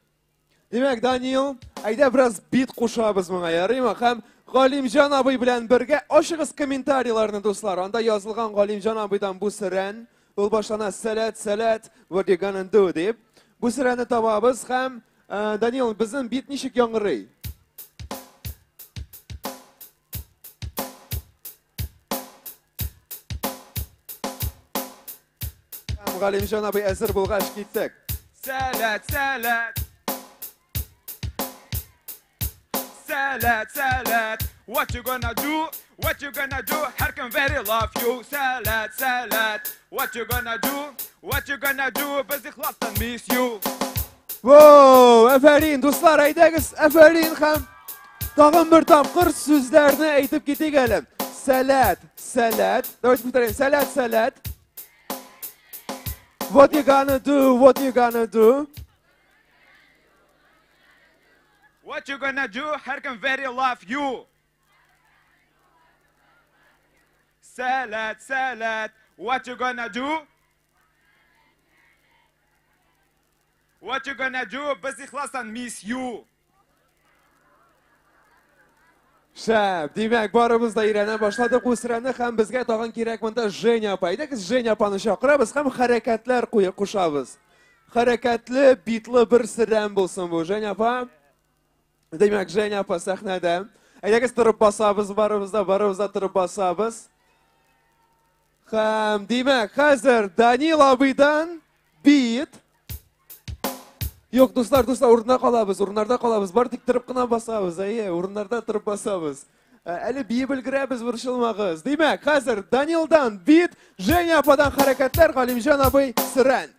Димәк, Данил, әйдә бераз бит кушабыз моңа, ярыймы? Һәм Галимҗан абый белән бергә ачыгыз комментарийларны, дуслар. Анда язылган Галимҗан абыйдан бу сөрән, ул башлана сәләт, сәләт, what you gonna do дип. Бу сөрәнне табабыз һәм э, Данил, безнең бит ничек яңгырый? Һәм Галимҗан абый әзер булгач киттек. Сәләт, сәләт. Сәләт, сәләт. What you gonna do? What you gonna do? Һәркем very love you. Сәләт, сәләт. What you gonna do? What you gonna do? Без ихластан miss you. Воу, әфәрин, дуслар, әйдәгез, әфәрин һәм тагын бер тапкыр сүзләрне әйтеп китик әле. Сәләт, сәләт. Давайте повторим. Сәләт, сәләт. What you gonna do? What you gonna do? What you gonna do? Һәркем very love you. Сәләт, сәләт. What you gonna do? What you gonna do? Без ихластан miss you. Шәп! Димәк, барыбыз да өйрәнә башладык бу сөрәне һәм безгә тагын кирәк монда Женя апа. Әйдәгез, Женя апаны чакырабыз һәм хәрәкәтләр кушабыз. Хәрәкәтле, битлы бер сөрән булсын бу. Женя апа. Димәк, Женя апа сәхнәдә. Әйдәгез торып басабыз барыбыз да, барыбыз да торып басабыз. Һәм димәк, хәзер Данил абыйдан бит. Юк, дуслар, дуслар, урында калабыз, урыннарда калабыз. Бар тик торып кына басабыз, әйе, урыннарда торып басабыз. Ә, әле биеп өлгерәбез, борчылмагыз. Димәк, хәзер Данилдан бит, Женя ападан хәрәкәтләр, Галимҗан абый сөрән.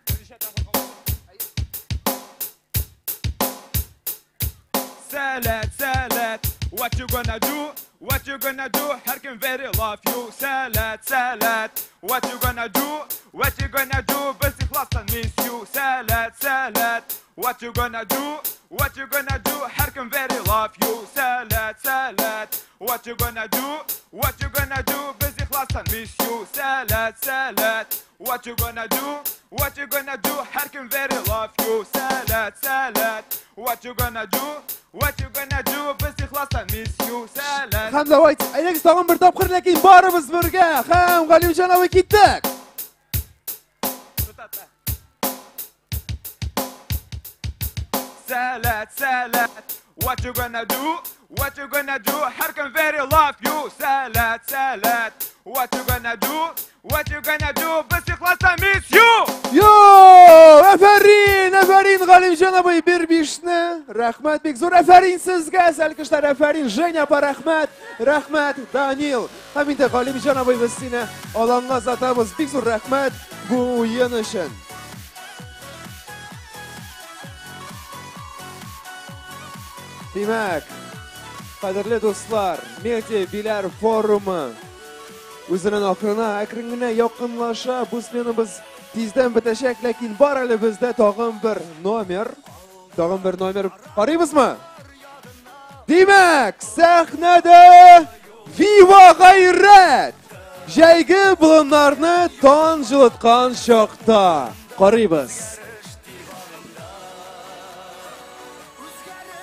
Сәләт, сәләт, what you gonna do? What you gonna do? Һәркем very love you. Сәләт, сәләт, what you gonna do? What you gonna do? Без ихластан miss you. Сәләт, сәләт, what you gonna do? What you gonna do? Һәркем very love you. Сәләт, сәләт, what you gonna do? What you gonna do? Без ихластан miss you. Сәләт, сәләт, what you gonna do? What you gonna do? Һәркем very love you. Сәләт, сәләт, what you gonna do? What you gonna do? Без ихластан miss you. Сәләт. Һәм давайте, әйдәгез тагын бер тапкыр, ләкин барыбыз бергә. Һәм Галимҗан абый киттек. Сәләт, сәләт, what you gonna do? What you gonna do? Һәркем very love you. Сәләт, сәләт, what you gonna do? What you gonna do? Без ихластан miss you. Йо, әфәрин, әфәрин, Галимҗан абый, бер бишне. Рәхмәт бик зур. Әфәрин сезгә, сәлкешләр, әфәрин, Женя апа, рәхмәт, рәхмәт, Данил. Һәм инде Галимҗан абый, без сине аланга озатабыз. Бик зур рәхмәт бу уен өчен. Димәк, Кадерле дуслар, Медиа Биләр форумы үзенең ахырына әкрен генә якынлаша. Бу сменабыз тиздән бетәчәк, ләкин бар әле бездә тагын бер номер. Тагын бер номер карыйбызмы? Димәк, сәхнәдә Вива Гайрәт! Җәйге болыннарны таң җылыткан чакта. Карыйбыз.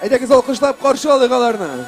Әйдәгез алкышлап каршы алыйк аларны.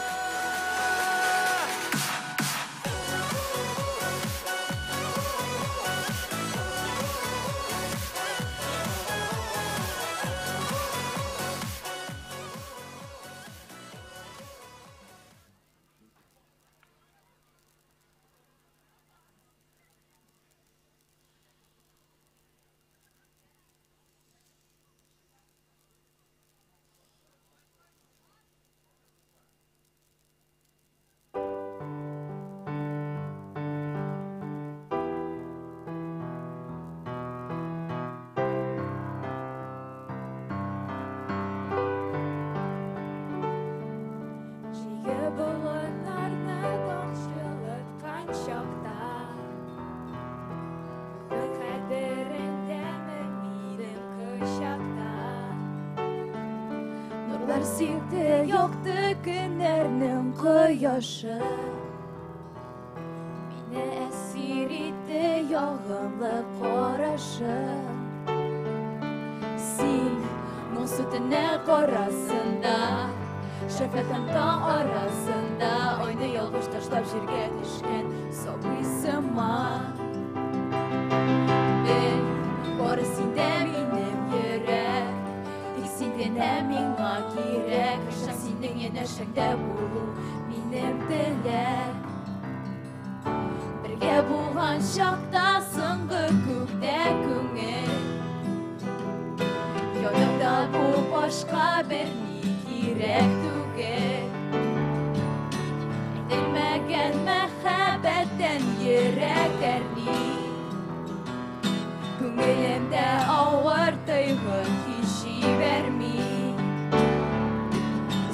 Җәйге болыннарны таң җылыткан чакта, Күк хәтерендәме минем кочакта? Нурлар сипте якты көннәрнең кояшы, Мине әсир итте ягымлы карашы. Син моңсу төннәр карасында, Шәфәкъ һәм таң арасында, Айны ялгыш ташлап җиргә төшкән сабый сыман. Бел, бары синдә минем йөрәк, Тик син генә миңа кирәк. Һәрчак синең янәшәңдә булу минем теләк. Бергә булган чакта соңгы күктә күңел, Янымда бу башка берни кирәк түгел. Әйтелмәгән мәхәббәттән йөрәк әрни, Күңелемдә авыр тойгы һич җибәрми.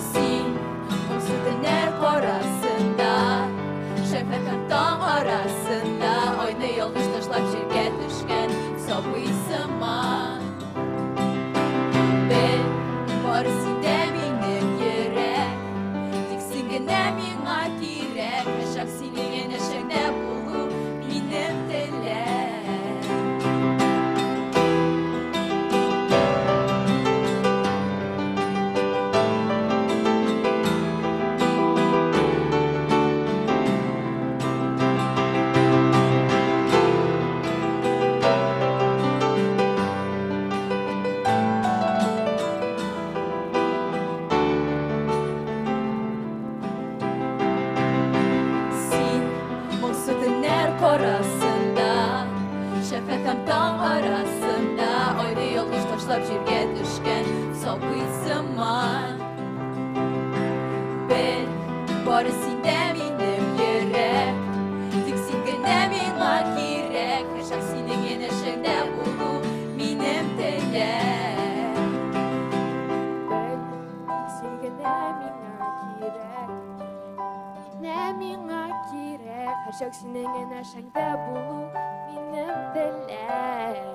Син моңсу төннәр карасында, Шәфәкъ һәм таң арасында, Айны ялгыш ташлап җиргә төшкән сабый сыман. Бел, бары синдә минем йөрәк, Тик син генә миңа кирәк. Һәрчак синең янәшәңдә булу минем теләк. Син моңсу төннәр карасында, Шәфәкъ һәм таң арасында, Айны ялгыш ташлап җиргә төшкән сабый сыман. Бел, бары синдә минем йөрәк, Тик син генә миңа кирәк. Һәрчак синең янәшәңдә булу минем теләк. Бел, син генә миңа кирәк. Генә миңа кирәк. Һәрчак синең янәшәңдә булу минем теләк.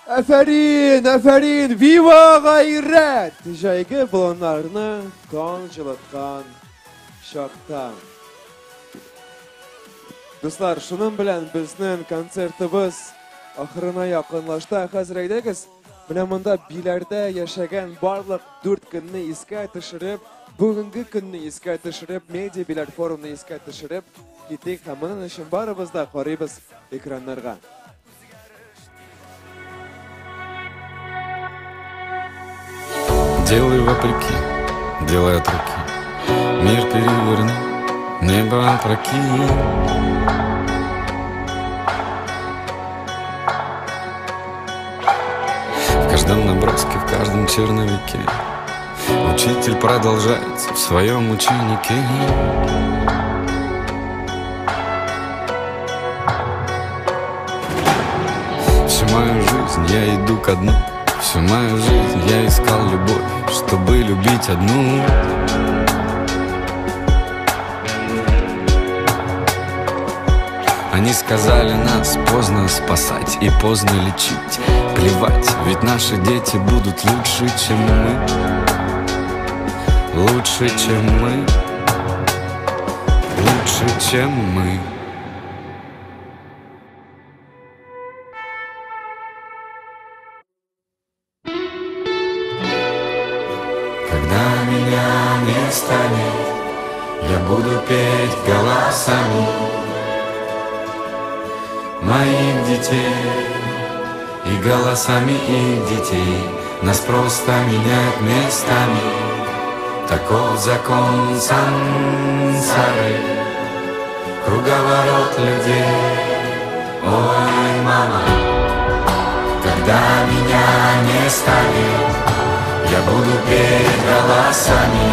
Афәрин, афәрин, Вива Гайрәт! Җәйге болыннарны таң җылыткан чакта. Дуслар, шуның белән безнең концертыбыз ахырына якынлашты. Хәзер әйдәгез, менә монда Биләрдә яшәгән барлык 4 көнне искә төшереп, бүгенге көнне искә төшереп, Медиа Биләр форумны искә төшереп китик һәм моның өчен барыбыз да карыйбыз экраннарга. Делай вопреки, делай от руки. Мир переверни, небо опрокинь. В каждом наброске, в каждом черновике учитель продолжается в своем ученике. Всю мою жизнь я иду ко дну. Всю мою жизнь я искал любовь, чтобы любить одну. Они сказали, нас поздно спасать и поздно лечить. Плевать, ведь наши дети будут лучше, чем мы. Лучше, чем мы. Лучше, чем мы. Когда меня не станет, я буду петь голосами моих детей и голосами их детей. Нас просто меняют местами. Таков закон сансары, круговорот людей. Ой, мама, когда меня не станет, я буду петь голосами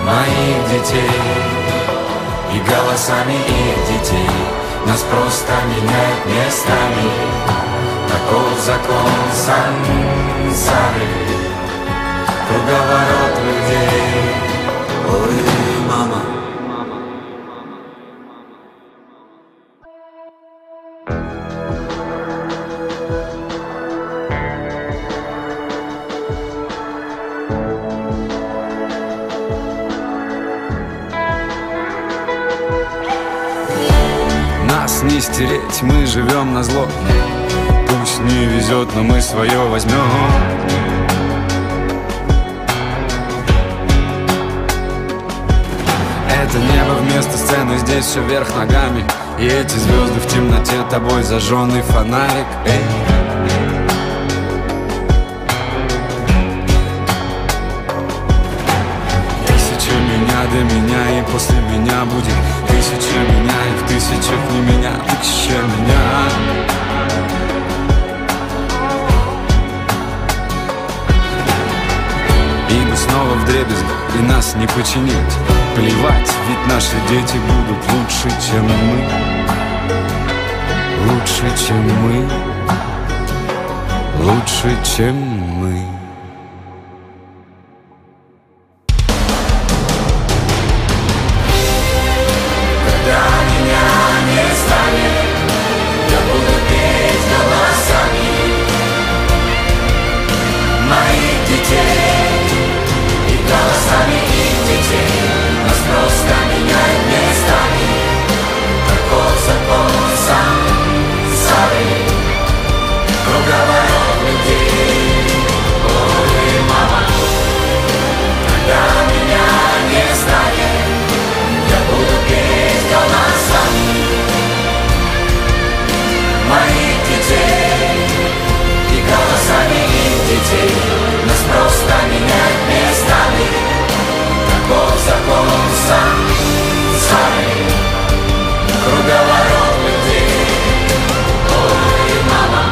моих детей и голосами их детей. Нас просто меняют местами. Таков закон сансары, круговорот людей. Ой, мама. Нас не стереть, мы живем на зло. Пусть не везет, но мы свое возьмем. Это небо вместо сцены, здесь все вверх ногами. И эти звезды в темноте, тобой зажженный фонарик. Эй. Тысяча меня до меня и после меня будет. Тысяча меня и в тысячах не меня. Тысяча меня. И мы снова вдребезги, и нас не починить. Плевать, ведь наши дети будут лучше, чем мы. Лучше, чем мы. Лучше, чем мы. Когда меня не станет, я буду петь голосами моих детей и голосами их детей. Нас просто меняют местами. Таков закон сансары, круговорот людей. Ой, мама, когда меня не станет, я буду петь голосами моих детей и голосами их детей. Нас просто меняют местами. Таков закон сансары, круговорот людей. Ой, мама,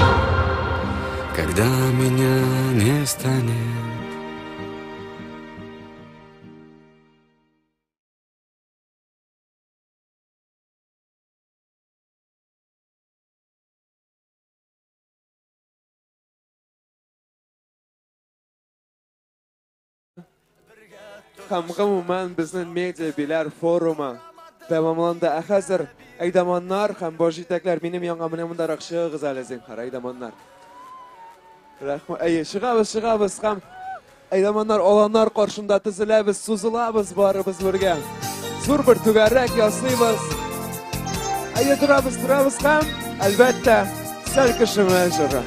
когда меня не станет. Һәм гомумән безнең медиа биләр форумы тәмамланды. Ә хәзер әйдаманнар һәм баш җитәкләр минем янга менә мондарак чыгыгыз әле, зинһар, әйдаманнар. Рәхмәт. Әйе, чыгабыз, чыгабыз һәм әйдаманнар аланнар каршында тезеләбез, сузылабыз барыбыз бергә. Зур бер түгәрәк ясыйбыз. Әйе, торабыз, торабыз һәм әлбәттә, сәл кешеме җыры.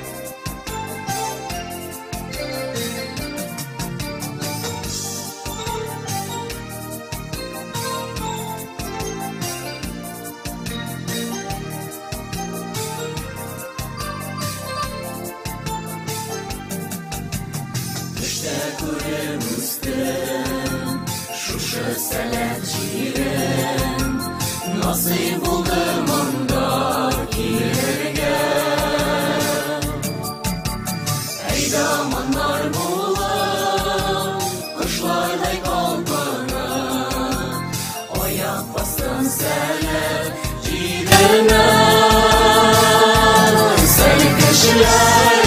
Nasip buldu munda kilirge. Eydamanlar bulup kuşlarday kalkını, ayak bastın sele cidene. Seni kişiler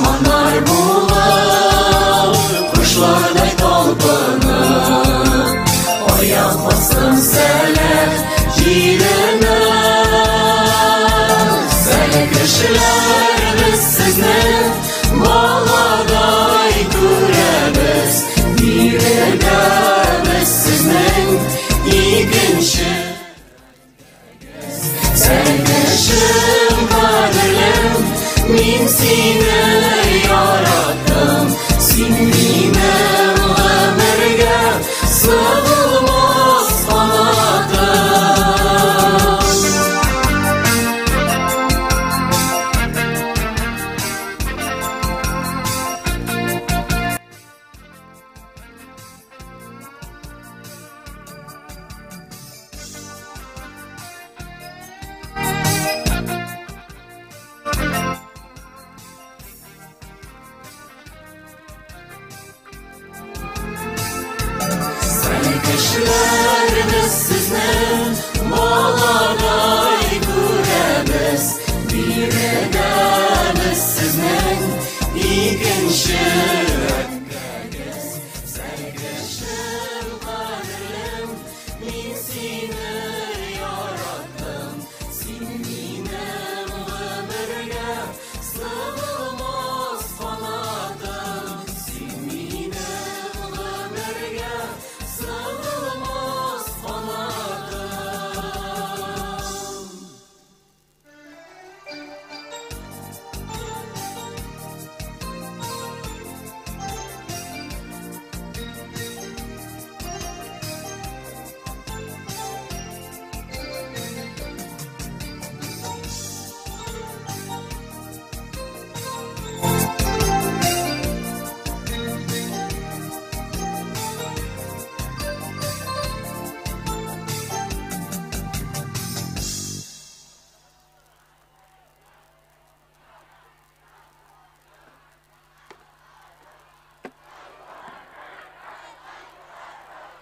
Алманнар булып, кошлардай талпынып, аяк бастым Сәләт җиренә. Сәләт кешеләр, без сезне баладай күрәбез, биредә без сезнең икенче. Сәләт кешем, кадерлем, мин сине яраттым, син минем гомергә сыгылмас канатым. Сәләт кешеләр, без сезне баладай күрәбез, биредә без сезнең икенче әткәгез. Сәләт кешем, кадерлем, мин сине яраттым, син минем гомергә сыгылмас канатым, син минем гомергә сыгылмас канатым.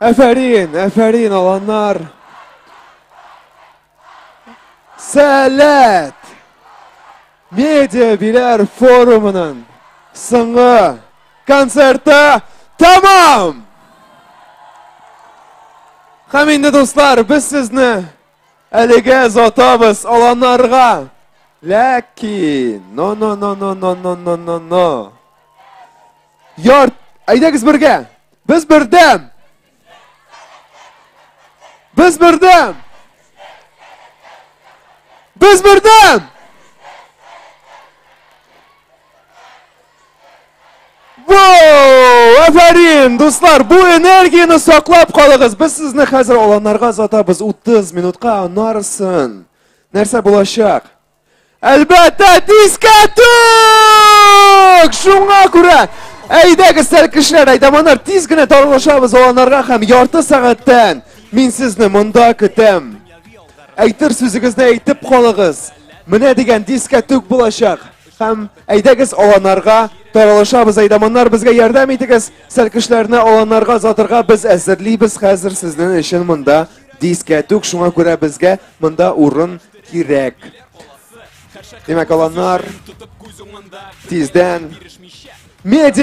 Әфәрин, әфәрин, аланнар. Сәләт! Медиа Биләр форумының соңгы концерты тәмам! Һәм инде, дуслар, без сезне әлегә озатабыз аланнарга. Ләкин, но, но, но, но, но, но, но, но, но. Ярт, әйдәгез бергә. Без бердәм. Без бердәм. Без бердәм. Воу! Афәрин, дуслар, бу энергияне саклап калыгыз. Без сезне хәзер аланнарга озатабыз 30 минутка, аннарысын. Нәрсә булачак? Әлбәттә, дискәтүк! Шуңа күрә, әйдәгез, кешеләр, әйдәманнар, тиз генә таралышабыз аланнарга һәм ярты сәгатьтән мин сезне монда көтәм. Әйтер сүзегезне әйтеп калыгыз. Менә дигән дискәтүк булачак. Һәм әйдәгез аланнарга таралышабыз, әйдәманнар, безгә ярдәм итегез. Сәлкешләрне аланнарга озатырга без әзерлибез хәзер сезнең өчен монда дискәтүк. Шуңа күрә безгә монда урын кирәк. Димәк, аланнар тиздән медиа